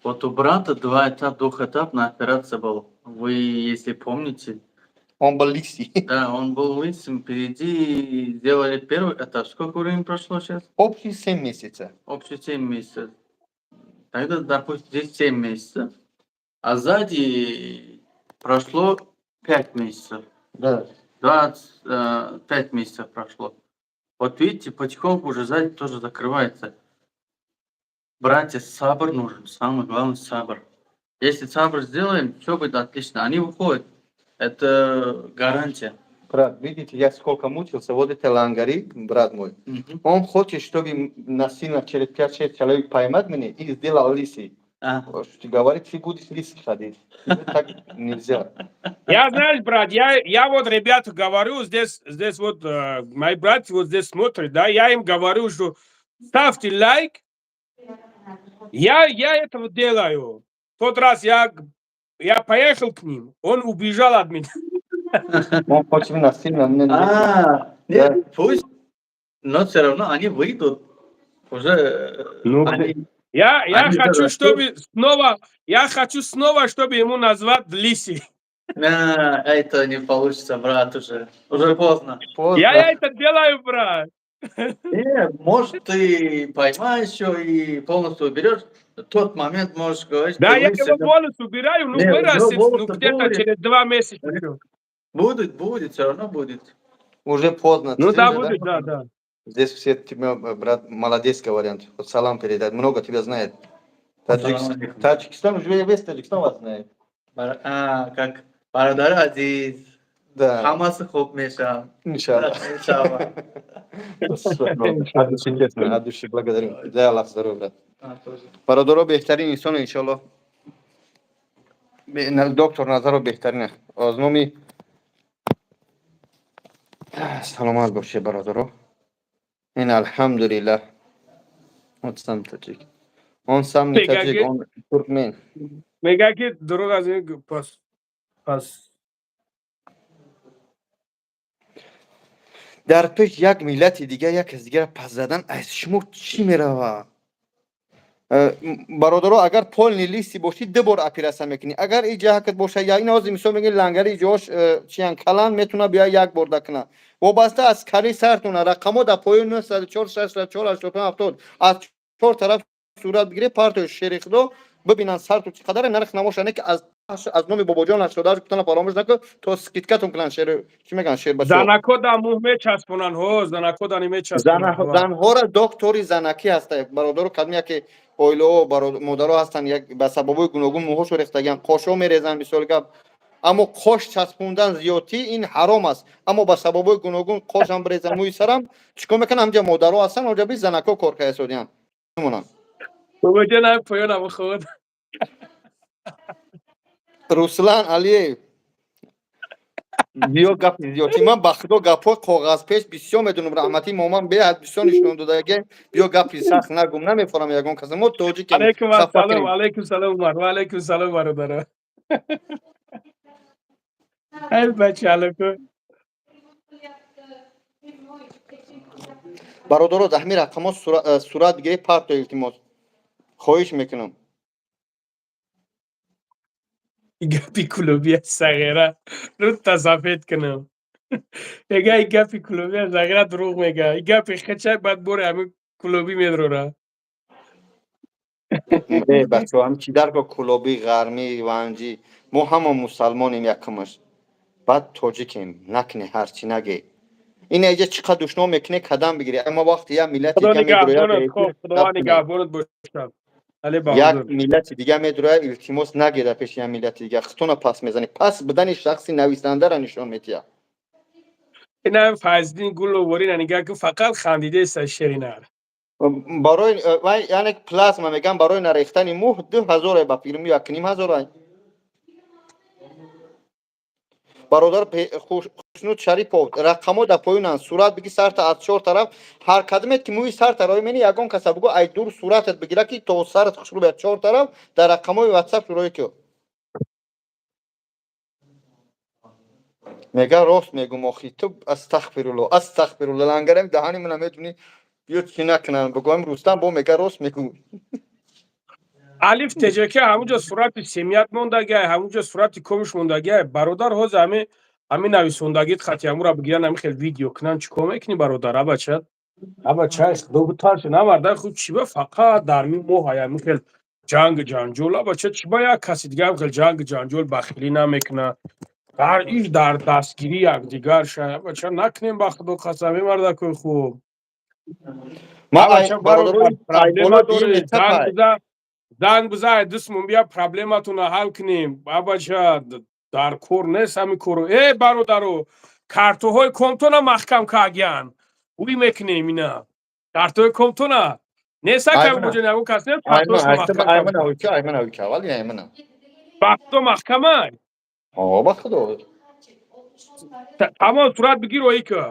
вот у брата два этапа, двухэтапная операция была. Вы, если помните. Он был лысый. Да, он был лысым. Впереди сделали первый этап. Сколько времени прошло сейчас? Общий 7 месяцев. Общий 7 месяцев. Тогда, допустим, здесь 7 месяцев. А сзади прошло 5 месяцев. Да. 25 месяцев прошло. Вот видите, потихоньку уже сзади тоже закрывается. Братья, сабр нужен, самый главный сабр. Если сабр сделаем, все будет отлично. Они выходят. Это гарантия. Брат, видите, я сколько мучился, вот это лангари, брат мой. Он хочет, чтобы насильно через 5-6 человек поймать меня и сделал лысый. А. Что говорит, ты будешь лысый ходить. Так нельзя. Я, знаешь, брат, я вот ребяту говорю, здесь вот мои братья вот здесь смотрят, да, я им говорю, что ставьте лайк, я этого делаю. Тот раз я поехал к ним, он убежал от меня. Он хочет насильно мне. А, нет, пусть, но все равно они выйдут. Уже Ну, они, я они хочу, дорастут. Чтобы снова, я хочу снова, чтобы ему назвать лысый. А, это не получится, брат, уже. Уже поздно. Поздно. Я это делаю, брат. Не, может, ты поймаешь еще и полностью уберешь. В тот момент можешь говорить, Да, ты я лысый, его да. волос убираю, ну Не, у него вырастет, ну волосы где-то будет. Через 2 месяца. Ещё. Будет, будет, все равно будет. Уже поздно. Ну Ты да, же, будет, да. Здесь все тебя, брат, молодец, говорят. Вот салам передать. Много тебя знает. Салам алейкум. Таджикистан, уже весь Таджикистан вас знает. А, как бародари азиз, Да. ҳамаси хуб мешавам. Иншаллах. Иншаллах. От души, честно, от души благодарю. Дай Аллах здоровья, брат. А, тоже. Бародаро, беҳтарин инсон, иншаллоҳ. Доктор Назаров беҳтарин. Аз номи саломат бошед, бародаро. Ин алҳамдулиллаҳ. Он сам таджик. Он сам не Мега таджик, он туркмен. Мега ки дурӯғ аз ин пас. Дар пеш як миллати дигар як кас дигара пас задан аз шумо чӣ мерава? Бародаро, агар полный лысый бошӣ, ду бор оператсия мекунӣ. Агар и ҷаҳакат боша, я ин ҳозир мисол мегӯи, лангари ҷош чиян калан метавона бия як бор дакуна. Вобаста аз кали сартона, рақамҳо дар поёни: 904 604 85 70. Аз чор тараф сурат бигире, партои шери худо бибинанд сарту чӣ қадаре, нарх намоша не ки аз номи бобоҷон 88 гуфтана фаромӯш накун, то скидка тон кунанд, шер чӣ мегӯянд, шербачо. Занако да мӯ мечаспонанд, ҳо, занако да мечаспонанд. Занҳоро доктори занакӣ ҳаста, бародаро. Кадом яке оилаҳо, модаро ҳастанд, як ба сабабҳои гуногун мӯҳошо рехтагиан, қошҳо мерезанд, мисоли гап. Аммо қош часпондан зиёдтӣ ин ҳаром аст, аммо ба сабабҳои гуногун қошам бирезан, мӯи сарам чӣ кор мекунанд? Ҳамҷа модаро ҳастанд, оҷа би занако кор кардасодиянд, мемонанд. Бобоҷон, ҳам поёнам худ. Руслан Алиев, биё, гапи зиёдтӣ. Ман ба худо гапҳои коғазпеш бисёр медонам, раҳматӣ моман беҳад бисёр нишон додаге. Биё, гапи сахт нагум, намефорам ягон каса, мо тоҷикем. Алейкум Хафа ассалом, кунем. Алейкум салом, Умар, ва алейкум салом, бародаро. Ай бачалако. Бародаро, дар ҳамин рақамҳо сурат бигиред, парто, илтимос, хоҳиш мекунам. Гапи клубия сағира рӯта сафед кунам. Мега, и гапи клубия сағира дурӯғ мега, и гапи хечай баъд бори ҳамин клубӣ медрора. Э, бачаҳо, ҳам чӣ дарко, кулобӣ, ғармӣ, ванҷӣ, мо ҳама мусалмонем якумаш, баъд тоҷикем. Накне, ҳарчи наге, ина иҷа чӣ қадр душном мекуне, кадам бигирӣ. Аммо вақте як миллати Худо дига медурояд, нигаҳбонат. Хоб, Худованд нигаҳбонат бошад, али як баҳодур. Миллати дига медурояд, илтимос, нагеда пеши як миллати дига, хитона пас мезанӣ, пас будани шахси нависандаро нишон медиҳад. Инам Файздин Гуловорина нигаҳ ки фақат хандидеста, шеринар. Барои вай, яъне плазма меган, барои нарехтани мӯҳ 2000 ба фирми, 1500. Бародар Хушнуд Шарипов, рақамҳо дар поёнанд, сурат биги сарта аз чор тараф. Ҳар кадомет ки мӯи сарта рои мени, ягон каса бугӯ, ай дур суратат бигира, ки то сарат хушрӯ бияд, чор тараф дар рақамҳои ватсап рӯи ки. Мега, рост мегум. Охи ту, астағфирулло, астағфирулло, лангарам даҳани мана медуни, биё чӣ накунам, бигӯям. Рустам бо мега, рост мегӯ. Алиф теҷака, ҳамунҷо сурати семият мондагиай, ҳамунҷо сурати комиш мондагиай, бародар. Ҳозир ҳами нависондагит хати ҳамура бигиран, ҳами хел видео кунан, чӣ кор мекунӣ, бародар? Абача, абача, худо битарсе, на мардай худ. Чӣ ба фақат дар ми моҳ ҳами хел ҷанг ҷанҷол, абача? Чӣ ба як каси дига ҳам хел ҷанг ҷанҷол, бахилӣ намекуна, дар иш дар дастгирӣ якдигар шай, абача, накунем, ба худо қасам, мардакои хуб. Абача, проблема доред, занг биза, занг биза, дустмон бия, проблематонро ҳал кунем, абача. Дар кор нест ҳамин корро. Э, бародаро, картоҳои комтона маҳкам кагян, уй мекунем, ина картоҳои комтона неста, камбоҷон, ягон кас нест ба худо маҳкамай. Ба худо. Тамом, сурат бигир, оика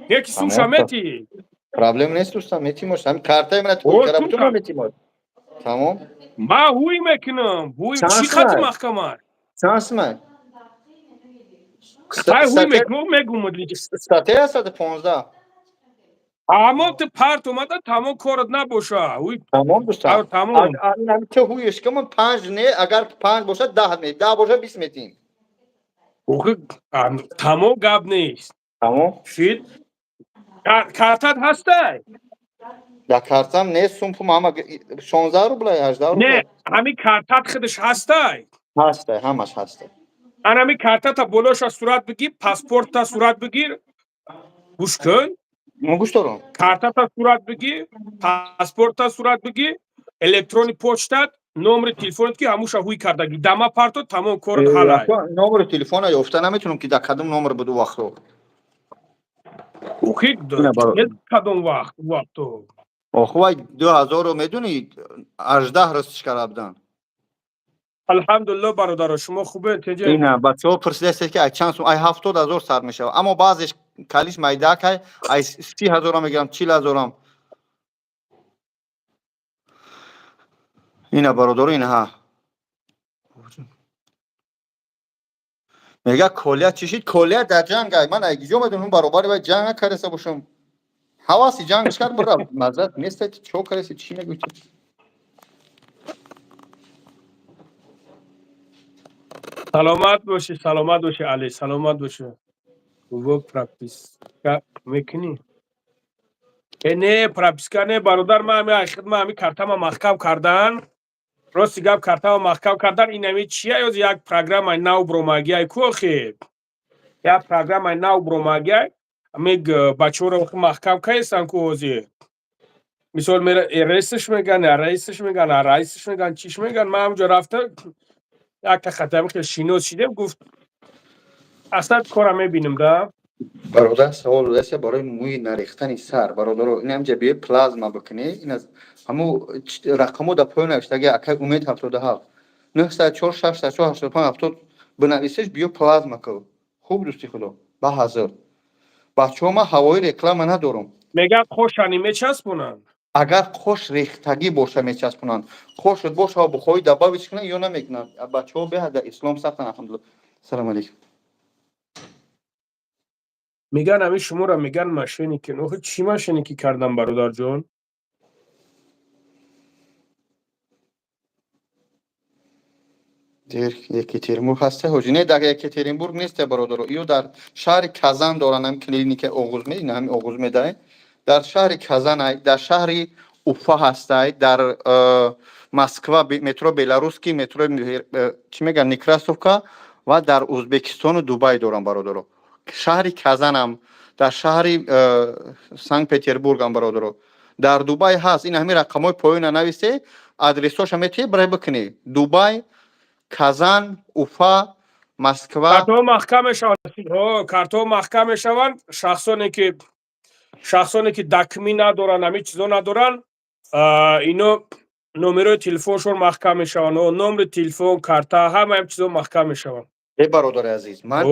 неки сумша мети. Проблем нест, дӯстам, метимош, ҳамин картаи мана пул кара бутума, метимош, тамом. Ма ҳуй мекунам, ҳуй чӣ хати маҳкамай. Чанд сумай? Хай, ҳуй мекунам, мегум. Статья 115. Тамом, ту парт омада, тамом, корат набоша. Ҳуй. Тамом, дӯстам. Тамом. Ту ҳуеш кама, панҷ не, агар панҷ бошад, 10 ме, 10 бошад, 20 метин. Тамом, гап нест. Тамом. Шид, картат ҳастай? Дар картам нест сум, пум ҳама 16 рубла, 18 рубла. Не, ҳамин картат худаш ҳастай? Ҳастай, ҳамаш ҳастай. Ан ҳамин картата болоша сурат бигир, паспортта сурат бигир, гӯш кун. Мо гӯш дорам. Картата сурат бигир, паспортта сурат бигир, электронный почтат, номери телефонат, ки ҳамуша ҳуй кардагӣ, дама парто, тамом, корот ҳалай. Номери телефона ёфта наметунам, ки дар кадом номер буд у вақто. Охи, кадом вақт вақто? Оху, вай 2000-ро медунӣ, 18 ростиш карда буданд. Алҳамдулилло, бародаро, шумо хубе, теҷа? Ина бачаҳо пурсидаст, ки ай чанд сум. Ай 70 000 сар мешавад, аммо баъзеш калиш майдакай, ай 30 000-ам мегирам, 40 000-ам. Ина, бародаро, инаҳа мега, колия чӣ шид? Колия дар ҷанг ай, ман ай гиҷо медонам, баробари вай ҷанг накардаста бошам. Ҳаваси ҷангш кард, бира, маззат неста, чо кардаси, чӣ мегӯӣ? Саломат бошӣ, саломат бошӣ, Али, саломат бошӣ. Во, прописка мекунӣ? Э, не, прописка не, бародар, ман ҳами хидма, ҳами картама маҳкам кардан, рости гап, картама маҳкам кардан. Ин ҳами чия, ёз як программаи нав бромагиай ку, охи, як программаи нав бромагиай, ами бачаҳоро маҳкам каестан ку. Ҳозир мисол мера рейсш меган, рейсш меган, райсш меган, чиш меган. Ман ҳамҷо рафта, якта хатами хел шинос шидем, гуфт, аслан кора мебинем да. Бародар, савол додаста барои мӯи нарехтани сар. Бародаро, ин ҳамҷа биё, плазма бикунӣ, ин аз ҳаму рақамҳо дар поён навиштаги, акай Умед, 77 904 604 85 70 бинависеш, биё, плазма кун. Хуб, дӯсти худо, ба ҳазр, бачаҳо, ман ҳавои реклама надорам. Мегӯяд, қошани мечаспонанд. Агар қош рехтагӣ боша, мечаспонанд, қошот боша, бухоҳӣ добавить кунанд ё намекунанд. Бачаҳо беҳад дар ислом сахтан, алҳамдулилла. Салому алейкум. Меган ҳамин шуморо меган мошенники. Охи, чӣ мошенникӣ кардам, бародарҷон? Дер Екатеринбург ҳаста, ҳоҷи? Не, дар Екатеринбург несте, бародаро. Ё дар шаҳри Казан доранд ҳами клиника Оғузме, ина ҳами Оғузме дай. Дар шаҳри Казан ай, дар шаҳри Уфа ҳастай, дар Москва метро Беларусский, метро чӣ мегӯянд, Некрасовка ва дар Узбекистону Дубай дорам, бародаро. Шаҳри Казанам, дар шаҳри Санкт Петербургам, бародаро. Дар Дубай ҳаст. Ин ҳамин рақамҳои поёна нависе, адресҳоша метавонӣ барай бикунӣ. Дубай, Казан, Уфа, Москва. Картҳо маҳкам мешаванд, картҳо маҳкам мешаванд. Шахсоне ки дакмӣ надоранд, ҳамин чизо надоранд, ино номерои телефоншон маҳкам мешаванд, номери телефон, карта, ҳама ҳам чизо маҳкам мешаванд. Э, бародари азиз, ман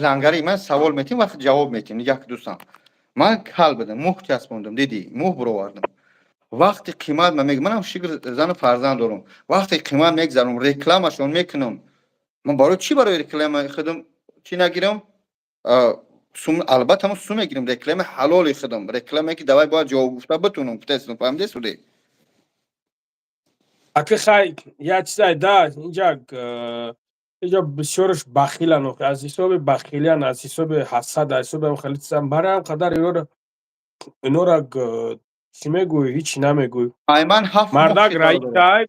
лангари, ман савол метим, вақт ҷавоб метим. Нигоҳ, дӯстам, ман кал будам, мӯҳ часпондам, дидӣ, мӯҳ буровардам. Вақти қимат ман мег, манам шикр зану фарзанд дорам. Вақти қимат мегзарам, рекламашон мекунам. Ман барои чӣ, барои реклама худам чӣ нагирам? Сум, албатта, мо сум мегирем, реклама ҳалоли худам, рекламе ки давай бояд ҷавоб гуфта битунам, гуфтаистам, фаҳмиде суде? Аки, хай, як чизай да, инҷа бисёрш бахилан, аз ҳисоби бахилиян, аз ҳисоби ҳасад, аз ҳисоби хеле чизан. Барои ҳам қадар инора чӣ мегӯӣ, ҳичи намегӯӣ. Айман ҳафт. Мардак раисай,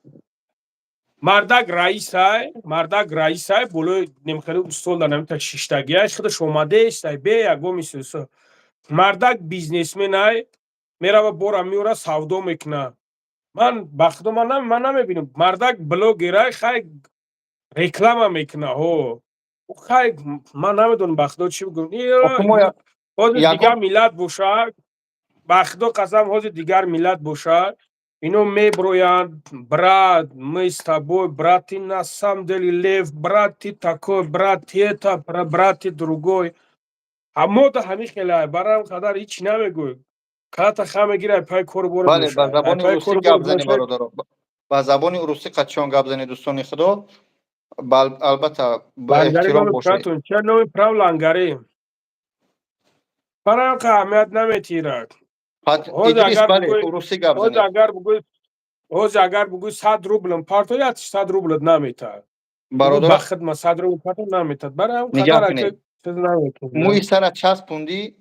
мардак раисай, мардак раисай, болои немхели устол дар намита шиштагиаш, худаш омадеестай бе ягон мисл. Мардак бизнесменай, мерава, бора меора, савдо мекуна. Ман ба худо, ман намебинам. Мардак блогерай, хай, реклама мекуна. Ҳо, хай, ман намедонам, ба худо, чӣ бигӯям. Ҳозир дигар миллат бошад, ба худо қасам, ҳозир дигар миллат бошад, ино меброянд: «Брат, мы с тобой, брат, ты на самом деле лев, брат, ты такой, брат, ты это, брат, ты другой». Ҳамода ҳамин хелай, барам қадар ҳеч намегӯй. Калата ха мегирай, пай кору бор. Бале, ба забони русӣ гап зани, бародаро, ба забони русӣ қачон гап зани, дӯстони худо, албатта, ба эҳтиром бошед. Ча номи прав лангарӣ барам қа аҳамият наметирад. Ҳозир агар бугӯй 100 рублам парто, як 100 рублат наметад. Бародар, ба хидма 100 рубл парто наметад. Барам нигоҳ кунед, мӯи сара часпондӣ,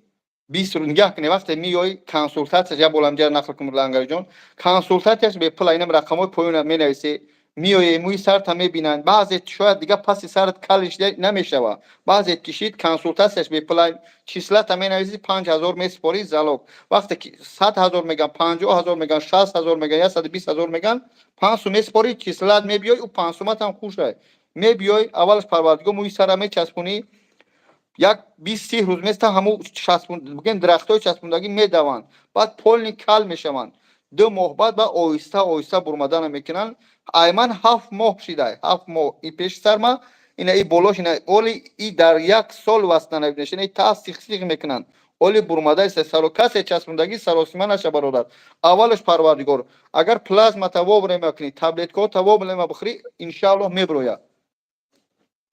20 рӯз нигоҳ кунед, вақте меёй консултатсияш, як болам ҷа нақл кун, лангарҷон, консултатсияш бепула. Инам рақамҳои поёна менависе, меоӣ, мӯи сарта мебинанд. Баъзе шояд дига паси сарат калиш намешава, баъзе кишид, консултатсияш бепула. Числата менависи, 5000 месупорӣ залог. Вақте ки 100 000 меган, 50 000 меган, 60 000 меган, 120 000 меган, 5 сум месупорӣ, числат мебиёй, ӯ 5 суматам хушай. Мебиёй, аввалаш парвардигор, мӯи сара мечаспонӣ, як 20-30 рӯз места, ҳамун бигем, дарахтҳои часпондагӣ медаванд, баъд полный кал мешаванд. 2 моҳ баъд ба оҳиста оҳиста бурмадана мекунанд. Айман 7 моҳ шидай, 7 моҳ и пеши сарма, ина и болош, ина оли и дар як сол васта навишна, и та сиқ сиқ мекунанд, оли бурмадаи саро. Касе часпондагӣ саросима наша, бародар. Аввалаш парвардигор, агар плазмата вовремя кунӣ, таблеткаҳота вовремя бихӯрӣ, иншааллоҳ меброяд.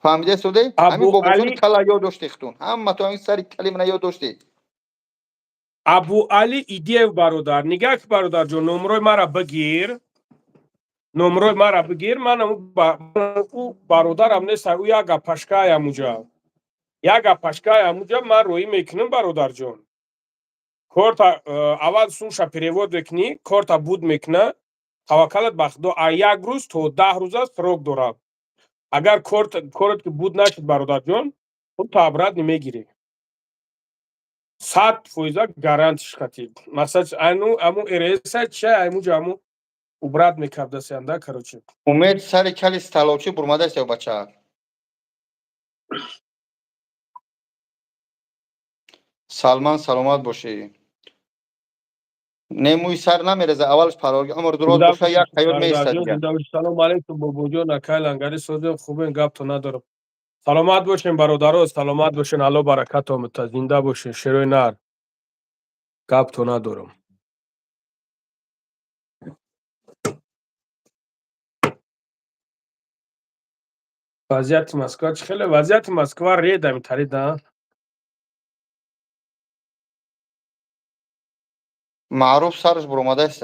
Фаҳмида суде? Ҳамин бобоҷони кала ёд доштехтун, ҳамато ҳамин сари калимана ёд доштед. Абу Али Идиев, бародар, нигаҳ, бародарҷон, номрои мара бигир, номрои мара бигир. Ман ӯ бародарам нест, ӯ як гапашкай амуҷа, як гапашкай амуҷа. Ман роӣ мекунам, бародарҷон. Корта аввал сумша перевод мекунӣ, корта буд мекуна. Таваккалат ба худо, а як рӯз то 10 рӯза срок дорад. Агар корот ки буд нашуд, бародарҷон, пулта обратно мегирӣ, 100% гарантиш хати. Масалан, ану аму РС ча, аймуҷа аму убрат мекардасианда, короче. Умед, сари кали столовчи бурмадаст ё бача? Салман, саломат бошӣ. Не, мӯи сар намереза, аввалаш парварги умр дуроз боша, як ҳаёт меистад. Салому алейкум, бобоҷон, акай лангари, созем, хубен? Гапто надорам. Саломат бошен, бародаро, саломат бошен, Алло баракат омӯта, зинда бошен, шерои нар. Гапто надорам. Вазъияти Москва чӣ хеле? Вазъияти Москва редами тарида. Маъруф сараш буромадааст.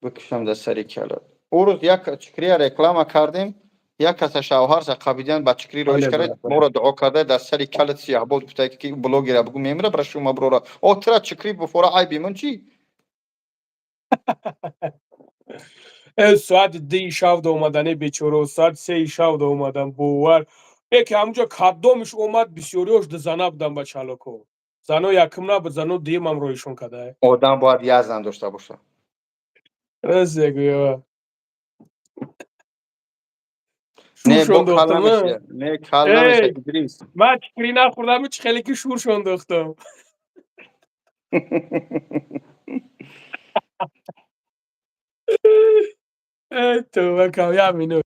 Бикушам дар сари калат. Ӯ рӯз як чикрия реклама кардем, як каса шавҳарша қабидиян ба чикрӣ роиш кард, моро дуо карда, дар сари калат сияҳбод гуфта, ки блогера бугу мемира бара шума брора. О тира чикрӣ буфора, айби ман чӣ? Соати 2-и шав да омадане бечоро, соати 3-и шав да омадан, бовар. Яке ҳамунҷо кадомиш омад, бисёриёш дузана будан ба чалоко. Зано якум набуд, зано дуюмам роишон када. Одам бояд як зан дошта бошад. Рост мегӯё. Не, бо кал намеша. Не, кал намеша, Идрис. Ман чикрӣ нахӯрдам, чӣ хеле ки шӯршон дохтам. Эй, тавба кам, як минут.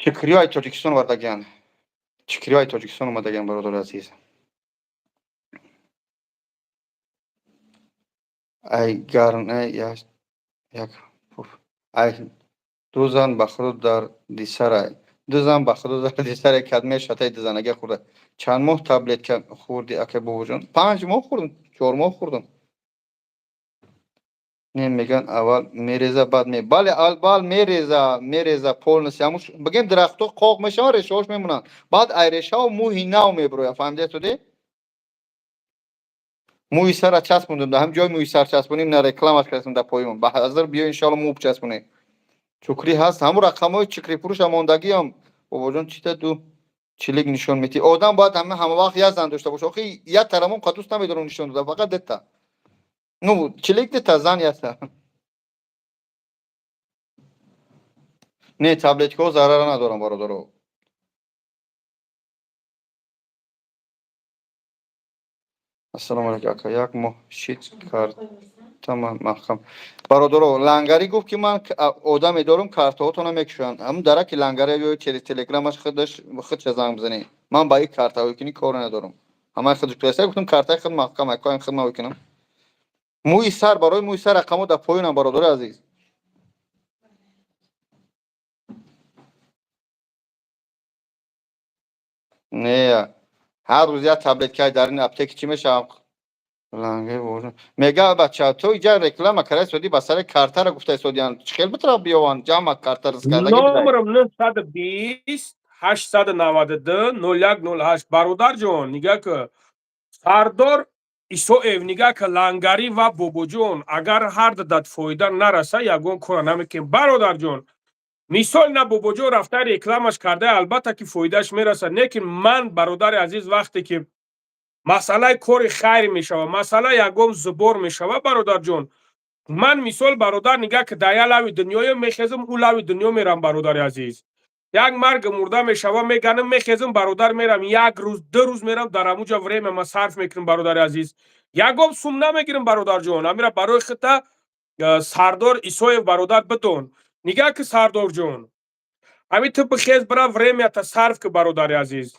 Чикриҳои Тоҷикистон овардагианд. Чикриҳои Тоҷикистон омадагианд, бародари азиз. Ай гарна як ай ду зан ба худо дар дисарай. Ду зан ба худо дар дисарай кадме шатаи дузанагия хӯрда. Чанд моҳ таблетка хӯрди, ака бобоҷон? 5 моҳ хӯрдам, 4 моҳ хӯрдам. Не, меган аввал мереза, баъд ме бале, аввал мереза, мереза полностью. Ҳамуш бигем, дарахтҳо қоқ мешаванд, решаҳош мемонанд. Баъд ай решаҳо мӯҳи нав мебирояд, фаҳмидед туде? Мӯи сара часпондем, дар ҳам ҷои мӯи сар часпонем, на рекламаш кардем дар поён. Ба ҳазр биё, иншоалло, мӯ бичаспонем. Чукрӣ ҳаст, ҳамун рақамҳои чикрифурӯша мондагиам. Бобоҷон, чита ду чилик нишон метиҳ? Одам бояд ҳама ҳамавақт як зан дошта боша. Охи як тарамон қадус намедорам нишон дода, фақат дета. Ну, чилик дета, зан якта. Не, таблеткаҳо зарара надорам, бародаро. Ассалому алайкум, ака, як моҳ шит картама маҳкам. Бародаро, лангарӣ гуфт, ки ман одаме дорум, картаҳотона мекушоянд. Ҳамун дараки лангари ё через телеграмаш худаш худша занг бизанед. Ман ба ин картаҳое кор надорам. Ҳамаи худаш пуласта, гуфтам, картаи худ маҳкам, акоям худ ма мекунам. Мӯи сар, барои мӯи сар рақамҳо дар поёнам, бародари азиз. Не, ҳар рӯз як таблеткаи дар ин аптеки чӣ мешавам? Лангаи бобоҷон. Мега бача, ту иҷа реклама карда истодӣ, ба сари картара гуфта истодиан. Чӣ хел битара биёванд, ҷамъ карта ризқ кардаги бидай. Номерам 920 892 0108. Бародарҷон, нигаҳ ки, Сардор Исоев, нигаҳ ки, Лангарӣ ва Бобоҷон, агар ҳар дадат фоида нараса, ягон кора намекунем. Бародарҷон, мисол, на Бобоҷон рафта рекламаш карда, албатта ки фоидааш мерасад, лекин ман, бародари азиз, вақте ки масъалаи кори хайр мешавад, масъала ягон зубор мешавад, бародарҷон, ман мисол, бародар, нигаҳ ки, дар як лави дунёё мехезам, ӯ лави дунё мерам, бародари азиз. Як марг мурда мешава, меганам, мехезам, бародар, мерам, як рӯз, 2 рӯз мерам, дар ҳамуҷа время ма сарф мекунам, бародари азиз. Ягон сум намегирам, бародарҷон. Амира барои хита, Сардор Исоев, бародар, бидон. Нигаҳ ки, Сардорҷон, ҳами ту бихез, бира, времята сарф ки, бародари азиз,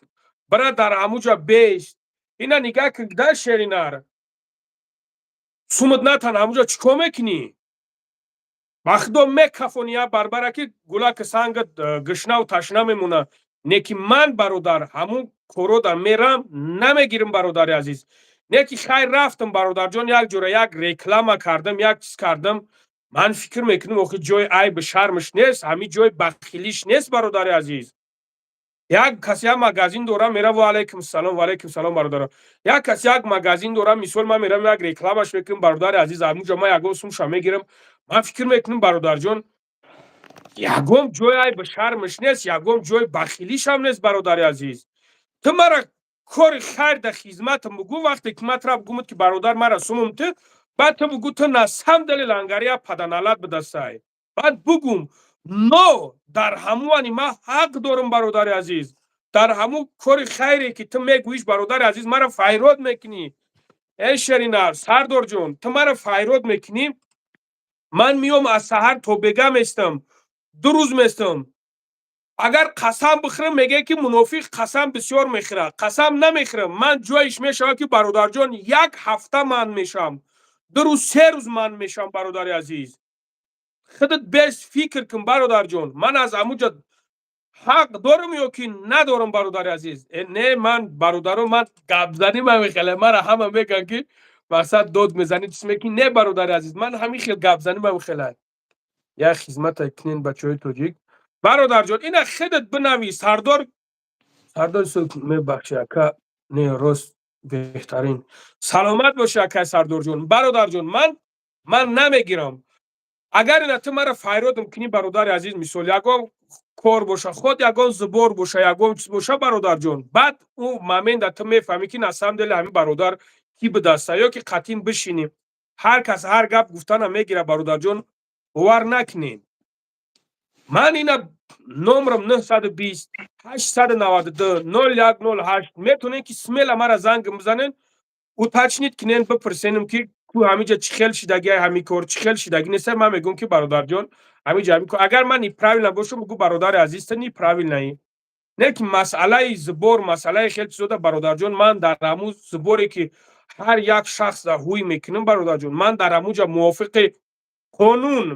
бира, дар ҳамуҷа бест. Ина нигаҳ ки, да шеринар сумат натан, ҳамуҷа чӣ кор мекунӣ? Ба худо, мекафони я барбара ки гулаки санга гушнаву ташна мемона. Не ки ман, бародар, ҳамун корода мерам, намегирам, бародари азиз. Не ки хайр, рафтам, бародарҷон, як ҷора як реклама кардам, як чиз кардам. Ман фикр мекунам, охи ҷои айбу шармаш нест, ҳамин ҷои бахилиш нест, бародари азиз. Як касе як магазин дорам, мерам. Ва алайкум салом, ва алайкум салом, бародаро. Як касе як магазин дорам, мисол, ман мерам, як рекламаш мекунам, бародари азиз, ҳамунҷо ман ягон сумша мегирам. Ман фикр мекунам, бародарҷон, ягон ҷои айбу шармаш нест, ягон ҷои бахилишам нест, бародари азиз. Ту мара кори хайр да хизматам бугӯ, вақте ки ман тра бугумад, ки бародар, мара сумум ту, баъд ту бугӯ, ту на самом деле лангария паданалат бидастай, баъд бугум. Но дар ҳамуани ман ҳақ дорам, бародари азиз, дар ҳамун кори хайре ки ту мегӯиш, бародари азиз, мара файрод мекунӣ. Эй шеринар, Сардорҷон, ту мара файрод мекунӣ, ман миём, аз саҳар то бега местам, 2 рӯз местам. Агар қасам бихӯрам, мегӯяд ки мунофиқ қасам бисёр мехӯрад. Қасам намехӯрам. Ман ҷоиш мешавад, ки, бародарҷон, як ҳафта ман мешавам, 2 рӯз, 3 рӯз ман мешавам, бародари азиз. Худат бес фикр кун, бародарҷон. Ман аз ҳамуҷа Ҳақ дорам ё ки надорам, бародари азиз? Не, ман, бародаро, ман гапзанӣ мамихеле, мара ҳама мегӯянд, ки мақсад дод мезанӣ, чиз мекунӣ. Не, бародари азиз, ман ҳамин хел гапзанӣ мамихеле. Як хизмата кунен, бачаҳои тоҷик. Бародарҷон, ина худат бинавис. Сардор, Сардор, мебахши, ака. Не, рост, беҳтарин, саломат бошӣ, акай Сардорҷон. Бародарҷон, ман намегирам. Агар ина ту мара файродам кунӣ, бародари азиз, мисол, ягон кор боша, худ ягон сбор боша, ягон чиз боша, бародарҷон, баъд ӯ момента ту мефаҳмӣ, ки на самом деле ҳамин бародар кӣ будаста ё ки қатъин бишинӣ. Ҳар кас ҳар гап гуфтана мегира, бародарҷон, бовар накунед. Ман ина номерам 920 892 0108. Метавонед, ки смело мара занг бизанед, уточнить кунен, бипурсенем, ки ку ҳамиҷа чӣ хел шидагӣ, ҳамин кор чӣ хел шидагӣ неста. Ман мегӯям, ки бародарҷон, ҳамиҷа ҳамин кор, агар ман неправильно бошам, бигӯ: «Бародари азиз, ту неправильно ӣ». Не ки масъалаи сбор, масъалаи хел чизода, бародарҷон, ман дар ҳамун сбор е ки ҳар як шахс дар ҳуй мекунам, бародарҷон, ман дар ҳамунҷа мувофиқи қонун,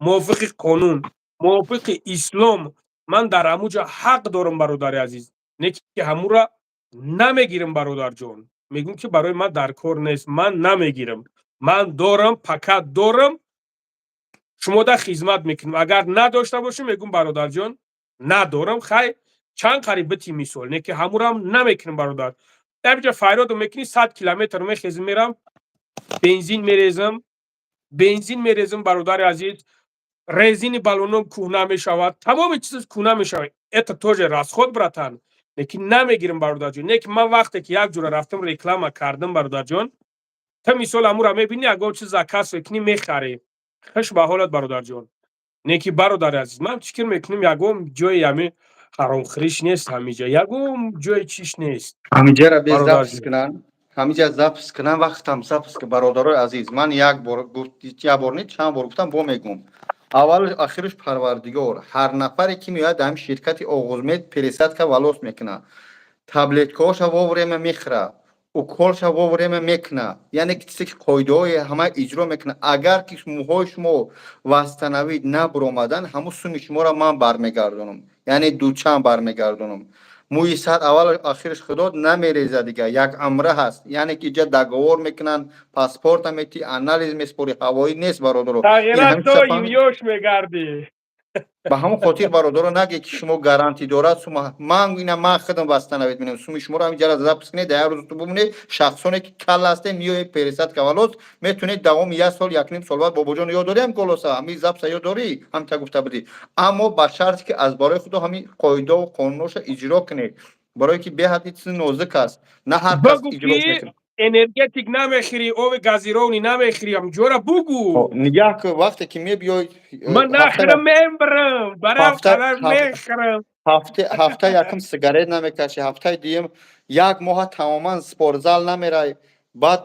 мувофиқи қонун, мувофиқи ислом, ман дар ҳамунҷа ҳақ дорам, бародари азиз. Не ки ҳамура намегирам, бародарҷон. Мегӯм, ки барои ман дар кор нест, ман намегирам. Ман дорам, пока дорам, шумода хизмат мекунам. Агар надошта бошам, мегӯм: «Бародарҷон, надорам, хай, чанд қариб бити», мисол. Не ки ҳамурам намекунам, бародар. Ҳамиҷа файродо мекунӣ, 100 километр мехезм, мерам, бензин мерезам, бензин мерезам, бародари азиз, резини баллоном кӯҳна мешавад, тамоми чиз кӯҳна мешавад. Это тоже расход, братан. Лекин намегирам, бародарҷон. Не ки ман вақте ки як ҷура рафтам, реклама кардам, бародарҷон, та мисол ҳамура мебинӣ, ягон чиз заказ мекунӣ, мехарӣ, хуш ба ҳолат, бародарҷон. Не ки, бародари азиз, ман фикр мекунам, ягон ҷои ҳами ҳаромхӯриш нест, ҳамиҷа ягон ҷои чиш нест. Ҳамиҷара без запись кунанд, ҳамиҷа запись кунанд, вақтам запись. Бародарои азиз, ман як бор, як бор не, чанд бор гуфтам, бо мегӯм: аввал ахираш Парвардигор. Ҳар нафаре ки меояд дар ҳамин ширкати Оғузмед, пересадка волос мекунад, таблеткаҳоша вовремя мехӯра, уколша вовремя мекуна, яъне ки чизе ки қоидаҳои ҳама иҷро мекунад, агар ки мӯҳои шумо восстановить набуромадан, ҳамун суми шуморо ман бармегардонам, яъне дучанд бармегардонам. Мӯи сар, аввал ахираш Худо, намереза, дига як амра ҳаст. Яъне ки иҷа договор мекунанд, паспорта мети, анализ меспорӣ, ҳавоӣ нест, бародаро. Ёш мегардӣ. Ба ҳамон хотир, бародаро, наге ки шумо гарантӣ дорад сума. Ман ина ман худам восстановить менам суми шуморо. Ҳамин запись кунед, дар як рӯз ту бумонед. Шахсоне ки кал ҳастем, миёед, пересадка волос метавонед давоми як сол, якним сол баъд. Бобоҷон, ёд дорӣ ҳам голоса, ҳамин запись а ёд дорӣ, ҳамта гуфта будӣ. Аммо ба шарте ки аз барои худо ҳамин қоидаву қонунҳоша иҷро кунед, барое ки беҳад чизи нозук аст, на ҳар кас иҷро мекунад. Энергетик намехӯрӣ, ови газированный намехӯрӣ, ҳамҷора бугу. Нигаҳ кун, вақте ки мебиёй. Ман нахӯрам, мембирам, барам қадар мехӯрам. Ҳафта якум сигарет намекашӣ, ҳафтаи дуюм як моҳа тамоман спортзал намерай, баъд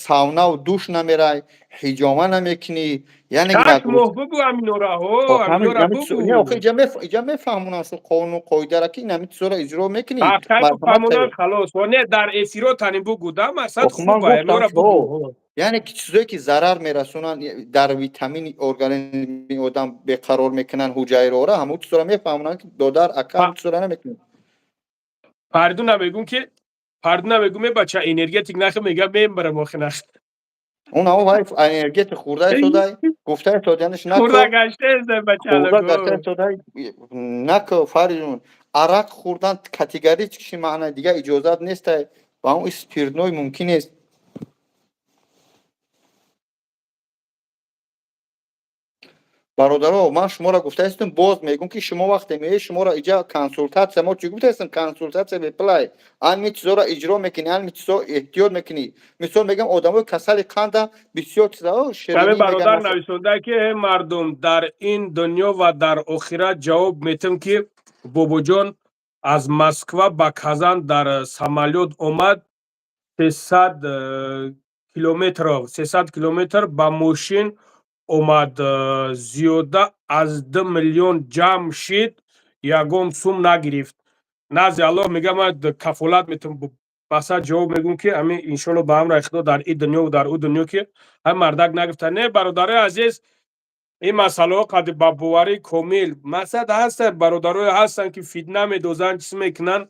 саунаву душ намерай, ҳиҷома намекунӣ, яъне 6 моҳ бугу ҳаминора. Ҳаминора бугу. Иҷа мефаҳмонам шу қонуну қоидара, ки ин ҳамин чизоро иҷро мекунӣ. Фаҳмонам, халос. Не, дар эфиро танӣ бугу да, мақсад хуба, ҳаминора бугу. Яъне ки чизое ки зарар мерасонанд, дар витамини организми одам беқарор мекунанд ҳуҷайроро, ҳамон чизоро мефаҳмонанд, ки додар, ака, ҳамон чизоро намекунед. Фаридуна мегӯм, ки Фаридуна мегӯм: «Бача, энергетик нахӯ», мега: «Мембарам охи нах». Он ҳамо вай энергетик хӯрда истодай, гуфта истоданаш. Хӯрда гаштаеста. Бача гашта истодай, нако. Фаридун, арақ хӯрдан категорически маъна дига иҷозат нестай, ба он спиртной мумкин нест. Бародаро, ман шуморо гуфтаистам, боз мегӯм, ки шумо вақте меоед, шуморо иҷа консултатсия, мо чӣ гуфтаистам? Консултатсия беплай. Ами чизоро иҷро мекунӣ, ами чизо эҳтиёт мекунӣ. Мисол мегӯям, одамои касали қанда бисёр чизао. Шеринӣ бародар нависонда, ки э мардум, дар ин дунё ва дар охират ҷавоб метам, ки бобоҷон аз Москва ба Казан дар самолёт омад, 300 километров, 300 километр ба мошин омад, зиёда аз 2 миллион ҷамъ шид, ягон сум нагирифт. Назди Аллоҳ мегӯям, ман кафолат метавам, басад ҷавоб мегӯм, ки ами иншолло, ба амри Худо, дар ин дунё дар ӯ дунё, ки ҳам мардак нагирифта. Не, бародарои азиз. Ин масъалаҳо қади ба боварии комил мақсад ҳастанд, бародарое ҳастанд, ки фитна медозанд, чиз мекунанд.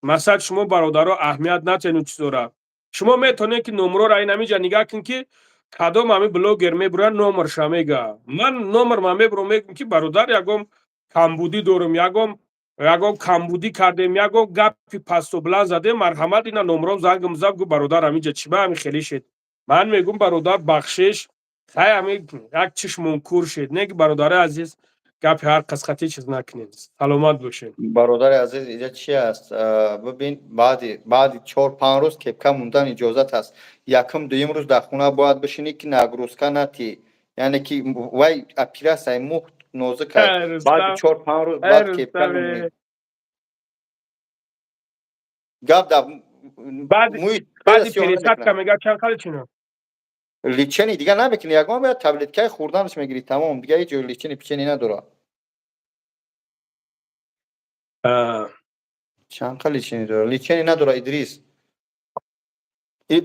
Мақсад, шумо, бародаро, аҳамият натиҳед он чизора. Шумо метавонед, ки номрора ин ҳамиҷа нигаҳ кун, ки кадом ҳами блогер мебурад, номерша мега. Ман номер ман мебурам, мегӯм, ки бародар, ягон камбудӣ дорам, ягон камбудӣ кардем, ягон гапи пасту баланд задем, марҳамат, ина номром, зангам зад, гу: «Бародар, ҳамиҷа чӣ ба ҳами хеле шед?» Ман мегӯм: «Бародар, бахшиш, хай, ҳами як чишмон кур шед». Не ки, бародари азиз, гапи ҳар қисқати чиз накунед. Саломат бошед. Бародари азиз, иҷа чи аст? Бибин, баъди 4-5 рӯз кепка мондан иҷозат аст. Якум, дуюм рӯз дар хона бояд бишинӣ, ки нагрузка натӣ, яъне ки вай операция мӯ нозук аст. Баъди 4-5 рӯз баъд кепка мемонӣ. Гап дар Баъди пересадка мега чанд қадр чино? Лечение дига намекунӣ, ягон бояд таблеткаи хӯрданаш мегирӣ, тамом. Дига ҳеҷ лечение печение надорад. Чанд қа лечение дорад? Лечение надорад, Идрис.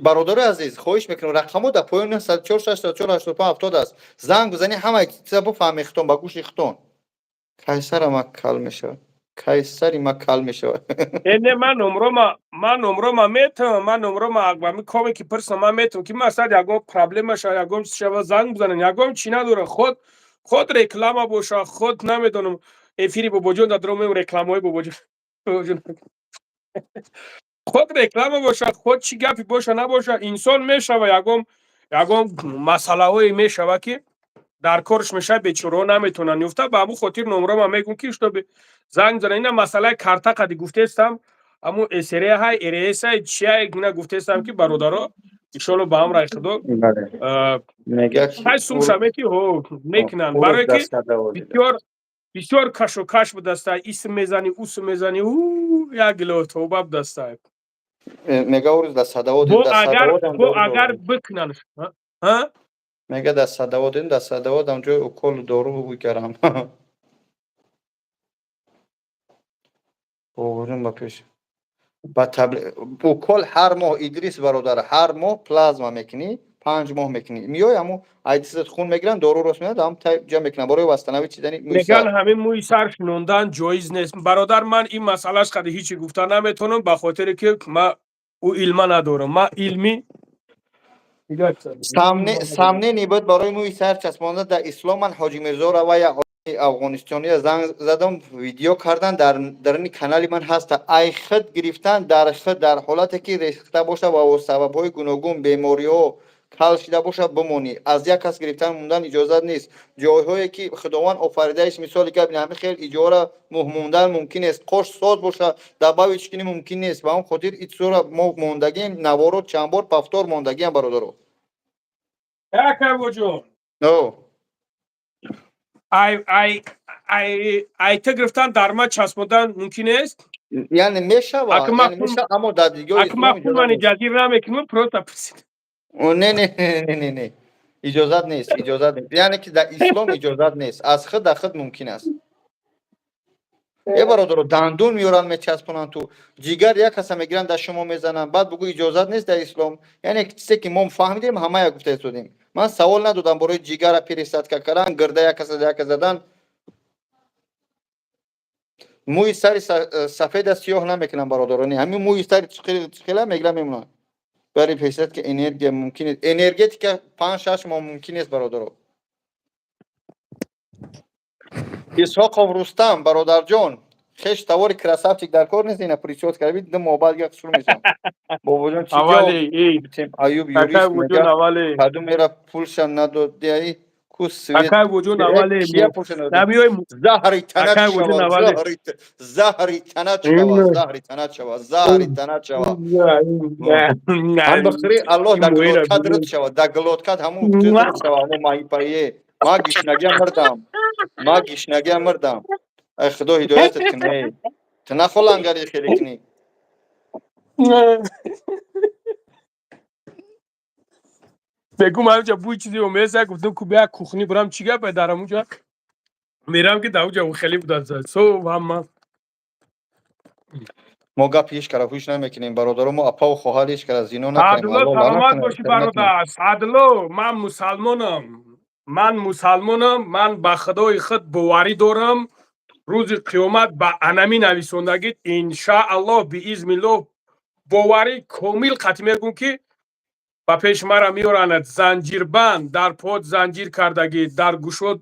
Бародари азиз, хоҳиш мекунам, рақамҳо дар поёни 904 604 85 70 аст. Занг бизанӣ, ҳамаи чиза бифаҳми хитон ба гӯши хитон. Кайсара ма кал мешавад, кайсари ма кал мешавад. Не, ман номрома метавонам, ман номрома ами коме ки пурсам, ман метавонам, ки масалан ягон проблема шава, ягон чиз шава, занг бизанем. Ягон чи надора, худ реклама боша, худ намедонам, эфири Бобоҷон дар дромем, рекламаҳои Бобоҷон, худ реклама боша, худ чӣ гапи боша, набоша, инсон мешава, ягон масъалаҳое мешава, ки дар корш мешава, бечораҳо наметавонанд ёфта. Ба ҳамун хотир номрома мегӯм, ки чтобы занг зана. Ина масъалаи карта қади гуфтестам, ҳамун СР ҳай, РС ҳай, чиай, ина гуфтестам, ки бародаро, иншолло, ба амраи Худо ҳай сум шаме, ки ҳо мекунанд, барое ки бисёр бисёр кашу каш будаста, исм мезанӣ, усм мезанӣ, як гило тоба будаста. Мега, урӯз дар Садавод. Бо агар бикунанд. Мега, дар Садаводем, дар Садаводам ҷои уколу дору мекардам. Бобоҷон, ба пеш ба укол ҳар моҳ, Идрис бародар, ҳар моҳ плазма мекунӣ, 5 моҳ мекунӣ, миёй, ҳамун айдисат хун мегиранд, дору рост меяд, ҳам ҷа мекунанд барои восстановить чидани мӯи Меган сар. Ҳамин мӯи сар шинондан ҷоиз нест. Бародар, ман ин масъалаш қади ҳичи гуфта наметавонам, ба хотире ки ман ӯ илма надорам, ман илми Сомнение буд барои мӯи сар часпонда дар ислом. Ман Ҳоҷи Мирзора ва як афғонистония занг задам, видео кардан, дар даруни канали ман ҳаста. Ай худ гирифтан дар худ, дар ҳолате ки рехта боша ва сабабҳои гуногун, бемориҳо, кал шида боша, бимонӣ. Аз як кас гирифтан мондан иҷозат нест. Ҷойҳое ки Худованд офаридаиш, мисоли гап, ҳами хел иҷора мондан мумкин нест. Қош соз боша, добавить кунӣ мумкин нест. Ба он хотир итсора мо мондагием, наворо чанд бор повтор мондагиам, бародаро. Якабоҷон. Ай ай ай ай ту гирифтан дар ма часпондан мумкин нест? Яъне мешавад, аммо дар дигоҳи Ака, ман худмани ҷазир намекунам, просто пурсид. Не, не, не, не, не, иҷозат нест, иҷозат нест. Яъне ки дар ислом иҷозат нест. Аз худ дар худ мумкин аст. Е, бародаро, дандун меоранд, мечаспонанд, ту ҷигар як каса мегиранд, дар шумо мезананд, баъд бугӯ иҷозат нест дар ислом. Яъне чизе ки мо фаҳмидем, ҳамая гуфта истодем. Ман савол надодам барои ҷигара пересадка кардан, гирда як каса як задан. Мӯи сари сафеда сиёҳ намекунам, бародарони. Ҳамин мӯи сари чиқила мегирам, мемонад. Барои пересадка энергия мумкин нест, энергетика 5-6 моҳ мумкин нест, бародаро. Исҳоқов Рустам, бародарҷон, хеш тавори красавчик дар кор нест. Ина причёска карби, 2 моҳ баъд як шурӯъ мешавам. Бобоҷон, чӣ ҷавоб Аюб юрист мега, кадом мера пулша надодиаи ку свет. Заҳри танат шава, заҳри танат шава, заҳри танат шава, заҳри танат шава. Ҳам бихӯри, Аллоҳ дар глоткат руд шава, дар глоткат ҳамун руд шава, ҳамун маҳипарие. Ма гишнагия мурдам, ма гишнагия мурдам. Ай Худо ҳидоятат кунад, ту нахо лангари хеле кунӣ. Бегум, ҳамҷа бӯи чизе омеса, гуфтам, ку бия кухни бурам, чӣ гапе дар ҳамунҷа мерам, ки дар унҷа хеле буданд со ҳама. Мо гапи ҳеҷ кара ҳуш намекунем, бародаро. Мо апаву хоҳар ҳеҷ кара зино накунем. Саъдулло, саломат бошӣ, бародар Саъдулло, ман мусалмонам. Ман мусалмонам, ман ба худои худ боварӣ дорам. Рӯзи қиёмат ба анамӣ нависондагит, иншааллоҳ, биизниллоҳ, боварӣ комил қатъӣ мегӯм, ки ба пеши мара меоранад занҷирбанд, дар под занҷир кардагӣ, дар гӯшод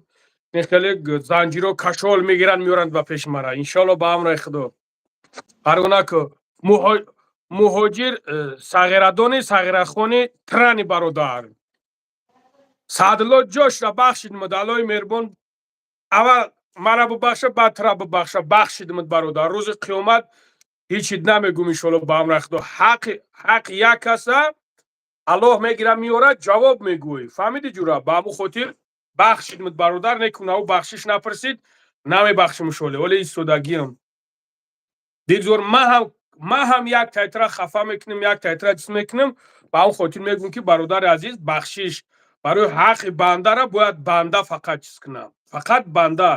хеле занҷиро кашол мегиранд, меоранд ба пеши мара, иншоалло, ба амрои худо. Парво наку, муҳоҷир сағирадони сағирахони трани бародар Саъдулло ҷошра бахшидмуд. Аллои меҳрубон аввал мара бубахша, баъд тра бубахша. Бахшидмуд, бародар. Рӯзи қиёмат ҳечид намегум, иншоалло, ба амрои худо. Ҳаққи ҳақ як аста, Аллоҳ мегира, меорад, ҷавоб мегӯй. Фаҳмиди, ҷура? Ба ҳамун хотир бахшидмуд, бародар. Некун, ав бахшиш напурсид, намебахшим шоле. Оле истодагиам бигзор, ман ҳам як тайтра хафа мекунем, як тайтра чиз мекунем. Ба ҳамн хотир мегӯм, ки бародари азиз, бахшиш. Барои ҳаққи бандара бояд банда фақат чиз кунам, фақат банда,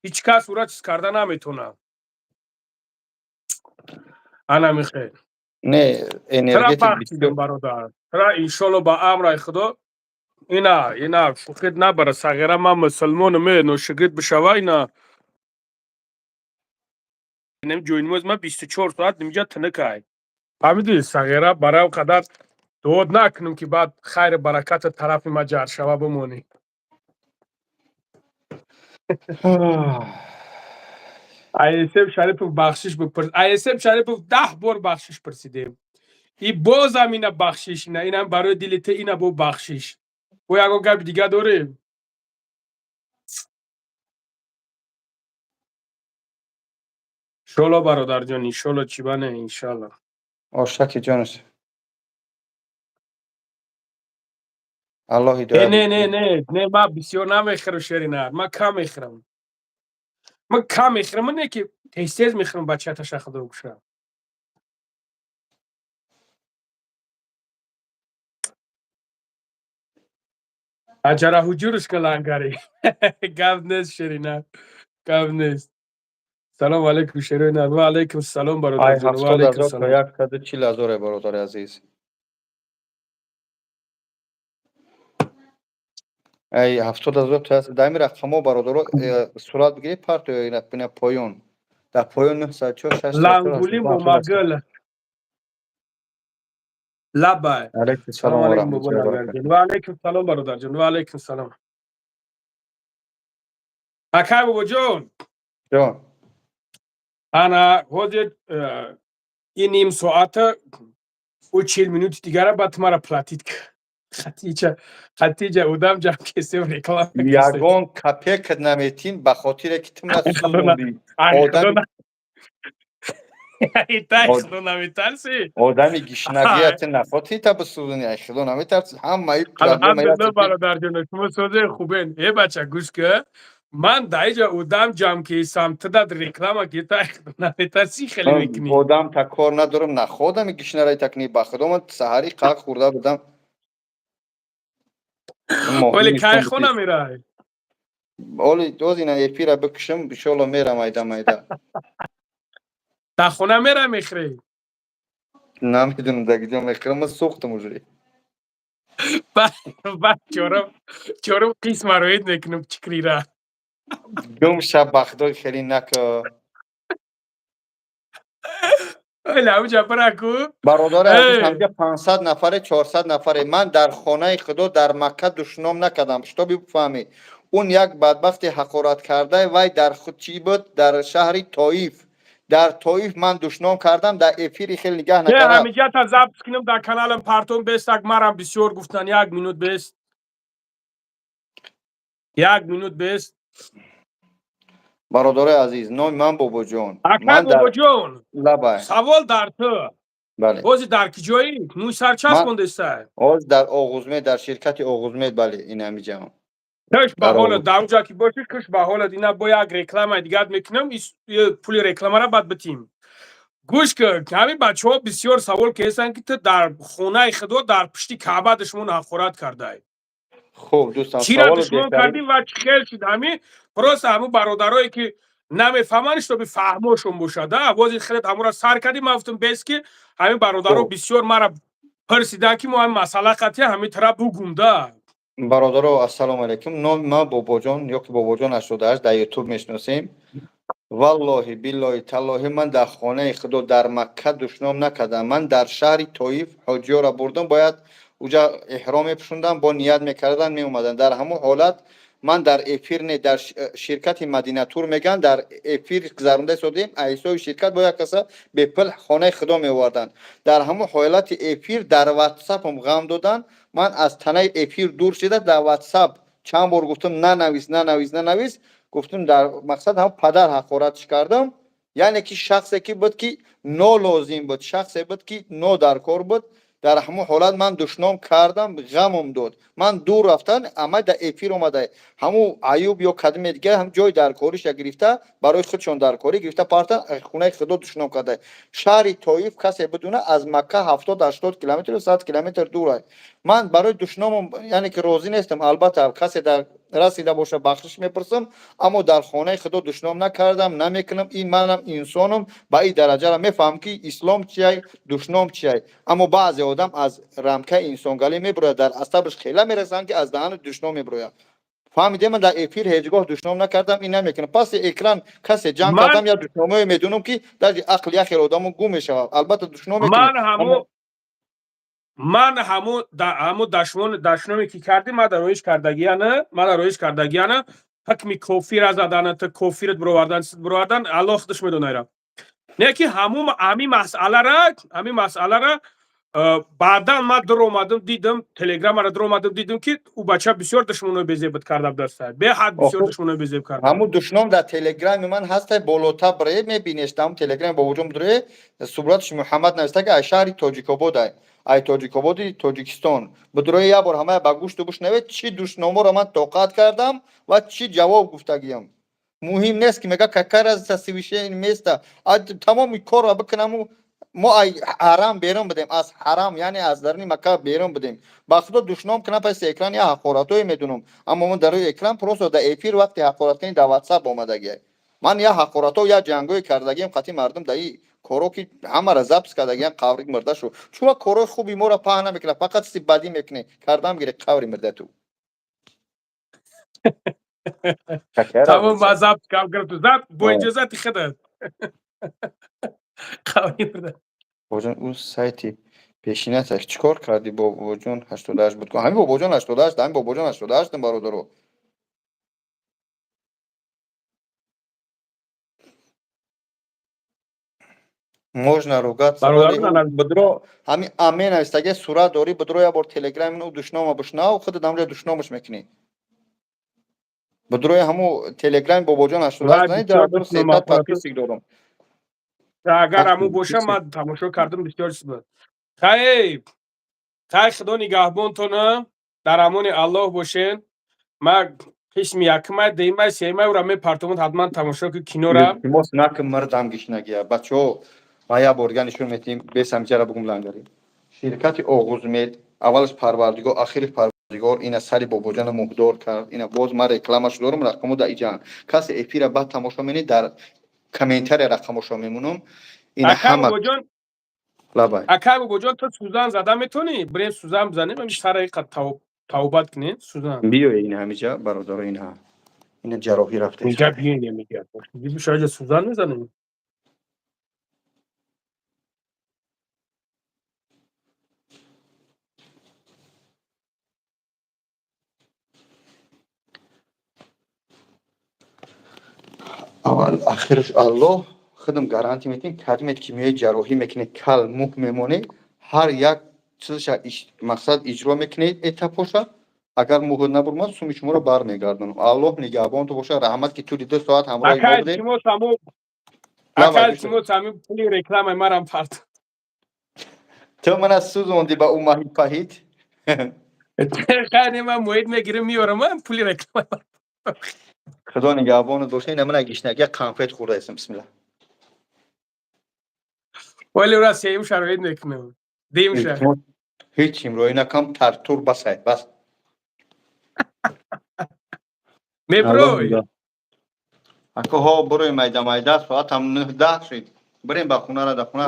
ҳеҷ кас ӯра чиз карда наметавонад. Ана михел. Не. Тра Энергетик. Бахшидам, бародар, тра, иншолло, ба амраи худо. Ина шӯхит набара, сағира, ман мусулмонам, е ношигирд бишава. Ина ҷойнимоз ман 24 соат нимҷа тинукай. Фаҳмидӣ, сағира? Барои қадар дуод накунем, ки баъд хайру бараката тарафи ма ҷар шава, бимонӣ. Айсеб Шарипов бахшиш бипурс. Айсеб Шарипов 10 бор бахшиш пурсидем, и бозам ина бахшиш, ина инам барои дили ту, ина бо бахшиш. Бо ягон гапи дига дорем? Иншолло, бародарҷон, иншолло, чӣ бане, иншалло. Ошаки ҷонаш, Аллоҳ Э. ҳидоят. Не, не, не, не, ман бисёр намехӯрам, шеринар, ман кам мехӯрам, ман кам мехӯрам, не ки тез тез мехӯрам. Бачаташа худо куша. Аҷара ҳуҷурш калангари. Гап нест, шеринар, гап нест. Салому алайкум, шеринар. Ва алайкум салом, Ай. бародарҷон, ва 70 алайкум ҳазор то салом. 140 ҳазоре, бародари азиз. Ай, 70 ҳазор то аст. Дар ҳамин рақамҳо, бародаро, сурат бигиред, парто ина поён, дар поён 904 6. Лангули момагул, лабай. Алайкум салом салом ва алайкум, бобо. раҳматуллоҳи ва баракатуҳ. Лангарҷон, ва алайкум салом, бародарҷон, ва алайкум салом, акай бобоҷон. Ҷон. Ана ҳозир ин ним соата ӯ 40 минути дигара баъд мара платить. Хатиҷа, Хатиҷа, одам ҷамъ кесем, реклама кесем. Ягон копейка наметин, ба хотире ки ту мана сӯзондӣ. Одами Тай, худо наметарсӣ? Одами гишнагия ту нахоти та бисӯзонӣ, ай худо наметарсӣ, ҳамаи проблема. Алҳамдулилла, бародарҷоно, шумо созе хубен. Э, бача, гӯш ка, ман дар иҷа одам ҷамъ кесам, ту дад реклама ки, тай худо наметарсӣ, хеле мекунӣ. Одам та кор надорам, находами гишнараи такни. Ба худо, ман саҳари қақ хӯрда будам. Вале кай хона мерай? Оли доз ина эфира бикушам, иншолло, мерам айда майда. Дар хона мера мехӯрӣ? Намедонам, дар куҷо мехӯрам, ман сӯхтам уже. Баъд чорум қисм мароид мекунам чикрира. Гум шаб, ба худо, хеле нака. Ламҷа бираку. Бародари азиз, ҳамҷа 500 нафаре, 400 нафаре. Ман дар хонаи худо, дар Макка душном накардам, шутоби бифаҳмӣ. Он як бадбахти ҳақорат карда, вай дар худ чӣ буд, дар шаҳри Тоиф, дар Тоиф ман душном кардам дар эфири, хеле нигаҳ накардам. Ҳамиҷата запись кунам, дар каналам партом бестак. Марам бисёр гуфтан. Як минут бест, як минут бест. Бародари азиз, номи ман Бобоҷон. Акай Бобоҷон. Лабай. Савол дар ту. Бале. Бози дар киҷоӣ мӯй сарчаспондеста? Ҳоз дар Оғузмед, дар ширкати Оғузмед, бале, ин ҳамиҷаам. Каш ба ҳолат, дар онҷа ки бошӣ, каш ба ҳолат. Ина бо як рекламаи дигар мекунам, пули рекламара баъд битим. Гӯш ки, ҳамин бачаҳо бисёр савол кестанд, ки ту дар хонаи худо, дар пушти Каъба душмон ҳақорат кардай. Хуб, дӯстам. Чира душмон кардӣ ва чӣ хел шуд? Ҳамин просто ҳамун бародарое ки намефаҳманд, шутоби фаҳмошон бошад. Вози хелет ҳамура сар кардӣ, ман гуфтам бес, ки ҳамин бародаро бисёр мара пурсиданд, ки мо ҳамин масъала қатъия ҳамин тара бугум да. Бародаро, ассалому алайкум. Номи ман Бобоҷон ёки Бобоҷон 88, дар Ютуб мешиносем. Валлоҳи, биллоҳи, таллоҳи, ман дар хонаи Худо, дар Макка душном накардам. Ман дар шаҳри Тоиф ҳоҷиёро бурдам, бояд уҷа эҳром мепӯшондам, бо ният мекардан, меомаданд. Дар ҳамон ҳолат ман дар эфир не, дар ширкати Мадинатур мегӯянд, дар эфир гузаронда истодем, ҳисоби ширкат бо як каса бепул хонаи Худо меоварданд. Дар ҳамон ҳолати эфир дар Ватсапам ғам доданд. Ман аз танаи эфир дур шида, дар Ватсап чанд бор гуфтам: нанавис, нанавис, нанавис. Гуфтам, дар мақсад ҳам падар ҳақоратш кардам. Яъне ки шахсе ки буд, ки нолозим буд, шахсе буд, ки нодаркор буд, дар ҳамон ҳолат ман душном кардам, ғамам дод. Ман дур рафтан, ама дар эфир омада, ҳамун Аюб ё кадоме дигар ҳам ҷои даркориша гирифта, барои худшон даркорӣ гирифта партан, хонаи Худо душном карда. Шаҳри Тоиф, касе бидуна, аз Макка 70-80 километр, 100 километр дур аст. Ман барои душномам, яъне ки розӣ нестам. Албатта, касе дар расида боша, бахшиш мепурсам, аммо дар хонаи Худо душном накардам, намекунам. Ин манам инсонам, ба ин дараҷара мефаҳмам, ки ислом чиай, душном чиай. Аммо баъзе одам аз рамкаи инсонгалӣ мебурояд, дар асабаш хела мерасанд, ки аз даҳани душном мебурояд. Фаҳмидем? Ман дар эфир ҳеҷ гоҳ душном накардам, ин намекунам. Паси экран касе ҷанг кардам, я душномое медунам, ки даже ақл як хел одамо гум мешавад. Албатта, душном ман ҳамо ман ҳамо дашноме ки кардӣ, ман дар роиш кардагияна, ман дар роиш кардагияна, ҳукми кофира задана, ту кофират бировардан, чиз бировардан, Аллоҳ худаш медонайра. Не ки ҳамун ҳамин масъалара баъдан ман дуромадам, дидам, телеграмара дуромадам, дидам, ки ӯ бача бисёр душманои безебат карда будаста, беҳад бисёр душманои безеб карда. Ҳамун душном дар телеграми ман ҳаста, болота бирае, мебинеш. Дар ҳамун телеграми Бобоҷон бирае, сураташ Муҳаммад нависта, ки аз шаҳри Тоҷикобод, ай Тоҷикободи Тоҷикистон. Бидурои, як бор ҳамая ба гӯшту бишнавед, чӣ душноморо ман тоқат кардам ва чӣ ҷавоб гуфтагиям. Муҳим нест, ки мега, какая разница, священное место. Тамоми корро бикунаму мо ай ҳарам берун будем, аз ҳарам, яъне аз даруни Макка берун будем. Ба Худо, душном кунам паси экран, я ҳақоратое медунам, аммо ман дар рӯи экран просто дар эфир вақти ҳақораткунӣ дар Ватсап омадагия. Ман я ҳақоратҳо, я ҷангое кардагиам қати мардум дар и коро, ки ҳамаро запись кардагиам. Қаври мурда шу, чума корои хуби моро паҳн намекунад, фақат чизи бадӣ мекунӣ. Кардам гире, қаври мурда ту. Тамом, ба забт кам гирифту забт бо иҷозати худат, қаври мурда. Бобоҷон, ӯ сайти пешинаташ чӣ кор кардӣ? Бобоҷон 88 буд, ҳамин Бобоҷон 88, ҳамин Бобоҷон 88, бародаро. Можно ругаться. Бидро, ҳамин аме навистаги сурат дорӣ, бидро, як бор телеграм ӯ душнома бишнав, худат ҳамҷо душномаш мекунӣ. Бидрои ҳаму телеграми Бобоҷон 88, дар 1300 подписчик дорам. Агар ҳамун боша, ман тамошо кардам, бисёр чиз буд. Хай, хай, Худо нигаҳбонтона, дар амони Аллоҳ бошен. Ма қисми якмай, дуюмай, сеюмай ура мепартомад, ҳатман тамошо ки кинора. Илтимос, накун, мардам гишнагия. Бачаҳо, ма як бор дига нишон метиҳем, бесамҷара бугум. Лангари ширкати Оғузмед, аввалаш Парвардигор, ахириш Парвардигор, ина сари Бобоҷана муҳдор кард. Ина боз ман рекламаш дорам, рақамо дар иҷан. Касе эфира баъд тамошо менед, дар комментария рақамошо мемонам. Ина ҳама лабай. Акай Бобоҷон, ту сӯзан зада метавонӣ? Бирем, сӯзан бизанем, ами сара иқад тавбат кунем, сӯзан. Биё, ина ҳамиҷа, бародаро, ина ина ҷарроҳӣ рафта. Инҷа биёин, мегӯяд, шояд сӯзан мезанем. Аввал ахираш Аллоҳ, худам гарантия метиҳем, кадмет ки меои, ҷарроҳӣ мекунед, кал мук мемонед, ҳар як чизша мақсад иҷро мекунед, этапоша. Агар муҳр набурмад, суми шуморо бармегардонам. Аллоҳ нигаҳбонту боша. Раҳмат, ки тӯли 2 соат ҳамроҳи мо будед. Акай, илтимос, ҳамин пули рекламаи марам парт. Ту мана сӯзондӣ ба ӯ маҳи паҳит. Хайр, ман муҳит мегирам, меорам ман пули реклама. Худо нигаҳбонат боша. Ина мана гишнагия, конфет хӯрдаистам, бисмилла. Вале ура сеюм шароит мекунам, дуюмша. Ҳеҷ имрӯи накам, тартур басай, бас. Меброй. Ако ҳо, бурои, майда майда, соатам 9:10 шуд, бирем ба хунара, да хуна.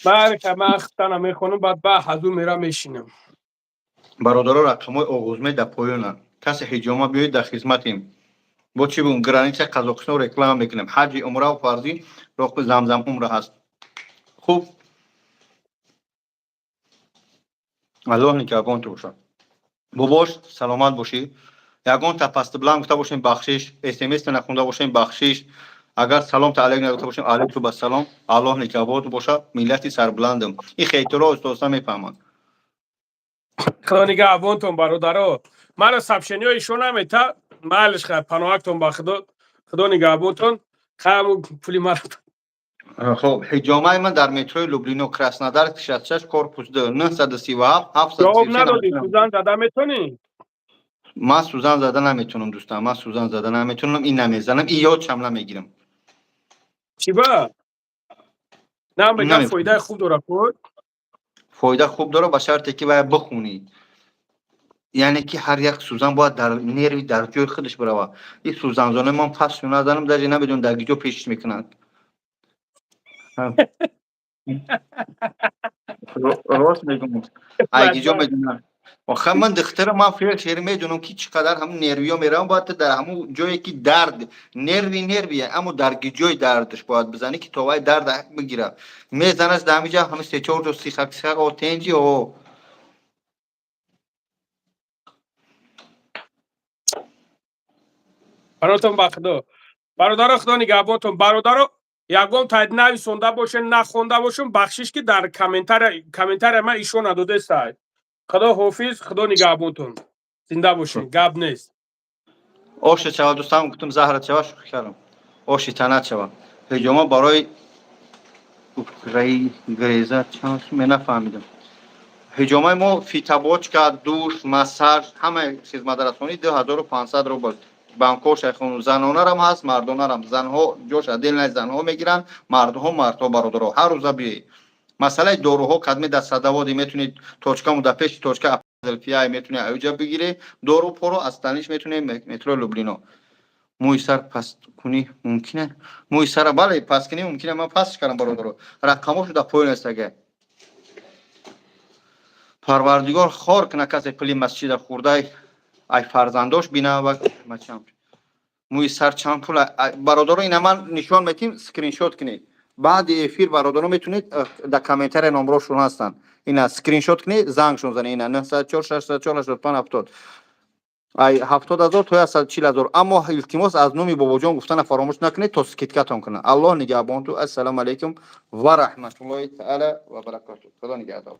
Ман хатана мехонам, баъд ба ҳазур мера мешинам. Бародаро, рақамҳои оғузме дар поёнанд. Касе ҳиҷома биёед, дар хизматем. Бо чӣ бигӯм, граница Қазоқистон реклама мекунем. Ҳаҷи, умраву фарзӣ, роқи Замзам умра ҳаст. Хуб, Аллоҳ нигаҳбонту бошад. Бобош, саломат бошӣ. Ягон та пастиблан гуфта бошем, бахшиш, смс нахонда бошем, бахшиш. Агар салом та алейк нагуфта бошем, алейкум ассалом. Аллоҳ нигаҳбонту бошад. Миллати сарбуландам. Ин хейтеро устоста мефаҳманд. Худо нигаҳбонтон, бародаро. Мара сообщениҳои ишон намета, майлиш, хай, паноҳактон ба Худо. Худо нигаҳбонтон. Хай, пули мара. Хоб, ҳиҷомаи ман дар метрои Люблино, Краснодар 66, корпус 2, 937. Ҷавоб 733. Надодӣ, сӯзан зада метонӣ? Ман сӯзан зада наметонам, дӯстам. Ман сӯзан зада наметонам, ин намезанам, ин ёдшам намегирам. Чӣ ба на мегам? Намефаҳмам. Фоидаи хуб дора худ. Фоида хуб дора, ба шарте ки вая бихунӣ, яъне ки ҳар як сӯзан бояд дар нерви, дар ҷои худаш бирава. Ин сӯзанзонаи ман пас назанам, даже намедонам, дар ҷо пешиш мекунанд. Рост мегӯм, айгиҷо медонам. Охир ман духтара, ман фельдшер, медонам, ки чӣ қадар ҳамун нервиё меравам. Бояд дар ҳамун ҷое ки дард, нерви нервия, аммо дар ҷои дардаш бояд бизанӣ, ки то вай дард бигира. Мезанаш дар ҳамин ҷа, ҳамин се чор ҷо сихак сихак, о, тенҷи, о. Баротон ба Худо, бародаро, Худо нигаҳбонтон. Бародаро, ягон тайд нависонда бошем, нахонда бошем, бахшиш, ки дар комментария ман ишон надодестай. Худо ҳофиз, Худо нигаҳбонтон, зинда бошен, гап нест. Оша чава, дӯстам, гуфтум, заҳра чава, шӯхӣ кардам. Оши танат чава. Ҳиҷома барои раи греза чанд сум? Нафаҳмидам. Ҳиҷомаи мо фитобочка, душ, массаж, ҳамаи хизматрасонӣ 2500 рубл. Банкор шайхон, занонарам ҳаст, мардонарам. Занҳо ҷош отдельно, занҳо мегиранд, мардҳо, мардҳо. Бародаро, ҳар рӯза биёед. Масъалаи доруҳо кадме дар садоводи метунед, точкаму дар пеши точка Зелфия, метунед аюҷа бигиред дору поро, аз таниш метунед метро Люблино. Мӯи сар пасткунӣ мумкина? Мӯи сара, бале, пасткунӣ мумкина, ман пастш кардам. Бародаро, рақамошо дар поён аст. Ага Парвардигор хор кина касе пули масҷида хӯрдай, ай фарзандош бина ва мачам. Мӯи сар чанд пул, бародаро? Ина ман нишон метим, скриншот кунед баъди эфир. Бародаро, метунед, дар комментария номрошон ҳастанд. Ина скриншот кунед, зангшон занед, ина 904 604 85 70, ай 70 000 то 140 000. Аммо илтимос, аз номи Бобоҷон гуфтана фаромӯш накунед, то скидкатон кунад. Аллоҳ нигаҳбонту. Ассалому алайкум ва раҳматуллоҳи таала ва баракату. Худо нигаҳдор.